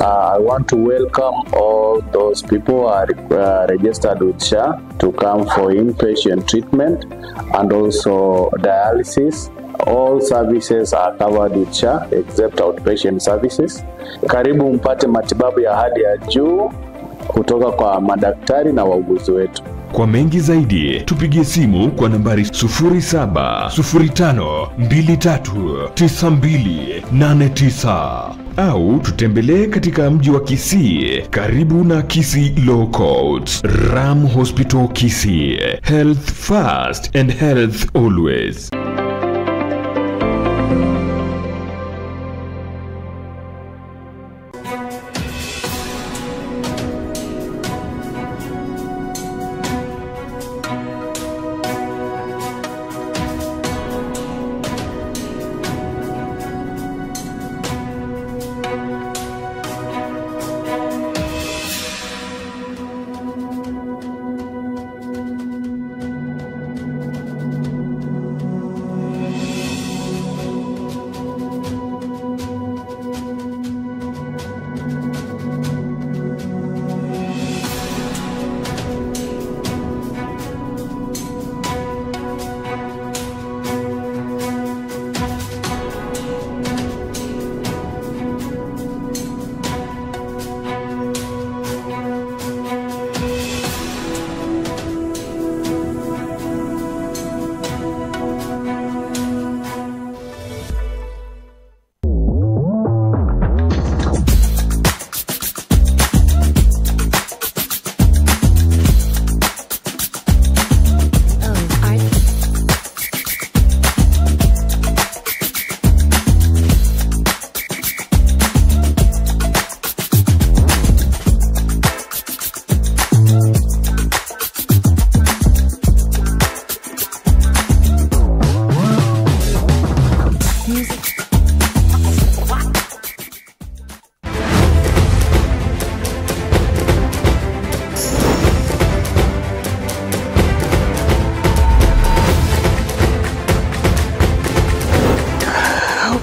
I want to welcome all those people who are registered with SHA to come for inpatient treatment and also dialysis. All services are covered with SHA except outpatient services. Karibu mpate matibabu ya hali ya juu kutoka kwa madaktari na wauguzi wetu. Kwa mengi zaidi tupigie simu kwa nambari 0705239289 au tutembelee katika mji wa Kisii karibu na Kisii Law Courts. Ram Hospital Kisii, health first and health always.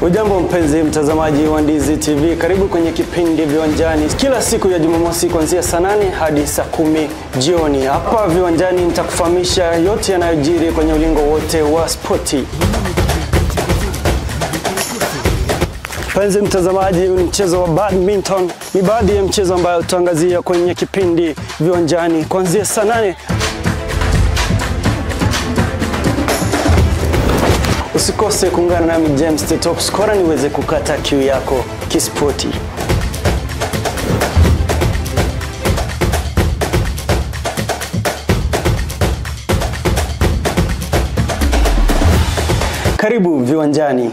Ujambo mpenzi mtazamaji wa Ndizi TV, karibu kwenye kipindi Viwanjani kila siku ya Jumamosi kuanzia saa 8 hadi saa 10 jioni. Hapa Viwanjani nitakufahamisha yote yanayojiri kwenye ulingo wote wa spoti. Mpenzi mtazamaji, mchezo wa badminton ni baadhi ya mchezo ambayo tutaangazia kwenye kipindi Viwanjani kuanzia saa 8. Usikose kuungana nami James the Top Scorer niweze kukata kiu yako kispoti. Karibu Viwanjani.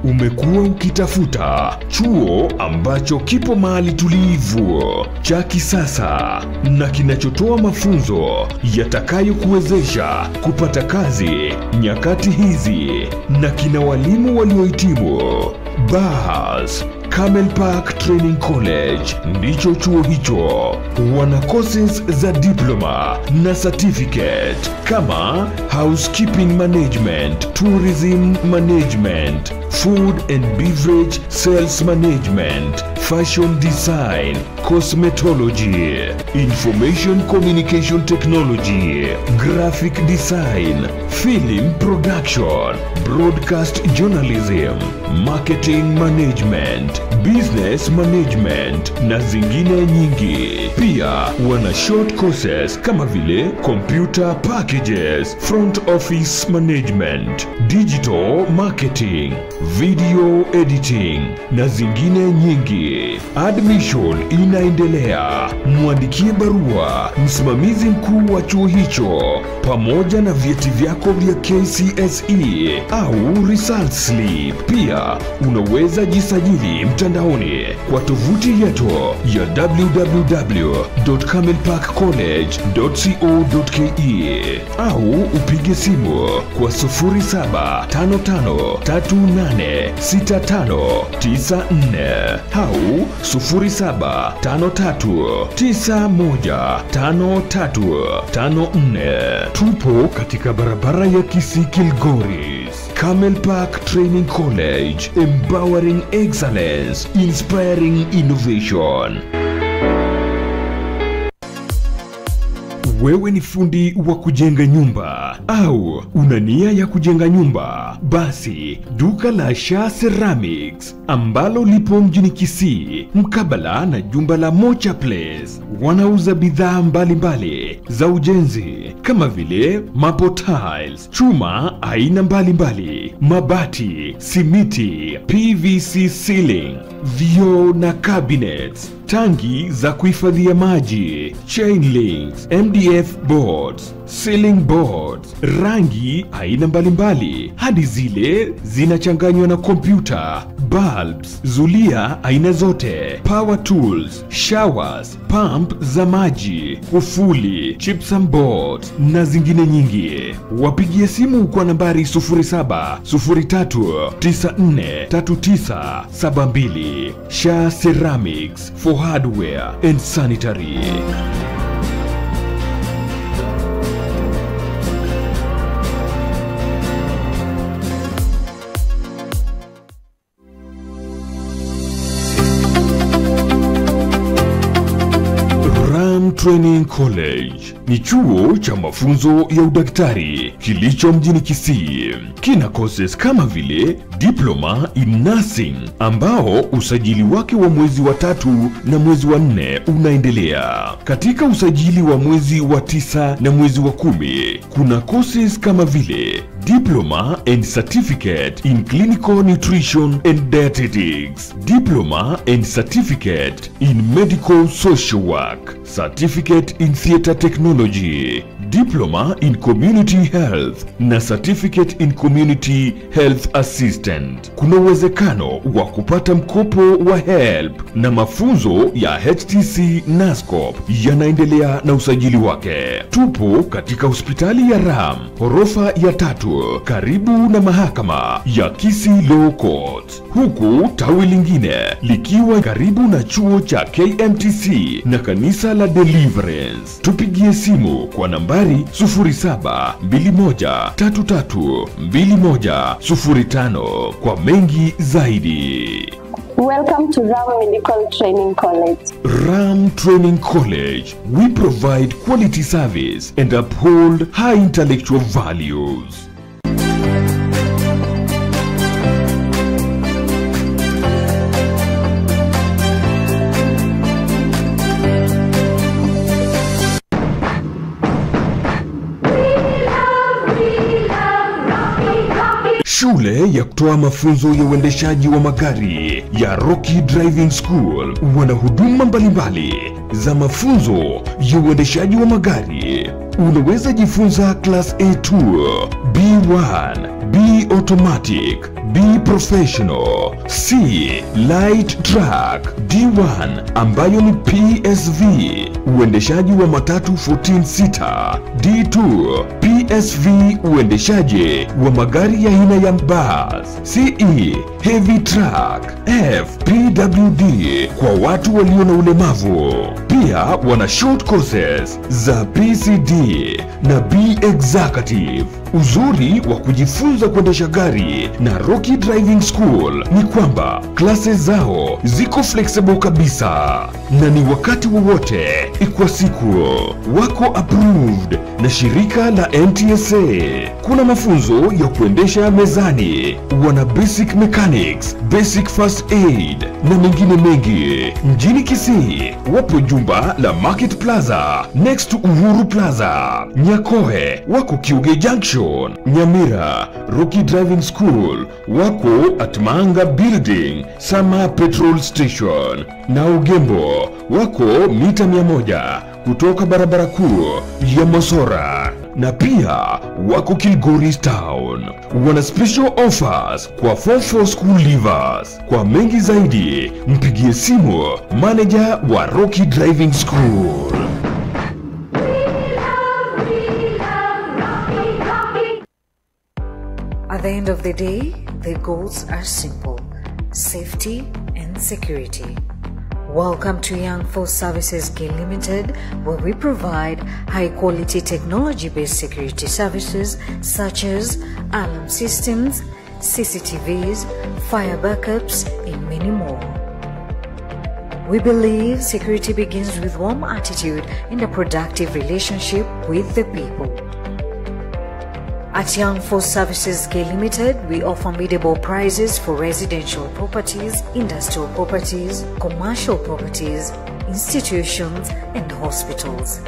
Umekuwa ukitafuta chuo ambacho kipo mahali tulivu, cha kisasa na kinachotoa mafunzo yatakayokuwezesha kupata kazi nyakati hizi na kina walimu waliohitimu. Bas, Camel Park Training College ndicho chuo hicho. Wana courses za diploma na certificate kama housekeeping management, tourism management, food and beverage sales management, fashion design, cosmetology, information communication technology, graphic design, film production, broadcast journalism, marketing management, business management na zingine nyingi. Pia wana short courses kama vile computer packages, front office management, digital marketing, video editing na zingine nyingi. Admission inaendelea. Mwandikie barua msimamizi mkuu wa chuo hicho pamoja na vyeti vyako vya KCSE au result slip. Pia unaweza jisajili mtandaoni kwa tovuti yetu ya www.camelparkcollege.co.ke au upige simu kwa 0755386594 au 0753915354. Tupo katika barabara ya Kisii Kilgoris. Camel Park Training College, empowering excellence, inspiring innovation. Wewe ni fundi wa kujenga nyumba au una nia ya kujenga nyumba? Basi duka la Sha Ceramics ambalo lipo mjini Kisii mkabala na jumba la Mocha Place wanauza bidhaa mbalimbali za ujenzi kama vile marble tiles, chuma aina mbalimbali, mabati, simiti, PVC ceiling, vioo na cabinets, tangi za kuhifadhia maji, chain links, MDF boards, ceiling boards, rangi aina mbalimbali hadi zile zinachanganywa na kompyuta, bulbs, zulia aina zote, power tools, showers, pump za maji, kufuli, gypsum boards na zingine nyingi. Wapigie simu kwa nambari 0703943972. Sha Ceramics for hardware and sanitary. Training College ni chuo cha mafunzo ya udaktari kilicho mjini Kisii. Kina courses kama vile Diploma in Nursing ambao usajili wake wa mwezi wa 3 na mwezi wa 4 unaendelea. Katika usajili wa mwezi wa 9 na mwezi wa 10 kuna courses kama vile Diploma and Certificate in Clinical Nutrition and Dietetics, Diploma and Certificate in Medical Social Work, Certificate in Theater Technology, Diploma in Community Health na Certificate in Community Health Assistant. Kuna uwezekano wa kupata mkopo wa HELP na mafunzo ya HTC NASCOP yanaendelea na usajili wake. Tupo katika hospitali ya Ram, ghorofa ya 3, karibu na mahakama ya Kisii Law Court, huku tawi lingine likiwa karibu na chuo cha KMTC na kanisa la Deliverance. Tupigie simu kwa nambari 0721332105 kwa mengi zaidi. Welcome to Ram Medical Training College. Ram Training College, we provide quality service and uphold high intellectual values. Shule ya kutoa mafunzo ya uendeshaji wa magari ya Rocky Driving School wana huduma mbalimbali za mafunzo ya uendeshaji wa magari. Unaweza jifunza Class A2, B1, B Automatic, B Professional, C Light Truck, D1 ambayo ni PSV, uendeshaji wa matatu 14 seater, D2 PSV, uendeshaji wa magari ya aina ya bus, CE Heavy Truck, F PWD kwa watu walio na ulemavu. Pia wana short courses za PCD na B Executive. Uzuri wa kujifunza kuendesha gari na Rocky Driving School ni kwamba classes zao ziko flexible kabisa na ni wakati wowote kwa siku. Wako approved na shirika la NTSA. Kuna mafunzo ya kuendesha mezani, wana basic mechanics, basic first aid na mengine mengi. Mjini Kisii wapo jumba la Market Plaza next to Uhuru Plaza. Nyakoe wako Kiuge Junction. Nyamira Rocky Driving School wako at Manga Building, Sama Petrol Station. Na Ugembo wako mita 100 kutoka barabara kuu ya Mosora. Na pia wako Kilgoris Town. Wana special offers kwa Form 4 school leavers. Kwa mengi zaidi mpigie simu manager wa Rocky Driving School. At the end of the day, the goals are simple: safety and security. Welcome to Young Force Services K Limited, where we provide high-quality technology-based security services such as alarm systems, CCTVs, fire backups, and many more. We believe security begins with warm attitude and a productive relationship with the people. At Young Force Services K Limited, we offer biddable prices for residential properties, industrial properties, commercial properties, institutions, and hospitals.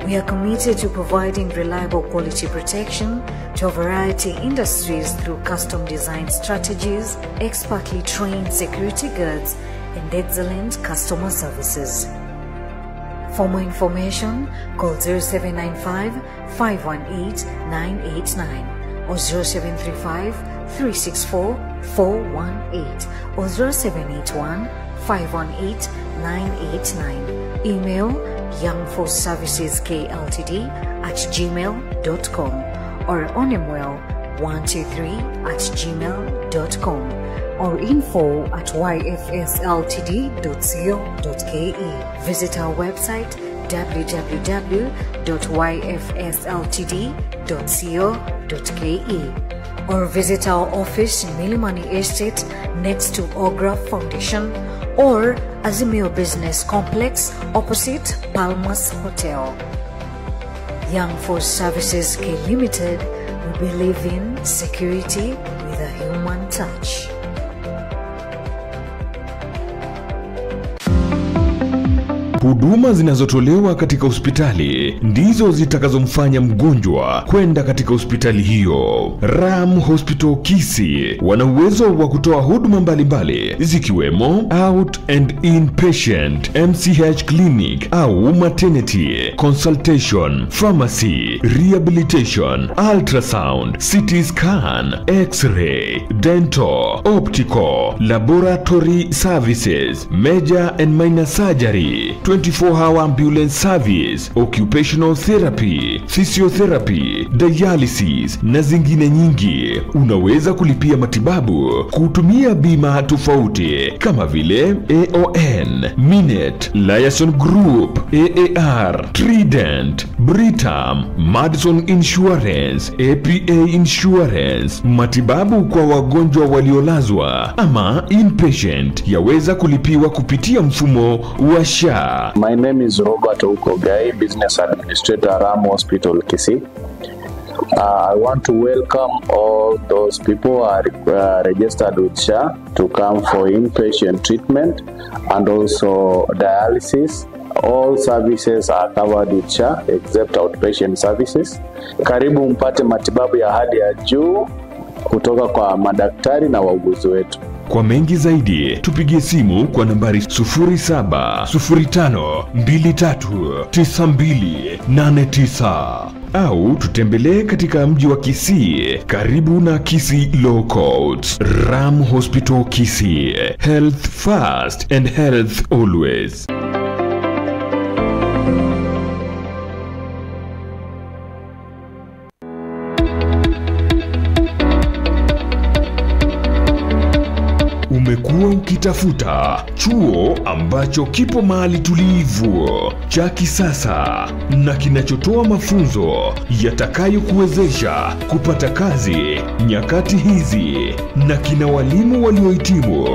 We are committed to providing reliable quality protection to a variety of industries through custom design strategies, expertly trained security guards, and excellent customer services. For more information, call 0795 518 989 or 0735 364 418 or 0781 518 989. Email youngforceserviceskltd@gmail.com or onemwell123@gmail.com or info@yfsltd.co.ke. Visit our website www.yfsltd.co.ke or visit our office in Milimani Estate next to Ogra Foundation or Azimio Business Complex opposite Palmas Hotel. Young Force Services K Limited, we believe in security with a human touch. Huduma zinazotolewa katika hospitali ndizo zitakazomfanya mgonjwa kwenda katika hospitali hiyo. Ram Hospital Kisii wana uwezo wa kutoa huduma mbalimbali zikiwemo out and inpatient, MCH clinic au maternity, consultation, pharmacy, rehabilitation, ultrasound, CT scan, x-ray, dental, optical, laboratory services, major and minor surgery, 24-hour ambulance service, occupational therapy, physiotherapy, dialysis na zingine nyingi. Unaweza kulipia matibabu kutumia bima tofauti kama vile AON, Minet, Liaison Group, AAR, Trident, Britam, Madison Insurance, APA Insurance. Matibabu kwa wagonjwa waliolazwa ama inpatient yaweza kulipiwa kupitia mfumo wa SHA. My name is Robert Okogai, Business Administrator, Ram Hospital, Kisii. I want to welcome all those people who are registered with SHA to come for inpatient treatment and also dialysis. All services are covered with SHA except outpatient services. Karibu mpate matibabu ya hali ya juu kutoka kwa madaktari na wauguzi wetu. Kwa mengi zaidi tupigie simu kwa nambari 0705239289 au tutembelee katika mji wa Kisii karibu na Kisii Law Courts. Ram Hospital Kisii, health first and health always. Umekuwa ukitafuta chuo ambacho kipo mahali tulivu, cha kisasa na kinachotoa mafunzo yatakayokuwezesha kupata kazi nyakati hizi na kina walimu waliohitimu.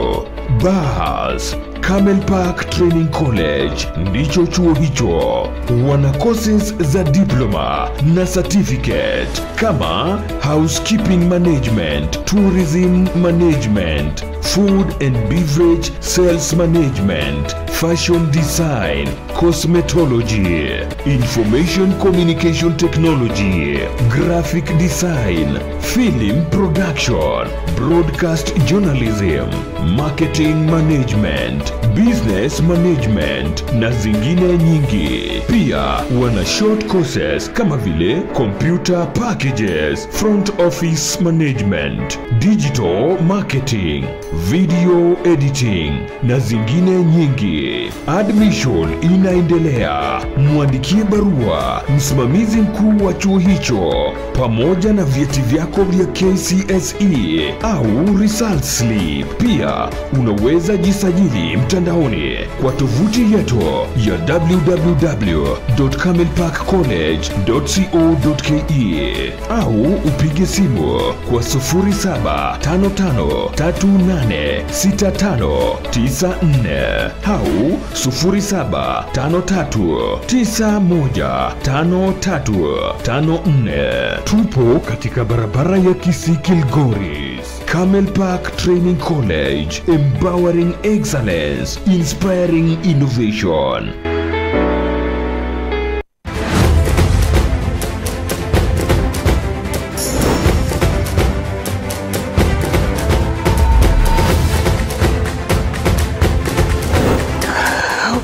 Bas, Camel Park Training College ndicho chuo hicho. Wana courses za diploma na certificate kama housekeeping management, tourism management, food and beverage sales management, fashion design, cosmetology, information communication technology, graphic design, film production, broadcast journalism, marketing management, business management na zingine nyingi. Pia wana short courses kama vile computer packages, front office management, digital marketing, video editing na zingine nyingi. Admission inaendelea. Mwandikie barua msimamizi mkuu wa chuo hicho pamoja na vyeti vyako vya KCSE au result slip. Pia unaweza jisajili mtandaoni kwa tovuti yetu ya www.camelparkcollege.co.ke au upige simu kwa 0755386594 au 0753915354. Tupo katika barabara ya Kisii Kilgoris. Camel Park Training College, empowering excellence, inspiring innovation.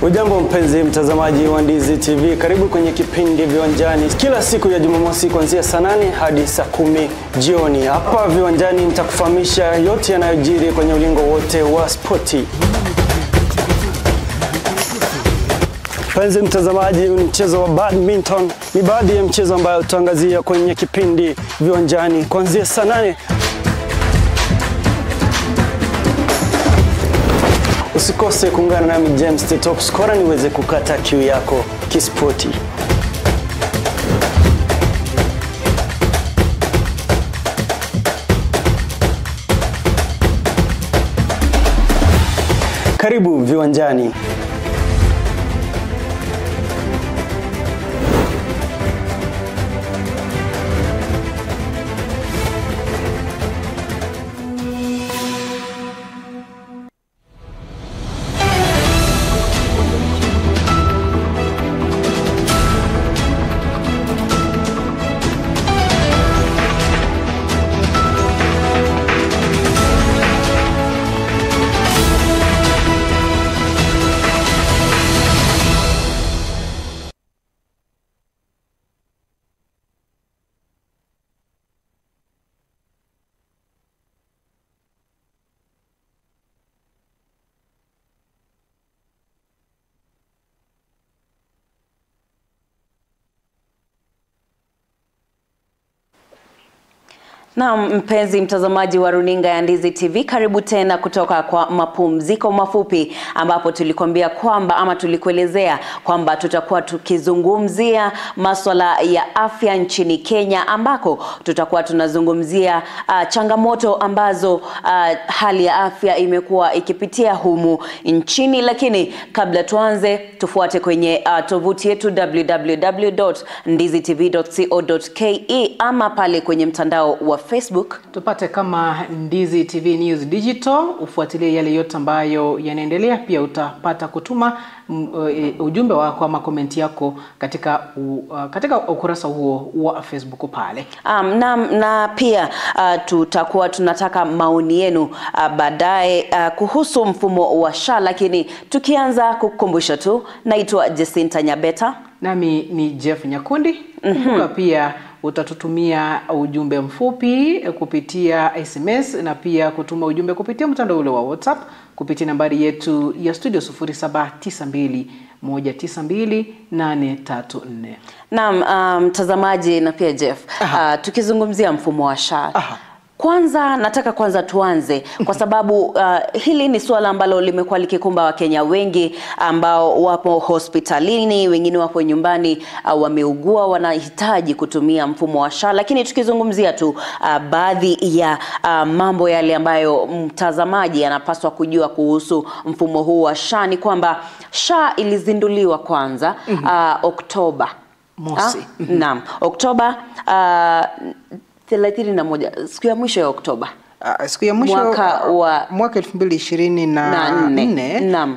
Ujambo mpenzi mtazamaji wa Ndizi TV, karibu kwenye kipindi Viwanjani kila siku ya Jumamosi kuanzia saa 8 hadi saa 10 jioni. Hapa Viwanjani nitakufahamisha yote yanayojiri kwenye ulingo wote wa spoti. Mpenzi mtazamaji, ni mchezo wa badminton, ni baadhi ya mchezo ambayo tutaangazia kwenye kipindi Viwanjani kuanzia saa 8. Usikose kuungana nami James the Top Scorer niweze kukata kiu yako kispoti. Karibu Viwanjani. Na mpenzi mtazamaji wa runinga ya Ndizi TV, karibu tena kutoka kwa mapumziko mafupi ambapo tulikwambia kwamba ama tulikuelezea kwamba tutakuwa tukizungumzia masuala ya afya nchini Kenya, ambako tutakuwa tunazungumzia changamoto ambazo hali ya afya imekuwa ikipitia humu nchini. Lakini kabla tuanze, tufuate kwenye tovuti yetu www.ndizitv.co.ke ama pale kwenye mtandao wa Facebook tupate kama Ndizi TV News Digital, ufuatilie yale yote ambayo yanaendelea. Pia utapata kutuma ujumbe wako ama comment yako katika katika ukurasa huo wa Facebook pale. Na pia tutakuwa tunataka maoni yenu baadaye kuhusu mfumo wa SHA, lakini tukianza kukumbusha tu, naitwa Jacinta Nyabeta nami ni Jeff Nyakundi. Kumbuka pia utatutumia ujumbe mfupi kupitia SMS na pia kutuma ujumbe kupitia mtandao ule wa WhatsApp kupitia nambari yetu ya studio 0792192834. Naam, mtazamaji na pia Jeff, tukizungumzia mfumo wa SHA, Kwanza nataka kwanza tuanze kwa sababu hili ni suala ambalo limekuwa likikumba Wakenya wengi ambao wapo hospitalini, wengine wapo nyumbani, wameugua, wanahitaji kutumia mfumo wa SHA. Lakini tukizungumzia tu baadhi ya mambo yale ambayo mtazamaji anapaswa kujua kuhusu mfumo huu wa SHA ni kwamba SHA ilizinduliwa kwanza Oktoba mosi. Naam, Oktoba 31, siku ya mwisho ya Oktoba. Siku ya mwisho mwaka 2024,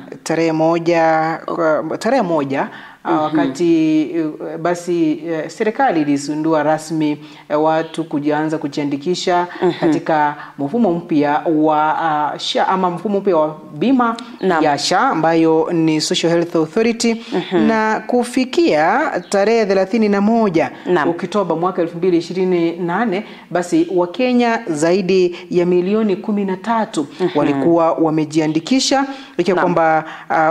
tarehe moja wakati basi serikali ilizindua rasmi watu kujianza kujiandikisha katika mfumo mpya wa SHA ama mfumo mpya wa bima ya SHA ambayo ni Social Health Authority na kufikia tarehe 31 Oktoba mwaka 2028 basi Wakenya zaidi ya milioni 13 walikuwa wamejiandikisha, ikiwa kwamba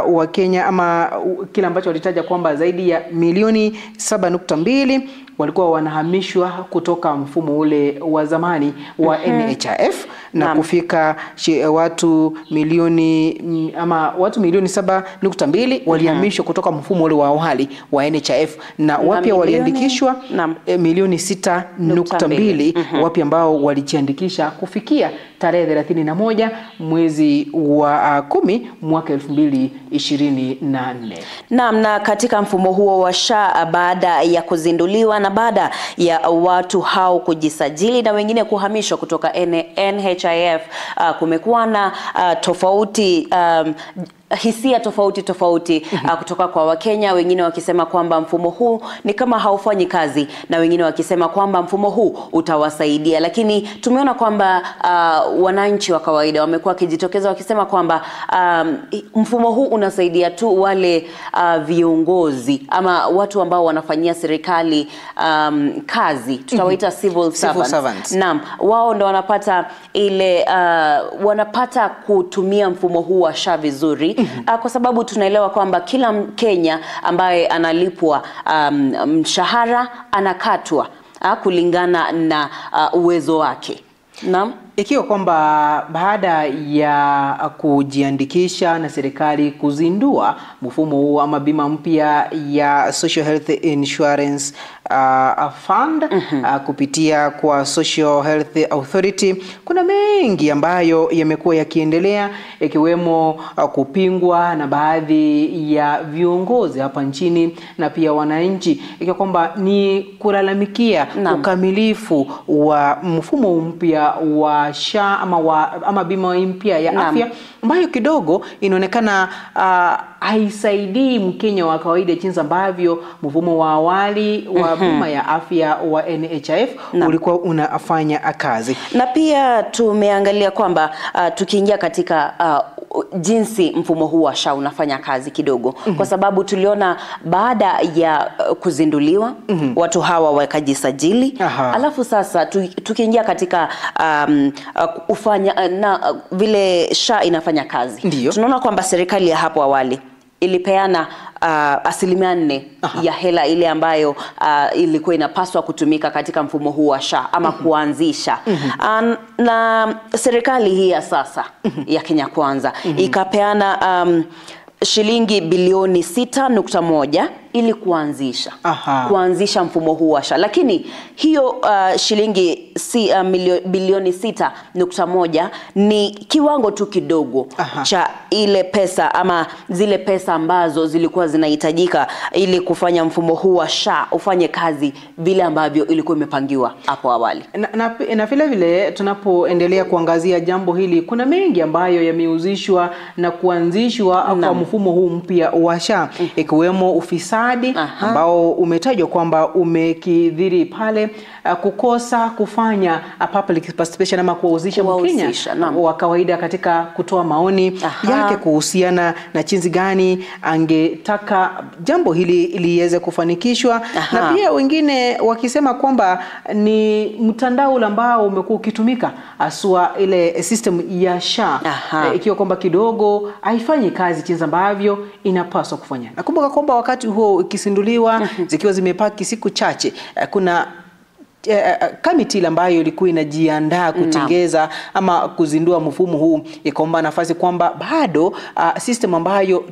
Wakenya ama kile ambacho walitaja kwamba zaidi ya milioni 7.2 walikuwa wanahamishwa kutoka mfumo ule wa zamani wa NHIF na kufika watu milioni ama watu milioni 7.2 walihamishwa kutoka mfumo ule wa awali wa NHIF na wapya waliandikishwa milioni 6.2 wapya ambao walijiandikisha kufikia tarehe 31 mwezi wa 10 mwaka 2024. Naam, na katika mfumo huo wa SHA baada ya kuzinduliwa na baada ya watu hao kujisajili na wengine kuhamishwa kutoka NHIF, kumekuwa na tofauti, hisia tofauti tofauti kutoka kwa Wakenya, wengine wakisema kwamba mfumo huu ni kama haufanyi kazi na wengine wakisema kwamba mfumo huu utawasaidia. Lakini tumeona kwamba wananchi wa kawaida wamekuwa wakijitokeza wakisema kwamba mfumo huu unasaidia tu wale viongozi ama watu ambao wanafanyia serikali kazi, tutawaita civil servants. Naam, wao ndo wanapata ile wanapata kutumia mfumo huu wa SHA vizuri. Kwa sababu tunaelewa kwamba kila Mkenya ambaye analipwa mshahara anakatwa kulingana na uwezo wake. Naam. Ikiwa kwamba baada ya kujiandikisha na serikali kuzindua mfumo huu ama bima mpya ya Social Health Insurance Fund kupitia kwa Social Health Authority, kuna mengi ambayo yamekuwa yakiendelea ikiwemo kupingwa na baadhi ya viongozi hapa nchini na pia wananchi, ikiwa kwamba ni kulalamikia ukamilifu wa mfumo mpya wa SHA ama bima mpya ya afya ambayo kidogo inaonekana haisaidii Mkenya wa kawaida jinsi ambavyo mfumo wa awali wa bima ya afya wa NHIF ulikuwa unafanya kazi. Na pia tumeangalia kwamba tukiingia katika jinsi mfumo huu wa SHA unafanya kazi kidogo, kwa sababu tuliona baada ya kuzinduliwa watu hawa wakajisajili. Alafu sasa tukiingia katika ufanya na vile SHA inafanya kazi, tunaona kwamba serikali ya hapo awali ilipeana 4% ya hela ile ambayo ilikuwa inapaswa kutumika katika mfumo huu wa SHA ama kuanzisha. Na serikali hii ya sasa ya Kenya Kwanza ikapeana shilingi bilioni 6.1 ili kuanzisha kuanzisha mfumo huu wa SHA. Lakini hiyo shilingi bilioni 6.1 ni kiwango tu kidogo cha ile pesa ama zile pesa ambazo zilikuwa zinahitajika ili kufanya mfumo huu wa SHA ufanye kazi vile ambavyo ilikuwa imepangiwa hapo awali. Na vile vile tunapoendelea kuangazia jambo hili, kuna mengi ambayo yamehusishwa na kuanzishwa kwa mfumo huu mpya wa SHA, ikiwemo ufisadi ambao umetajwa kwamba umekidhiri pale, kukosa kufanya public participation ama kuwahusisha Mkenya wa kawaida katika kutoa maoni yake kuhusiana na jinsi gani angetaka jambo hili liweze kufanikishwa. Na pia wengine wakisema kwamba ni mtandao ambao umekuwa ukitumika haswa ile system ya SHA, ikiwa kwamba kidogo haifanyi kazi jinsi ambavyo inapaswa kufanya. Nakumbuka kwamba wakati huo ikisinduliwa zikiwa zimepaki siku chache, kuna Kamiti ambayo ilikuwa inajiandaa kutengeza ama kuzindua mfumo huu ikaomba nafasi kwamba bado system ambayo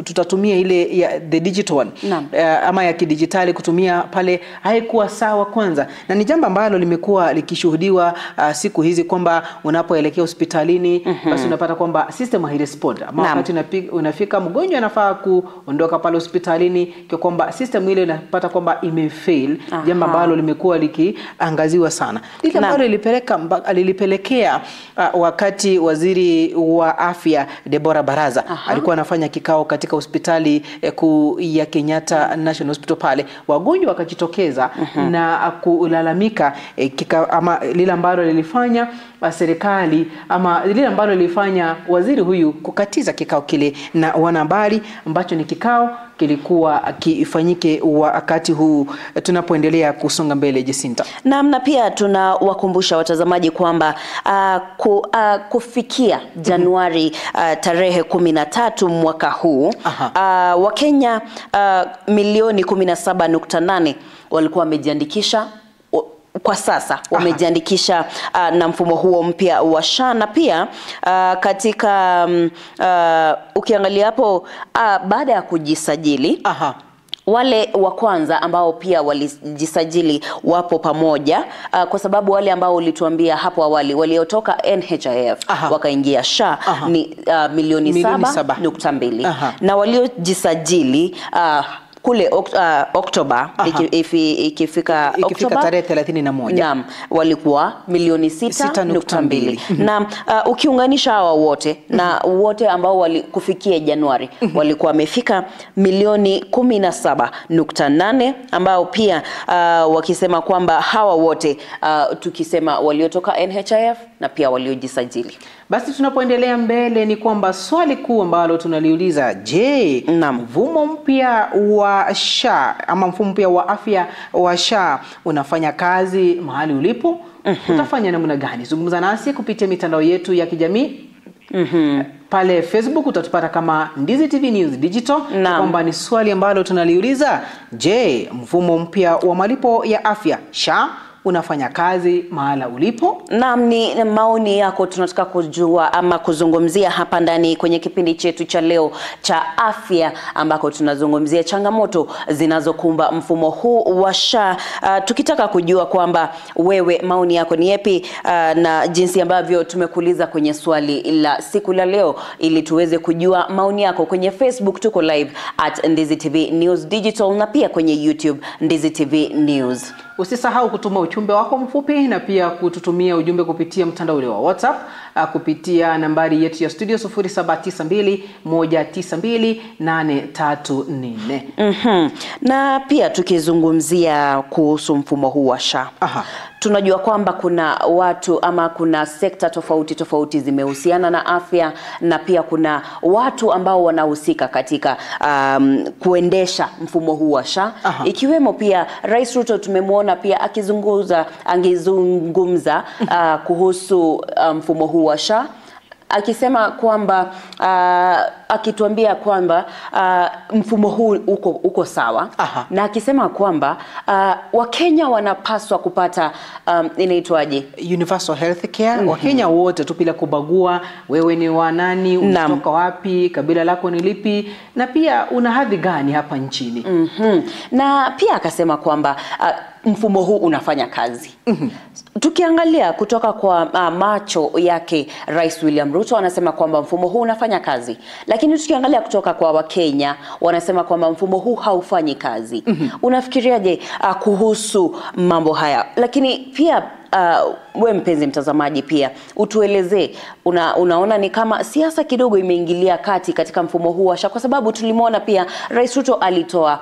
tutatumia ile ya the digital one ama ya kidijitali kutumia pale haikuwa sawa kwanza, na ni jambo ambalo limekuwa likishuhudiwa siku hizi kwamba unapoelekea hospitalini basi unapata kwamba system hairespond, ama wakati unafika mgonjwa anafaa kuondoka pale hospitalini kwa kwamba system ile unapata kwamba imefail, jambo ambalo limekuwa likiangaziwa sana. Lile ambalo lilipelekea wakati waziri wa afya Deborah Baraza alikuwa anafanya kikao katika hospitali kuu ya Kenyatta National Hospital pale, wagonjwa wakajitokeza na kulalamika ama lile ambalo lilifanya serikali ama lile ambalo lilifanya waziri huyu kukatiza kikao kile na wanahabari, ambacho ni kikao kilikuwa kifanyike wakati huu tunapoendelea kusonga mbele. Jacinta. Naam, na pia tunawakumbusha watazamaji kwamba kufikia Januari tarehe 13 mwaka huu Wakenya milioni 17.8 walikuwa wamejiandikisha kwa sasa wamejiandikisha na mfumo huo mpya wa SHA. Na pia katika ukiangalia hapo baada ya kujisajili wale wa kwanza ambao pia walijisajili wapo pamoja, kwa sababu wale ambao ulituambia hapo awali waliotoka NHIF wakaingia SHA ni milioni 7.2 na waliojisajili kule Oktoba ikifika tarehe 31, naam, walikuwa milioni 6.2. Na ukiunganisha hawa wote na wote ambao walikufikia Januari walikuwa wamefika milioni 17.8, ambao pia wakisema kwamba hawa wote tukisema waliotoka NHIF na pia waliojisajili. Basi tunapoendelea mbele ni kwamba swali kuu ambalo tunaliuliza, je, mfumo mpya wa SHA ama mfumo mpya wa afya wa SHA unafanya kazi mahali ulipo? Utafanya namna gani? Zungumza nasi kupitia mitandao yetu ya kijamii. Pale Facebook utatupata kama Ndizi TV News Digital. Kwamba ni swali ambalo tunaliuliza, je, mfumo mpya wa malipo ya afya SHA unafanya kazi mahala ulipo? Naam, ni maoni yako tunataka kujua ama kuzungumzia hapa ndani kwenye kipindi chetu cha leo cha afya, ambako tunazungumzia changamoto zinazokumba mfumo huu wa SHA. Tukitaka kujua kwamba wewe maoni yako ni yapi, na jinsi ambavyo tumekuuliza kwenye swali la siku la leo, ili tuweze kujua maoni yako. Kwenye Facebook tuko live at Ndizi TV News Digital na pia kwenye YouTube Ndizi TV News. Usisahau kutuma ujumbe wako mfupi na pia kututumia ujumbe kupitia mtandao ule wa WhatsApp kupitia nambari yetu ya studio 0792192834. Na pia tukizungumzia kuhusu mfumo huu wa SHA, tunajua kwamba kuna watu ama kuna sekta tofauti tofauti zimehusiana na afya, na pia kuna watu ambao wanahusika katika kuendesha mfumo huu wa SHA, ikiwemo pia Rais Ruto. Tumemwona pia akizungumza kuhusu mfumo huu wa SHA, akisema kwamba akituambia kwamba mfumo huu uko sawa. Na akisema kwamba Wakenya wanapaswa kupata inaitwaje, universal health care. Wakenya wote tu bila kubagua wewe ni wa nani, unatoka wapi, kabila lako ni lipi, na pia una hadhi gani hapa nchini. Na pia akasema kwamba mfumo huu unafanya kazi. Tukiangalia kutoka kwa macho yake Rais William Ruto anasema kwamba mfumo huu unafanya kazi, lakini tukiangalia kutoka kwa Wakenya wanasema kwamba mfumo huu haufanyi kazi. Unafikiriaje kuhusu mambo haya? Lakini pia we mpenzi mtazamaji pia utuelezee, unaona ni kama siasa kidogo imeingilia kati katika mfumo huu wa SHA, kwa sababu tulimuona pia Rais Ruto alitoa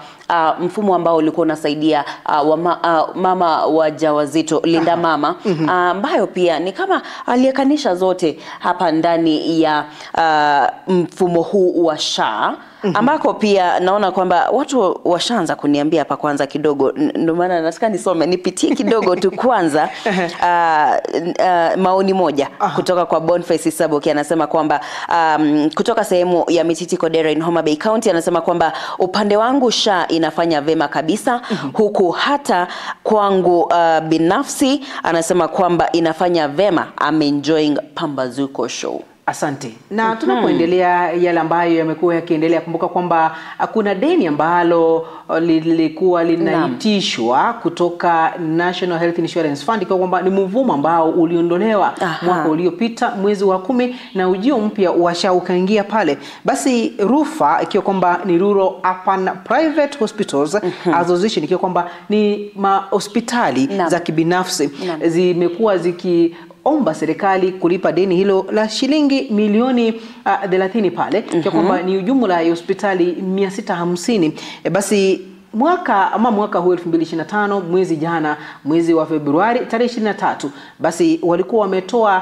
mfumo ambao ulikuwa unasaidia mama wajawazito, Linda Mama, ambayo pia ni kama aliyekanisha zote hapa ndani ya mfumo huu wa SHA. Ambako pia naona kwamba watu washaanza kuniambia hapa kwanza kidogo, ndio maana nataka nisome nipitie kidogo tu kwanza maoni moja kutoka kwa Boniface Saboki, anasema kwamba kutoka sehemu ya Mititi Kodera in Homa Bay County, anasema kwamba upande wangu SHA inafanya vema kabisa, huku hata kwangu binafsi anasema kwamba inafanya vema. I'm enjoying Pambazuko show. Asante. Na tunapoendelea yale ambayo yamekuwa yakiendelea, kumbuka kwamba kuna deni ambalo lilikuwa linaitishwa kutoka National Health Insurance Fund, kwa kwamba ni mvumo ambao uliondolewa mwaka uliopita mwezi wa 10 na ujio mpya wa SHA ukaingia pale. Basi RUPHA, ikiwa kwamba ni Rural Urban Private Hospitals Association, ikiwa kwamba ni mahospitali za kibinafsi, zimekuwa ziki omba serikali kulipa deni hilo la shilingi milioni 30 pale, kwa kwamba ni jumla ya hospitali 650. Basi mwaka huu 2025 mwezi jana, mwezi wa Februari tarehe 23, basi walikuwa wametoa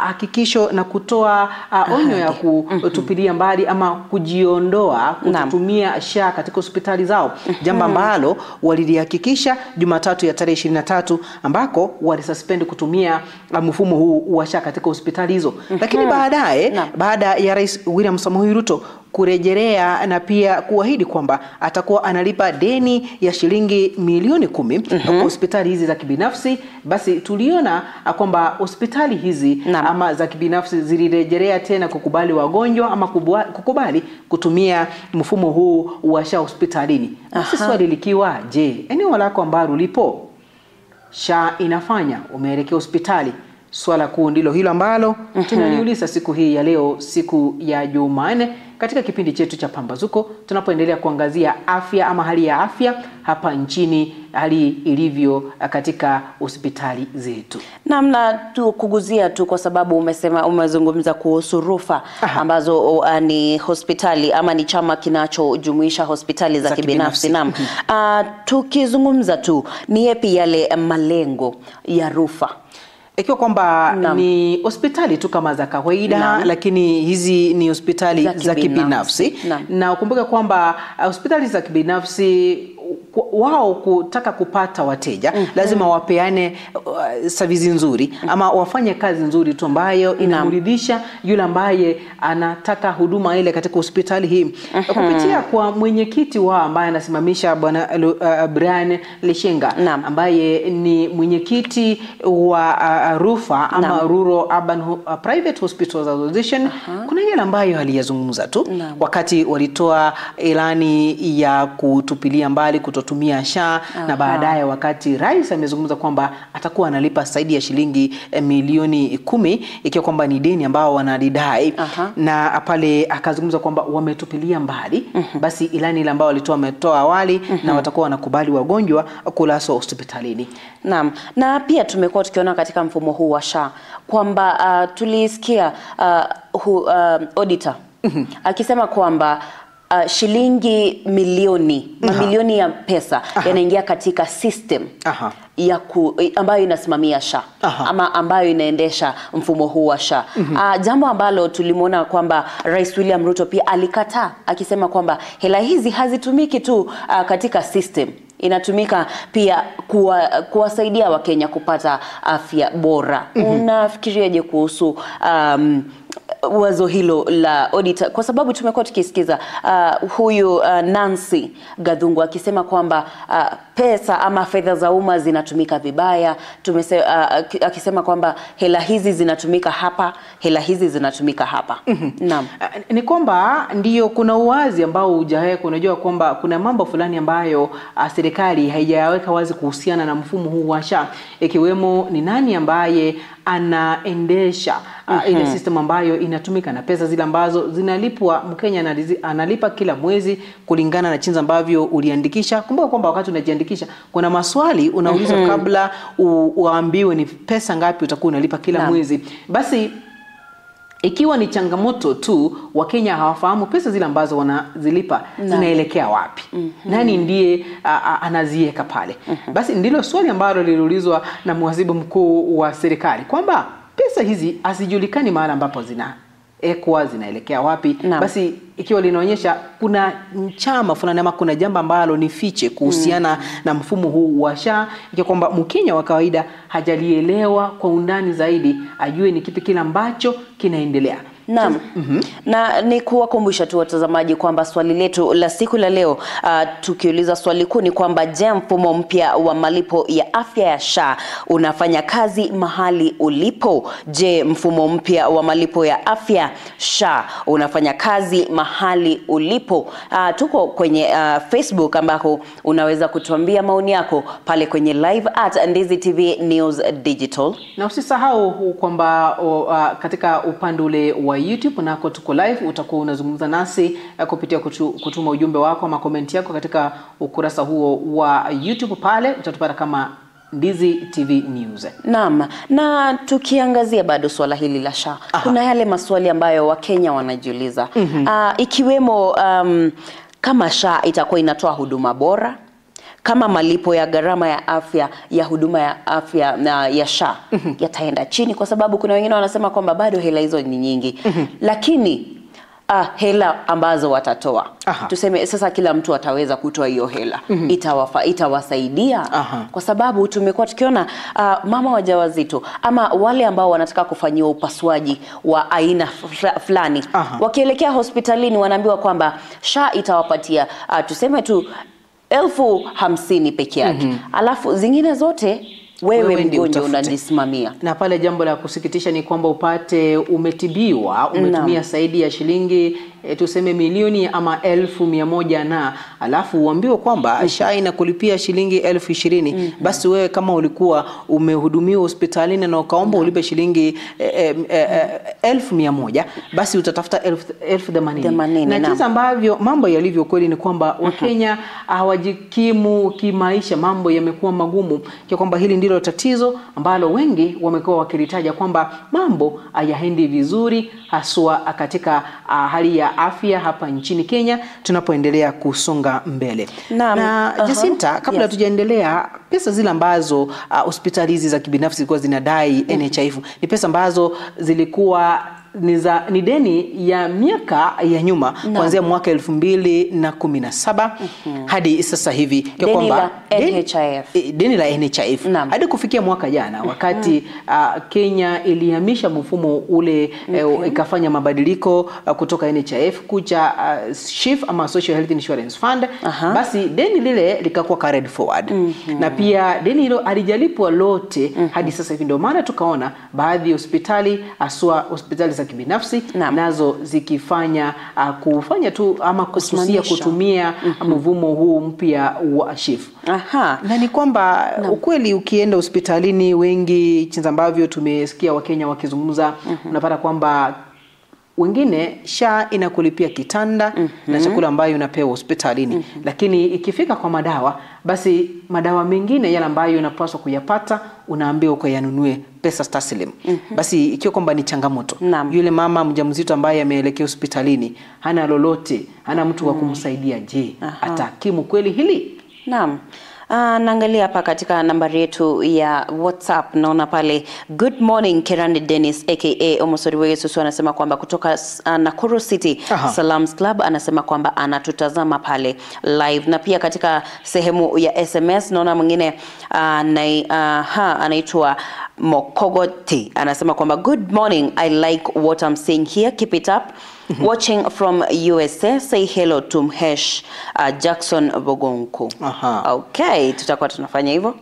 hakikisho na kutoa onyo ya kutupilia mbali ama kujiondoa kutumia SHA katika hospitali zao, jambo ambalo walilihakikisha Jumatatu ya tarehe 23, ambako walisuspend kutumia mfumo huu wa SHA katika hospitali hizo. Lakini baadaye, baada ya Rais William Samoei Ruto kurejelea na pia kuahidi kwamba atakuwa analipa deni ya shilingi milioni 10 kwa hospitali hizi za kibinafsi, basi tuliona kwamba hospitali hizi ama za kibinafsi zilirejelea tena kukubali wagonjwa ama kukubali kutumia mfumo huu wa SHA hospitalini. Basi swali likiwa, je, eneo lako ambalo ulipo SHA inafanya, umeelekea hospitali? Swala kuu ndilo hilo ambalo tunaliuliza siku hii ya leo, siku ya Jumanne, katika kipindi chetu cha Pambazuko, tunapoendelea kuangazia afya ama hali ya afya hapa nchini, hali ilivyo katika hospitali zetu. Namna tu kuguzia tu, kwa sababu umesema, umezungumza kuhusu RUPHA ambazo ni hospitali ama ni chama kinachojumuisha hospitali za kibinafsi. Naam. Tukizungumza tu, ni yapi yale malengo ya RUPHA? Ikiwa kwamba ni hospitali tu kama za kawaida, lakini hizi ni hospitali za kibinafsi. Na ukumbuke kwamba hospitali za kibinafsi wao kutaka kupata wateja lazima wapeane service nzuri ama wafanye kazi nzuri tu ambayo inamridhisha yule ambaye anataka huduma ile katika hospitali hii. Kupitia kwa mwenyekiti wao ambaye anasimamisha Bwana Brian Lishenga, ambaye ni mwenyekiti wa RUPHA ama Rural Urban Private Hospitals Association, kuna yale ambayo aliyazungumza tu wakati walitoa ilani ya kutupilia mbali kutotumia SHA, na baadaye wakati rais amezungumza kwamba atakuwa analipa zaidi ya shilingi milioni 10, ikiwa kwamba ni deni ambao wanalidai, na pale akazungumza kwamba wametupilia mbali basi ilani ile ambao walitoa wametoa awali, na watakuwa wanakubali wagonjwa kulazwa hospitalini. Naam, na pia tumekuwa tukiona katika mfumo huu wa SHA kwamba tulisikia auditor akisema kwamba shilingi milioni, mamilioni ya pesa yanaingia katika system ya ambayo inasimamia SHA ama ambayo inaendesha mfumo huu wa SHA. Jambo ambalo tulimuona kwamba Rais William Ruto pia alikataa akisema kwamba hela hizi hazitumiki tu katika system, inatumika pia kuwasaidia Wakenya kupata afya bora. Unafikiriaje kuhusu wazo hilo la auditor? Kwa sababu tumekuwa tukisikiza huyu Nancy Gathungu akisema kwamba pesa ama fedha za umma zinatumika vibaya. Akisema kwamba hela hizi zinatumika hapa, hela hizi zinatumika hapa. Naam. Ni kwamba ndio kuna uwazi ambao hujaweka. Unajua kwamba kuna mambo fulani ambayo serikali haijaweka wazi kuhusiana na mfumo huu wa SHA, ikiwemo ni nani ambaye anaendesha ile system ambayo inatumika na pesa zile ambazo zinalipwa. Mkenya analipa kila mwezi kulingana na jinsi ambavyo uliandikisha. Kumbuka kwamba wakati unajiandikisha kuna maswali unaulizwa kabla uambiwe ni pesa ngapi utakuwa unalipa kila mwezi. Basi ikiwa ni changamoto tu, Wakenya hawafahamu pesa zile ambazo wanazilipa zinaelekea wapi. Nani ndiye anaziweka pale? Basi ndilo swali ambalo liliulizwa na mhasibu mkuu wa serikali kwamba pesa hizi hazijulikani mahali ambapo zina zinaekwa zinaelekea wapi. Basi ikiwa linaonyesha kuna chama fulani ama kuna jambo ambalo ni fiche kuhusiana na mfumo huu wa SHA, ikiwa kwamba Mkenya wa kawaida hajalielewa kwa undani zaidi, ajue ni kipi kile ambacho kinaendelea. Naam. Na ni kuwakumbusha tu watazamaji kwamba swali letu la siku la leo, tukiuliza swali kuu ni kwamba je, mfumo mpya wa malipo ya afya ya SHA unafanya kazi mahali ulipo? Je, mfumo mpya wa malipo ya afya SHA unafanya kazi mahali ulipo? Tuko kwenye Facebook ambako unaweza kutuambia maoni yako pale kwenye live at Ndizi TV News Digital. Na usisahau kwamba katika upande ule wa YouTube nako tuko live, utakuwa unazungumza nasi kupitia kutuma ujumbe wako ama comment yako katika ukurasa huo wa YouTube. Pale utatupata kama Ndizi TV News. Naam, na tukiangazia bado swala hili la SHA, kuna yale maswali ambayo Wakenya wanajiuliza. Ikiwemo kama SHA itakuwa inatoa huduma bora, kama malipo ya gharama ya afya ya huduma ya afya na ya SHA yataenda chini, kwa sababu kuna wengine wanasema kwamba bado hela hizo ni nyingi. Lakini hela ambazo watatoa, tuseme sasa kila mtu ataweza kutoa hiyo hela, itawasaidia. Kwa sababu tumekuwa tukiona mama wajawazito ama wale ambao wanataka kufanyiwa upasuaji wa aina fulani, wakielekea hospitalini wanaambiwa kwamba SHA itawapatia tuseme tu 50,000 peke yake. Alafu zingine zote wewe mgonjwa unajisimamia. Na pale jambo la kusikitisha ni kwamba upate umetibiwa, umetumia zaidi ya shilingi tuseme milioni ama 100,000 na alafu uambiwe kwamba SHA inakulipia shilingi 20,000. Basi wewe kama ulikuwa umehudumiwa hospitalini na ukaomba ulipe shilingi 100,000, basi utatafuta 80,000. Na jinsi ambavyo mambo yalivyo kweli ni kwamba Wakenya hawajikimu kimaisha, mambo yamekuwa magumu, kwa kwamba hili ndilo tatizo ambalo wengi wamekuwa wakilitaja kwamba mambo hayaendi vizuri haswa katika hali ya afya hapa nchini Kenya tunapoendelea kusonga mbele. Na Jacinta, kabla tujaendelea, pesa zile ambazo hospitali hizi za kibinafsi zilikuwa zinadai NHIF ni pesa ambazo zilikuwa ni deni ya miaka ya nyuma, kuanzia mwaka 2017 hadi sasa hivi, deni la NHIF, deni la NHIF hadi kufikia mwaka jana wakati Kenya ilihamisha mfumo ule, ikafanya mabadiliko kutoka NHIF kuja SHIF ama Social Health Insurance Fund. Basi deni lile likakuwa carried forward. Na pia deni hilo halijalipwa lote hadi sasa hivi. Ndio maana tukaona baadhi ya hospitali haswa hospitali za kibinafsi nazo zikifanya kufanya tu ama kususia kutumia mvumo huu mpya wa SHIF. Na ni kwamba ukweli ukienda hospitalini wengi, jinsi ambavyo tumesikia Wakenya wakizungumza, unapata kwamba wengine SHA inakulipia kitanda na chakula ambayo unapewa hospitalini. Lakini ikifika kwa madawa, basi madawa mengine yale ambayo unapaswa kuyapata unaambiwa ukayanunue pesa taslim. Basi ikiwa kwamba ni changamoto, yule mama mjamzito ambaye ameelekea hospitalini hana lolote, hana mtu wa kumsaidia, je, atakimu kweli hili? Naam. Naangalia hapa katika nambari yetu ya WhatsApp, naona pale good morning Kerandi Dennis aka Omosori Susu anasema kwamba kutoka Nakuru City Salams Club, anasema kwamba anatutazama pale live. Na pia katika sehemu ya SMS naona mwingine anaitwa Mokogoti anasema kwamba good morning, I like what I'm seeing here, keep it up. Watching from USA, say hello to Mhesh Jackson Bogonko. Okay, tutakuwa tunafanya hivyo.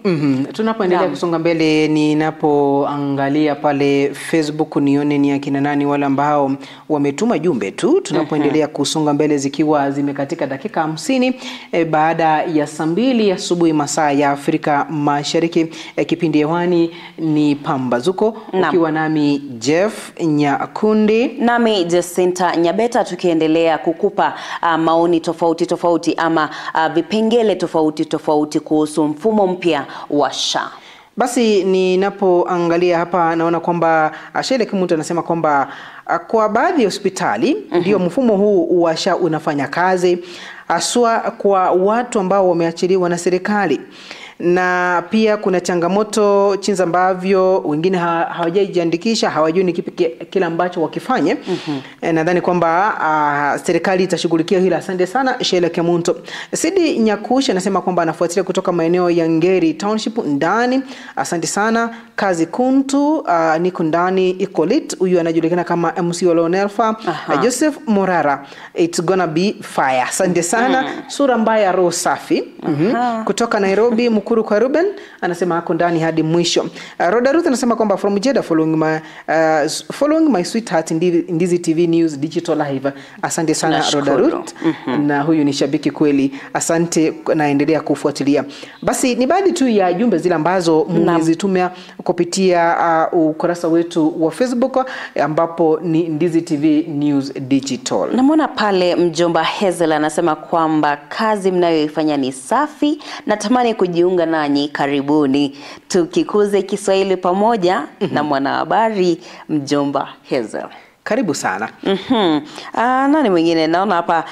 Tunapoendelea kusonga mbele, ninapoangalia pale Facebook nione ni akina nani wale ambao wametuma jumbe tu. Tunapoendelea kusonga mbele zikiwa zimekatika dakika 50 baada ya saa 2 asubuhi masaa ya Afrika Mashariki. Kipindi hewani ni Pambazuko, ukiwa nami Jeff Nyakundi nami Jacinta Nyabeta, tukiendelea kukupa maoni tofauti tofauti ama vipengele tofauti tofauti kuhusu mfumo mpya wa SHA. Basi ninapoangalia hapa naona kwamba Ashele Kimutu anasema kwamba kwa baadhi ya hospitali ndio mfumo huu wa SHA unafanya kazi haswa kwa watu ambao wameachiliwa na serikali. Na pia kuna changamoto jinsi ambavyo wengine hawajajiandikisha, hawajui ni kipi kile ambacho wakifanye. Nadhani kwamba serikali itashughulikia hilo. Asante sana Sheila Kemunto. Sidi Nyakush anasema kwamba anafuatilia kutoka maeneo ya Ngeri Township ndani. Asante sana. Kazi Kuntu, niko ndani Ikolit, huyu anajulikana kama MC Olonelfa. Joseph Morara, it's gonna be fire. Asante sana. Sura mbaya roho safi. Kutoka Nairobi Mukuru kwa Ruben anasema hako ndani hadi mwisho. Roda Ruth anasema kwamba from Jeddah following my sweetheart Ndizi TV News Digital Live. Asante sana Roda Ruth. Na huyu ni shabiki kweli. Asante, naendelea kufuatilia. Basi ni baadhi tu ya jumbe zile ambazo mmezitumia kupitia ukurasa wetu wa Facebook ambapo ni Ndizi TV News Digital. Namuona pale mjomba Hazel anasema kwamba kazi mnayoifanya ni safi, natamani kujiunga nanyi, karibuni tukikuze Kiswahili pamoja na mwanahabari mjomba Hazel. Karibu sana. Nani mwingine naona hapa,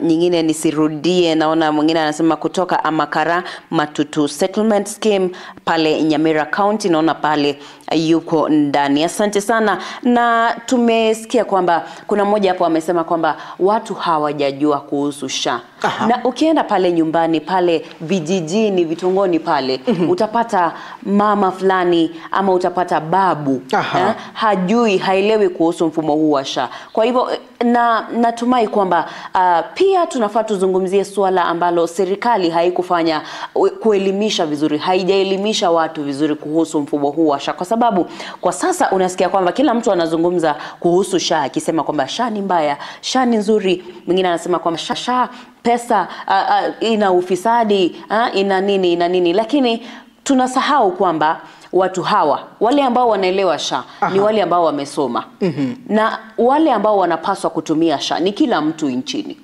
nyingine nisirudie, naona mwingine anasema kutoka Amakara Matutu Settlement Scheme pale Nyamira County, naona pale yuko ndani. Asante sana. Na tumesikia kwamba kuna mmoja hapo amesema kwamba watu hawajajua kuhusu SHA. Na ukienda pale nyumbani pale vijijini vitongoni pale utapata mama fulani ama utapata babu hajui, haelewi kuhusu mfumo huu wa SHA. Kwa hivyo na natumai kwamba pia tunafaa tuzungumzie swala ambalo serikali haikufanya kuelimisha vizuri, haijaelimisha watu vizuri kuhusu mfumo huu wa SHA, kwa sababu kwa sasa unasikia kwamba kila mtu anazungumza kuhusu SHA akisema kwamba SHA ni mbaya, SHA ni nzuri, mwingine anasema kwamba SHA pesa ina ufisadi, ina nini ina nini, lakini tunasahau kwamba watu hawa wale ambao wanaelewa SHA ni wale ambao wamesoma. Na wale ambao wanapaswa kutumia SHA ni kila mtu nchini.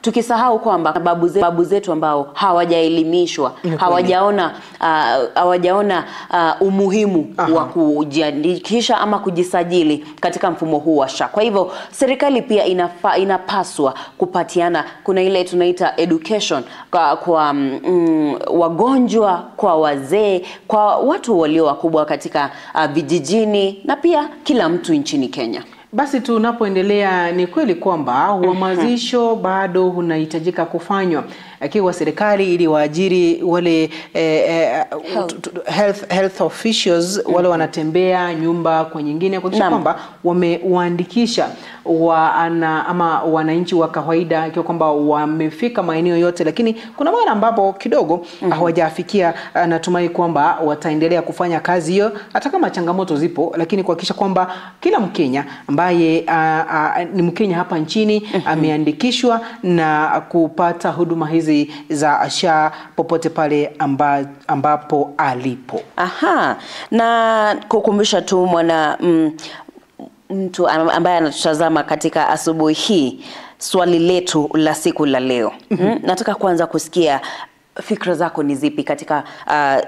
Tukisahau kwamba babu zetu ambao hawajaelimishwa, hawajaona umuhimu wa kujiandikisha ama kujisajili katika mfumo huu wa SHA. Kwa hivyo serikali pia inapaswa kupatiana, kuna ile tunaita education kwa wagonjwa, kwa wazee, kwa watu walio wakubwa katika vijijini na pia kila mtu nchini Kenya. Basi tunapoendelea, ni kweli kwamba uhamasisho bado unahitajika kufanywa akiwa serikali ili waajiri wale health officials wale wanatembea nyumba kwa nyingine kuhakikisha kwamba wamewaandikisha ama wananchi wa kawaida, ikiwa kwamba wamefika maeneo yote, lakini kuna mara ambapo kidogo hawajafikia. Natumai kwamba wataendelea kufanya kazi hiyo hata kama changamoto zipo, lakini kuhakikisha kwamba kila Mkenya ambaye ni Mkenya hapa nchini ameandikishwa na kupata huduma hizi za SHA popote pale ambapo alipo. Na kukumbusha tu mwana mtu ambaye anatutazama katika asubuhi hii, swali letu la siku la leo. Nataka kwanza kusikia fikra zako ni zipi katika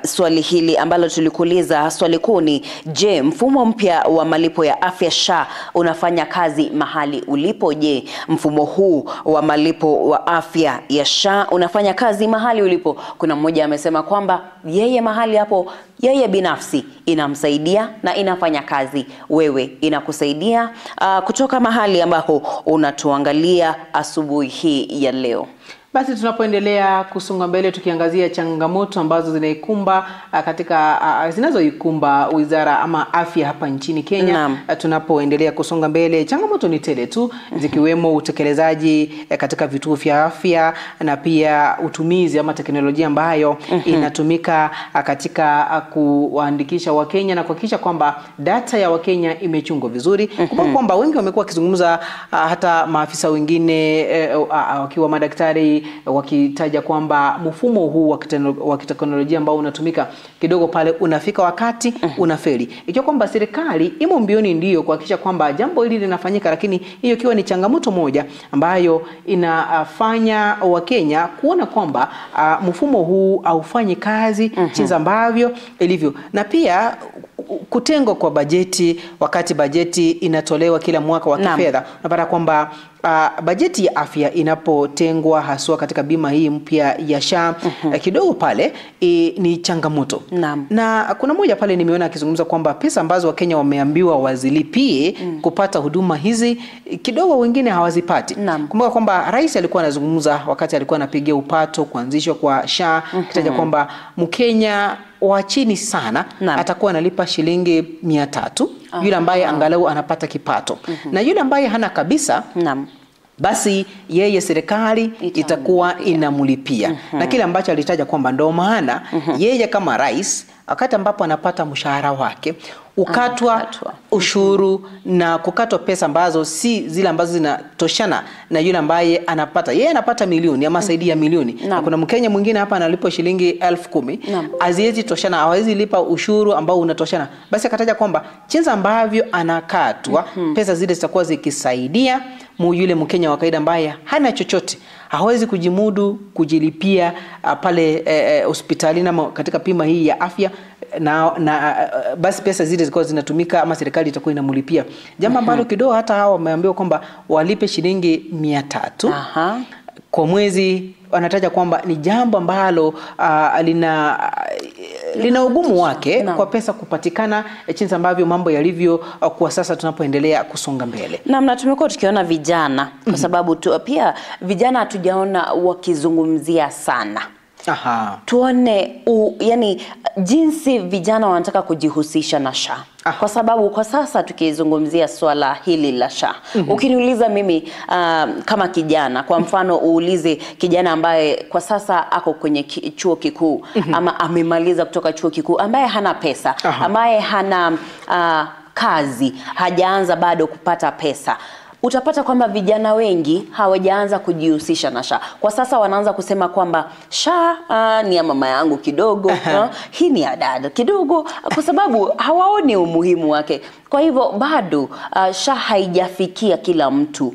swali hili ambalo tulikuuliza. Swali kuu ni je, mfumo mpya wa malipo ya afya SHA unafanya kazi mahali ulipo? Je, mfumo huu wa malipo wa afya ya SHA unafanya kazi mahali ulipo? Kuna mmoja amesema kwamba yeye mahali hapo yeye binafsi inamsaidia na inafanya kazi. Wewe inakusaidia kutoka mahali ambako unatuangalia asubuhi hii ya leo. Basi tunapoendelea kusonga mbele tukiangazia changamoto ambazo zinaikumba katika zinazoikumba wizara ama afya hapa nchini Kenya. Tunapoendelea kusonga mbele, changamoto ni tele tu, zikiwemo utekelezaji katika vituo vya afya na pia utumizi ama teknolojia ambayo inatumika katika kuandikisha Wakenya na kuhakikisha kwamba data ya Wakenya imechungwa vizuri. Kumbuka kwamba wengi wamekuwa wakizungumza, hata maafisa wengine wakiwa madaktari wakitaja kwamba mfumo huu wa kiteknolojia ambao unatumika kidogo pale unafika wakati unafeli. Ikiwa kwamba serikali imo mbioni ndio kuhakikisha kwamba jambo hili linafanyika, lakini hiyo ikiwa ni changamoto moja ambayo inafanya Wakenya kuona kwamba mfumo huu haufanyi kazi jinsi ambavyo ilivyo. Na pia kutengwa kwa bajeti, wakati bajeti inatolewa kila mwaka wa kifedha, unapata kwamba bajeti ya afya inapotengwa haswa haswa katika bima hii mpya ya SHA kidogo pale ni changamoto. Na kuna moja pale nimeona akizungumza kwamba pesa ambazo Wakenya wameambiwa wazilipie kupata huduma hizi kidogo wengine hawazipati. Kumbuka kwamba rais alikuwa anazungumza wakati alikuwa anapigia upato kuanzishwa kwa SHA, kitaja kwamba Mkenya wa chini sana atakuwa analipa shilingi 300, yule ambaye angalau anapata kipato. Na yule ambaye hana kabisa, basi yeye serikali itakuwa inamlipia. Na kile ambacho alitaja kwamba ndio maana yeye kama rais wakati ambapo anapata mshahara wake ukatwa ushuru na kukatwa pesa ambazo si zile ambazo zinatoshana na yule ambaye anapata. Yeye anapata milioni ama zaidi ya milioni. Na kuna Mkenya mwingine hapa analipwa shilingi 10,000, haziwezi toshana, hawezi lipa ushuru ambao unatoshana. Basi akataja kwamba jinsi ambavyo anakatwa pesa zile zitakuwa zikisaidia yule Mkenya wa kawaida ambaye hana chochote, hawezi kujimudu kujilipia pale hospitalini ama katika pima hii ya afya, na basi pesa zile zilikuwa zinatumika ama serikali itakuwa inamlipia. Jambo ambalo kidogo hata hao wameambiwa kwamba walipe shilingi 300 kwa mwezi. Wanataja kwamba ni jambo ambalo lina ugumu wake kwa pesa kupatikana jinsi ambavyo mambo yalivyo kwa sasa tunapoendelea kusonga mbele. Na tumekuwa tukiona vijana kwa sababu pia vijana hatujaona wakizungumzia sana. Tuone yani jinsi vijana wanataka kujihusisha na SHA. Kwa sababu kwa sasa tukizungumzia swala hili la SHA, ukiniuliza mimi kama kijana, kwa mfano uulize kijana ambaye kwa sasa ako kwenye chuo kikuu ama amemaliza kutoka chuo kikuu, ambaye hana pesa, ambaye hana kazi, hajaanza bado kupata pesa, utapata kwamba vijana wengi hawajaanza kujihusisha na SHA. Kwa sasa wanaanza kusema kwamba SHA ni ya mama yangu kidogo, hii ni ya dada kidogo, kwa sababu hawaoni umuhimu wake. Kwa hivyo bado SHA haijafikia kila mtu.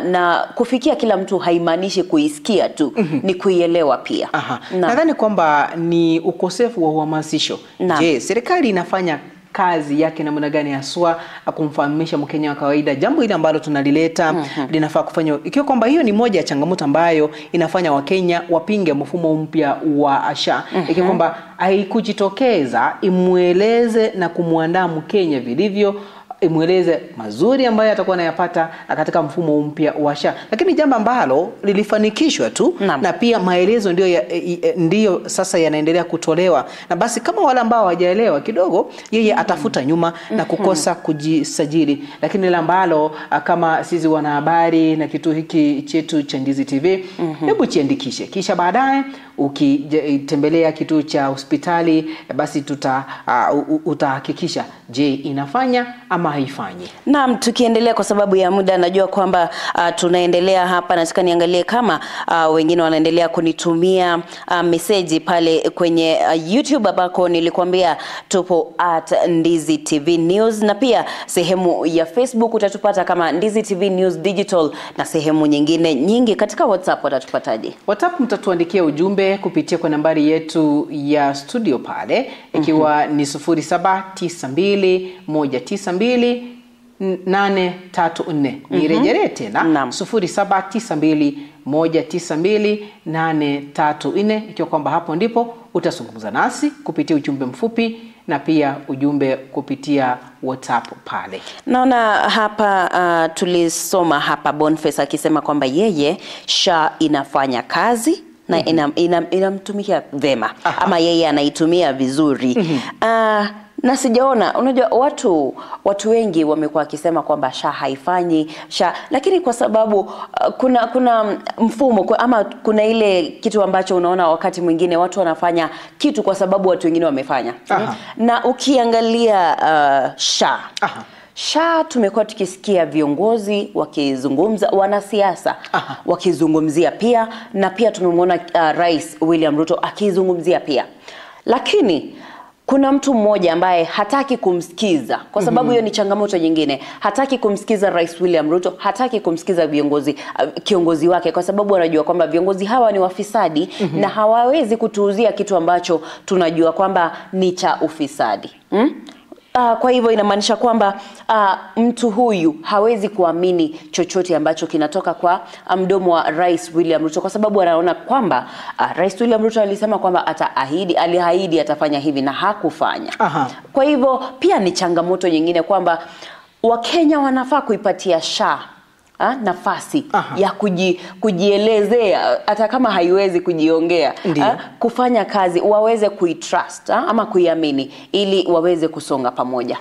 Na kufikia kila mtu haimaanishi kuisikia tu, ni kuielewa pia. Nadhani kwamba ni ukosefu wa uhamasisho. Je, serikali inafanya kazi yake namna gani haswa kumfahamisha Mkenya wa kawaida jambo hili ambalo tunalileta linafaa kufanywa, ikiwa kwamba hiyo ni moja ya changamoto ambayo inafanya Wakenya wapinge mfumo mpya wa SHA, ikiwa kwamba haikujitokeza imueleze na kumuandaa Mkenya vilivyo, imueleze mazuri ambayo atakuwa anayapata katika mfumo mpya wa SHA. Lakini jambo ambalo lilifanikishwa tu na pia maelezo ndiyo sasa yanaendelea kutolewa, na basi kama wale ambao hawajaelewa kidogo yeye atafuta nyuma na kukosa kujisajili. Lakini ile ambalo kama sisi wanahabari na kituo hiki chetu cha Ndizi TV, hebu jiandikishe, kisha baadaye ukitembelea kituo cha hospitali basi utahakikisha je inafanya ama haifanyi. Naam, tukiendelea kwa sababu ya muda najua kwamba tunaendelea hapa. Nataka niangalie kama wengine wanaendelea kunitumia meseji pale kwenye YouTube ambako nilikwambia tupo at Ndizi TV News, na pia sehemu ya Facebook utatupata kama Ndizi TV News Digital na sehemu nyingine nyingi. Katika WhatsApp watatupataje? WhatsApp mtatuandikia ujumbe kupitia kwa nambari yetu ya studio pale ikiwa ni 0792 192834. Nirejelee tena 0792192834, ikiwa kwamba hapo ndipo utazungumza nasi kupitia ujumbe mfupi na pia ujumbe kupitia WhatsApp pale. Naona hapa tulisoma hapa Boniface akisema kwamba yeye SHA inafanya kazi na inamtumikia vema, ama yeye anaitumia vizuri. Na sijaona, unajua watu wengi wamekuwa wakisema kwamba SHA haifanyi SHA, lakini kwa sababu kuna mfumo ama kuna ile kitu ambacho unaona wakati mwingine watu wanafanya kitu kwa sababu watu wengine wamefanya. Na ukiangalia SHA, SHA tumekuwa tukisikia viongozi wakizungumza, wanasiasa wakizungumzia pia, na pia tumemwona Rais William Ruto akizungumzia pia. Lakini kuna mtu mmoja ambaye hataki kumsikiza kwa sababu hiyo ni changamoto nyingine. Hataki kumsikiza Rais William Ruto, hataki kumsikiza kiongozi wake, kwa sababu anajua kwamba viongozi hawa ni wafisadi na hawawezi kutuuzia kitu ambacho tunajua kwamba ni cha ufisadi. Kwa hivyo inamaanisha kwamba mtu huyu hawezi kuamini chochote ambacho kinatoka kwa mdomo wa Rais William Ruto, kwa sababu anaona kwamba Rais William Ruto alisema kwamba aliahidi atafanya hivi na hakufanya. Kwa hivyo pia ni changamoto nyingine kwamba Wakenya wanafaa kuipatia SHA nafasi ya kujielezea, hata kama haiwezi kujiongea, kufanya kazi, waweze kuitrust ama kuiamini ili waweze kusonga pamoja.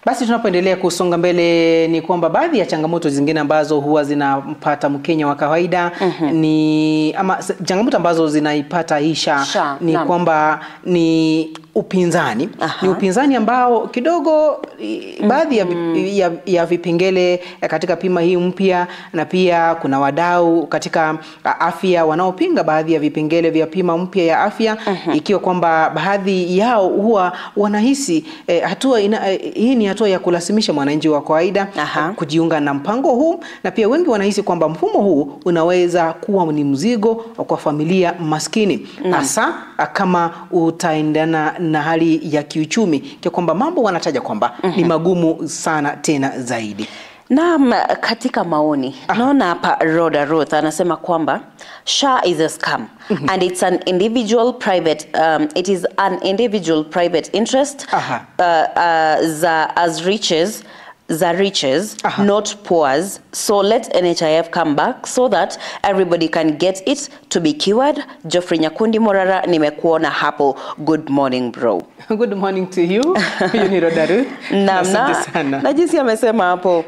Basi tunapoendelea kusonga mbele ni kwamba baadhi ya changamoto zingine ambazo huwa zinampata Mkenya wa kawaida ni ama changamoto ambazo zinaipata hii SHA ni kwamba ni upinzani. Ni upinzani ambao kidogo baadhi ya vipengele katika pima hii mpya, na pia kuna wadau katika afya wanaopinga baadhi ya vipengele vya pima mpya ya afya, ikiwa kwamba baadhi yao huwa wanahisi hatua hii ni hatua ya kulazimisha mwananchi wa kawaida kujiunga na mpango huu, na pia wengi wanahisi kwamba mfumo huu unaweza kuwa ni mzigo kwa familia maskini, hasa kama utaendana na hali ya kiuchumi, kwa kwamba mambo wanataja kwamba ni magumu sana tena zaidi. Naam, katika maoni naona hapa Rhoda Ruth anasema kwamba SHA is a scam and it's an individual private it is an individual private interest as riches the riches, not poors. So let NHIF come back so that everybody can get it to be cured. Geoffrey Nyakundi Morara, nimekuona hapo. Good morning bro. Good morning to you. Huyu ni Rhoda Ruth. Na jinsi amesema hapo,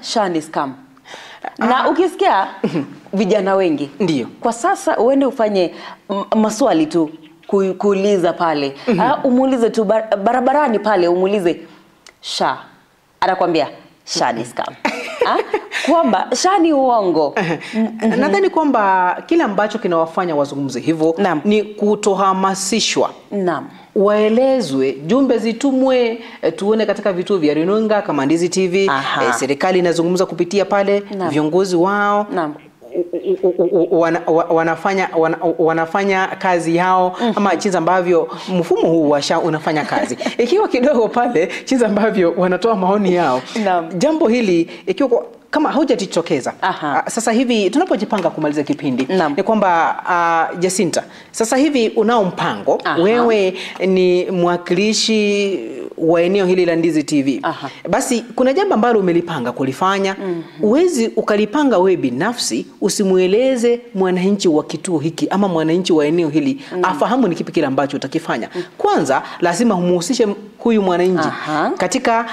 SHA ni scam. Na ukisikia vijana wengi ndio kwa sasa uende ufanye maswali tu kuuliza pale, umuulize tu barabarani pale, umuulize SHA, anakuambia SHA ni scam. Kwamba SHA ni uongo. Nadhani kwamba kile ambacho kinawafanya wazungumze hivyo ni kutohamasishwa. Naam. Waelezwe, jumbe zitumwe, tuone katika vituo vya runinga kama Ndizi TV, serikali inazungumza kupitia pale, viongozi wao wanafanya kazi yao, ama jinsi ambavyo mfumo huu wa SHA unafanya kazi. Ikiwa kidogo pale jinsi ambavyo wanatoa maoni yao. Jambo hili ikiwa kama haujajitokeza. Sasa hivi tunapojipanga kumaliza kipindi ni kwamba Jacinta, sasa hivi unao mpango. Wewe ni mwakilishi wa eneo hili la Ndizi TV. Basi kuna jambo ambalo umelipanga kulifanya. Uwezi ukalipanga wewe binafsi usimueleze mwananchi wa kituo hiki ama mwananchi wa eneo hili afahamu ni kipi kile ambacho utakifanya. Kwanza lazima umuhusishe huyu mwananchi katika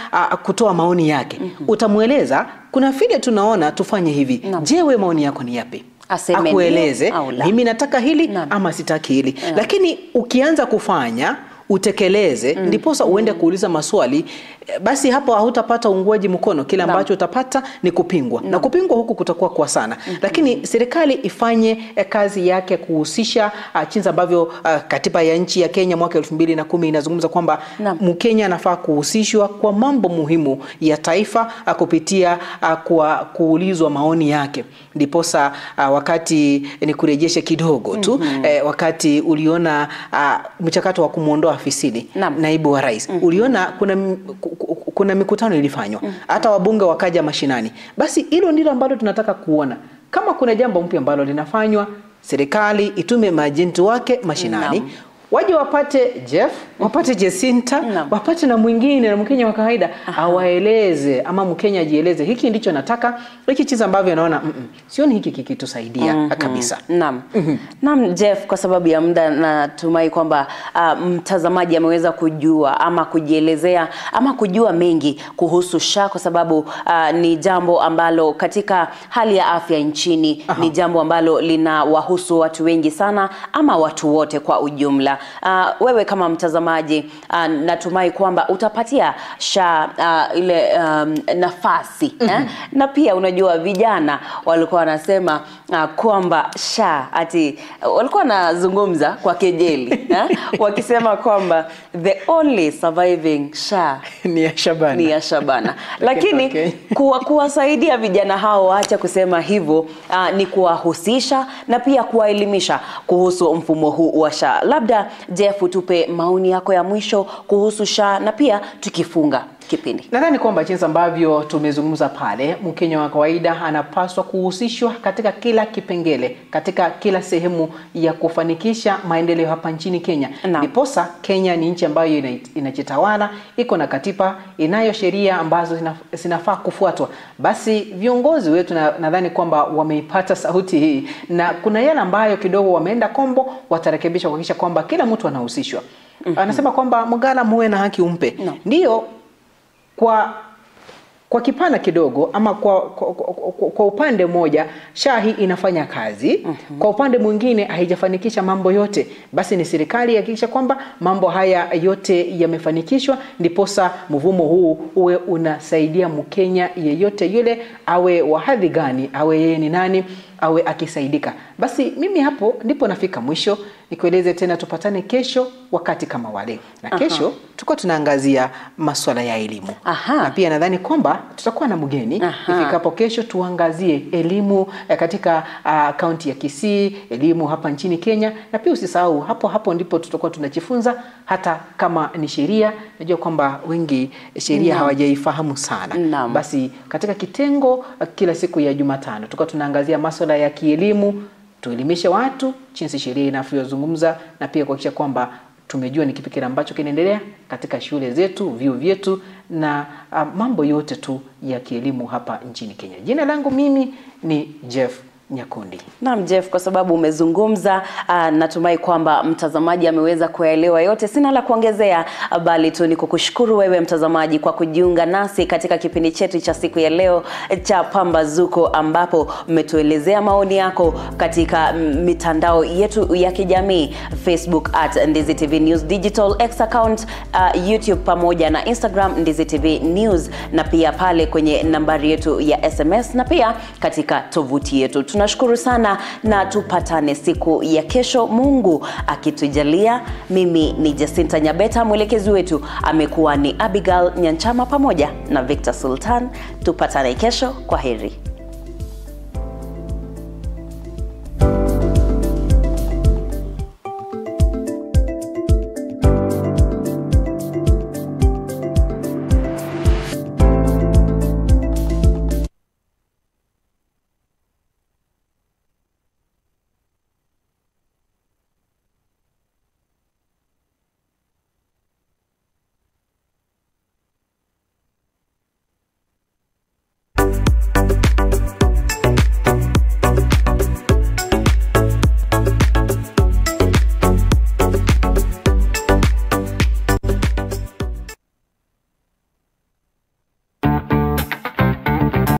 kutoa maoni yake. Utamueleza kuna vile tunaona tufanye hivi. Je, wewe maoni yako ni yapi? Akueleze mimi nataka hili ama sitaki hili. Lakini ukianza kufanya utekeleze, ndiposa uende kuuliza maswali, basi hapo hautapata uungwaji mkono. Kila ambacho utapata ni kupingwa. Na kupingwa huku kutakuwa kwa sana. Lakini serikali ifanye kazi yake kuhusisha jinsi ambavyo katiba ya nchi ya Kenya mwaka 2010 inazungumza kwamba Mkenya anafaa kuhusishwa kwa mambo muhimu ya taifa kupitia kwa kuulizwa maoni yake. Ndiposa wakati ni kurejeshe kidogo tu, wakati uliona mchakato wa kumuondoa afisini naibu wa rais, uliona kuna mikutano ilifanywa, hata wabunge wakaja mashinani. Basi hilo ndilo ambalo tunataka kuona. Kama kuna jambo mpya ambalo linafanywa, serikali itume maajenti wake mashinani, waje wapate Jeff, wapate Jacinta, wapate na mwingine na Mkenya wa kawaida, awaeleze ama Mkenya ajieleze, hiki ndicho nataka, hiki chiza ambavyo naona sioni hiki kikitusaidia kabisa. Naam. Naam Jeff, kwa sababu ya muda natumai kwamba mtazamaji ameweza kujua ama kujielezea ama kujua mengi kuhusu SHA, kwa sababu ni jambo ambalo katika hali ya afya nchini ni jambo ambalo linawahusu watu wengi sana ama watu wote kwa ujumla. Wewe kama mtazamaji natumai kwamba utapatia SHA ile nafasi. Na pia unajua vijana walikuwa wanasema kwamba SHA ati walikuwa wanazungumza kwa kejeli wakisema kwamba the only surviving SHA ni ya Shabana. Ni ya Shabana. Lakini kuwasaidia vijana hao waache kusema hivyo ni kuwahusisha na pia kuwaelimisha kuhusu mfumo huu wa SHA. Labda Labda Jeff, utupe maoni yako ya mwisho kuhusu SHA na pia tukifunga kipindi. Nadhani kwamba jinsi ambavyo tumezungumza pale, Mkenya wa kawaida anapaswa kuhusishwa katika kila kipengele, katika kila sehemu ya kufanikisha maendeleo hapa nchini Kenya. Ndiposa Kenya ni nchi ambayo inajitawala, iko na katiba, inayo sheria ambazo zinafaa kufuatwa. Basi viongozi wetu nadhani kwamba wameipata sauti hii, na kuna yale ambayo kidogo wameenda kombo, watarekebisha kuhakikisha kwamba kila mtu anahusishwa. Anasema kwamba mgala muwe na haki umpe. Ndio, kwa kipana kidogo ama kwa upande mmoja SHA hii inafanya kazi, kwa upande mwingine haijafanikisha mambo yote. Basi ni serikali ihakikisha kwamba mambo haya yote yamefanikishwa, ndiposa mvumo huu uwe unasaidia Mkenya yeyote yule, awe wa hadhi gani, awe yeye ni nani, awe akisaidika. Basi mimi hapo ndipo nafika mwisho. Nikueleze tena tupatane kesho wakati kama wale. Na kesho tuko tunaangazia masuala ya elimu. Na pia nadhani kwamba tutakuwa na mgeni ifikapo kesho, tuangazie elimu katika kaunti ya Kisii, elimu hapa nchini Kenya. Na pia usisahau hapo hapo ndipo tutakuwa tunajifunza hata kama ni sheria. Najua kwamba wengi sheria hawajaifahamu sana. Basi katika kitengo kila siku ya Jumatano tutakuwa tunaangazia masuala ya kielimu, tuelimishe watu jinsi sheria inavyozungumza, na pia kuhakikisha kwamba tumejua ni kipi kile ambacho kinaendelea katika shule zetu, vyuo vyetu na mambo yote tu ya kielimu hapa nchini Kenya. Jina langu mimi ni Jeff Nyakundi. Naam Jeff, kwa sababu umezungumza, natumai kwamba mtazamaji ameweza kuelewa yote. Sina la kuongezea, bali tu ni kukushukuru wewe mtazamaji kwa kujiunga nasi katika kipindi chetu cha siku ya leo cha Pambazuko, ambapo umetuelezea maoni yako katika mitandao yetu ya kijamii, Facebook at Ndizi TV News Digital, X account, YouTube pamoja na Instagram Ndizi TV News, na pia pale kwenye nambari yetu ya SMS na pia katika tovuti yetu. Tunashukuru sana na tupatane siku ya kesho Mungu akitujalia. Mimi ni Jacinta Nyabeta, mwelekezi wetu amekuwa ni Abigail Nyanchama pamoja na Victor Sultan. Tupatane kesho, kwa heri.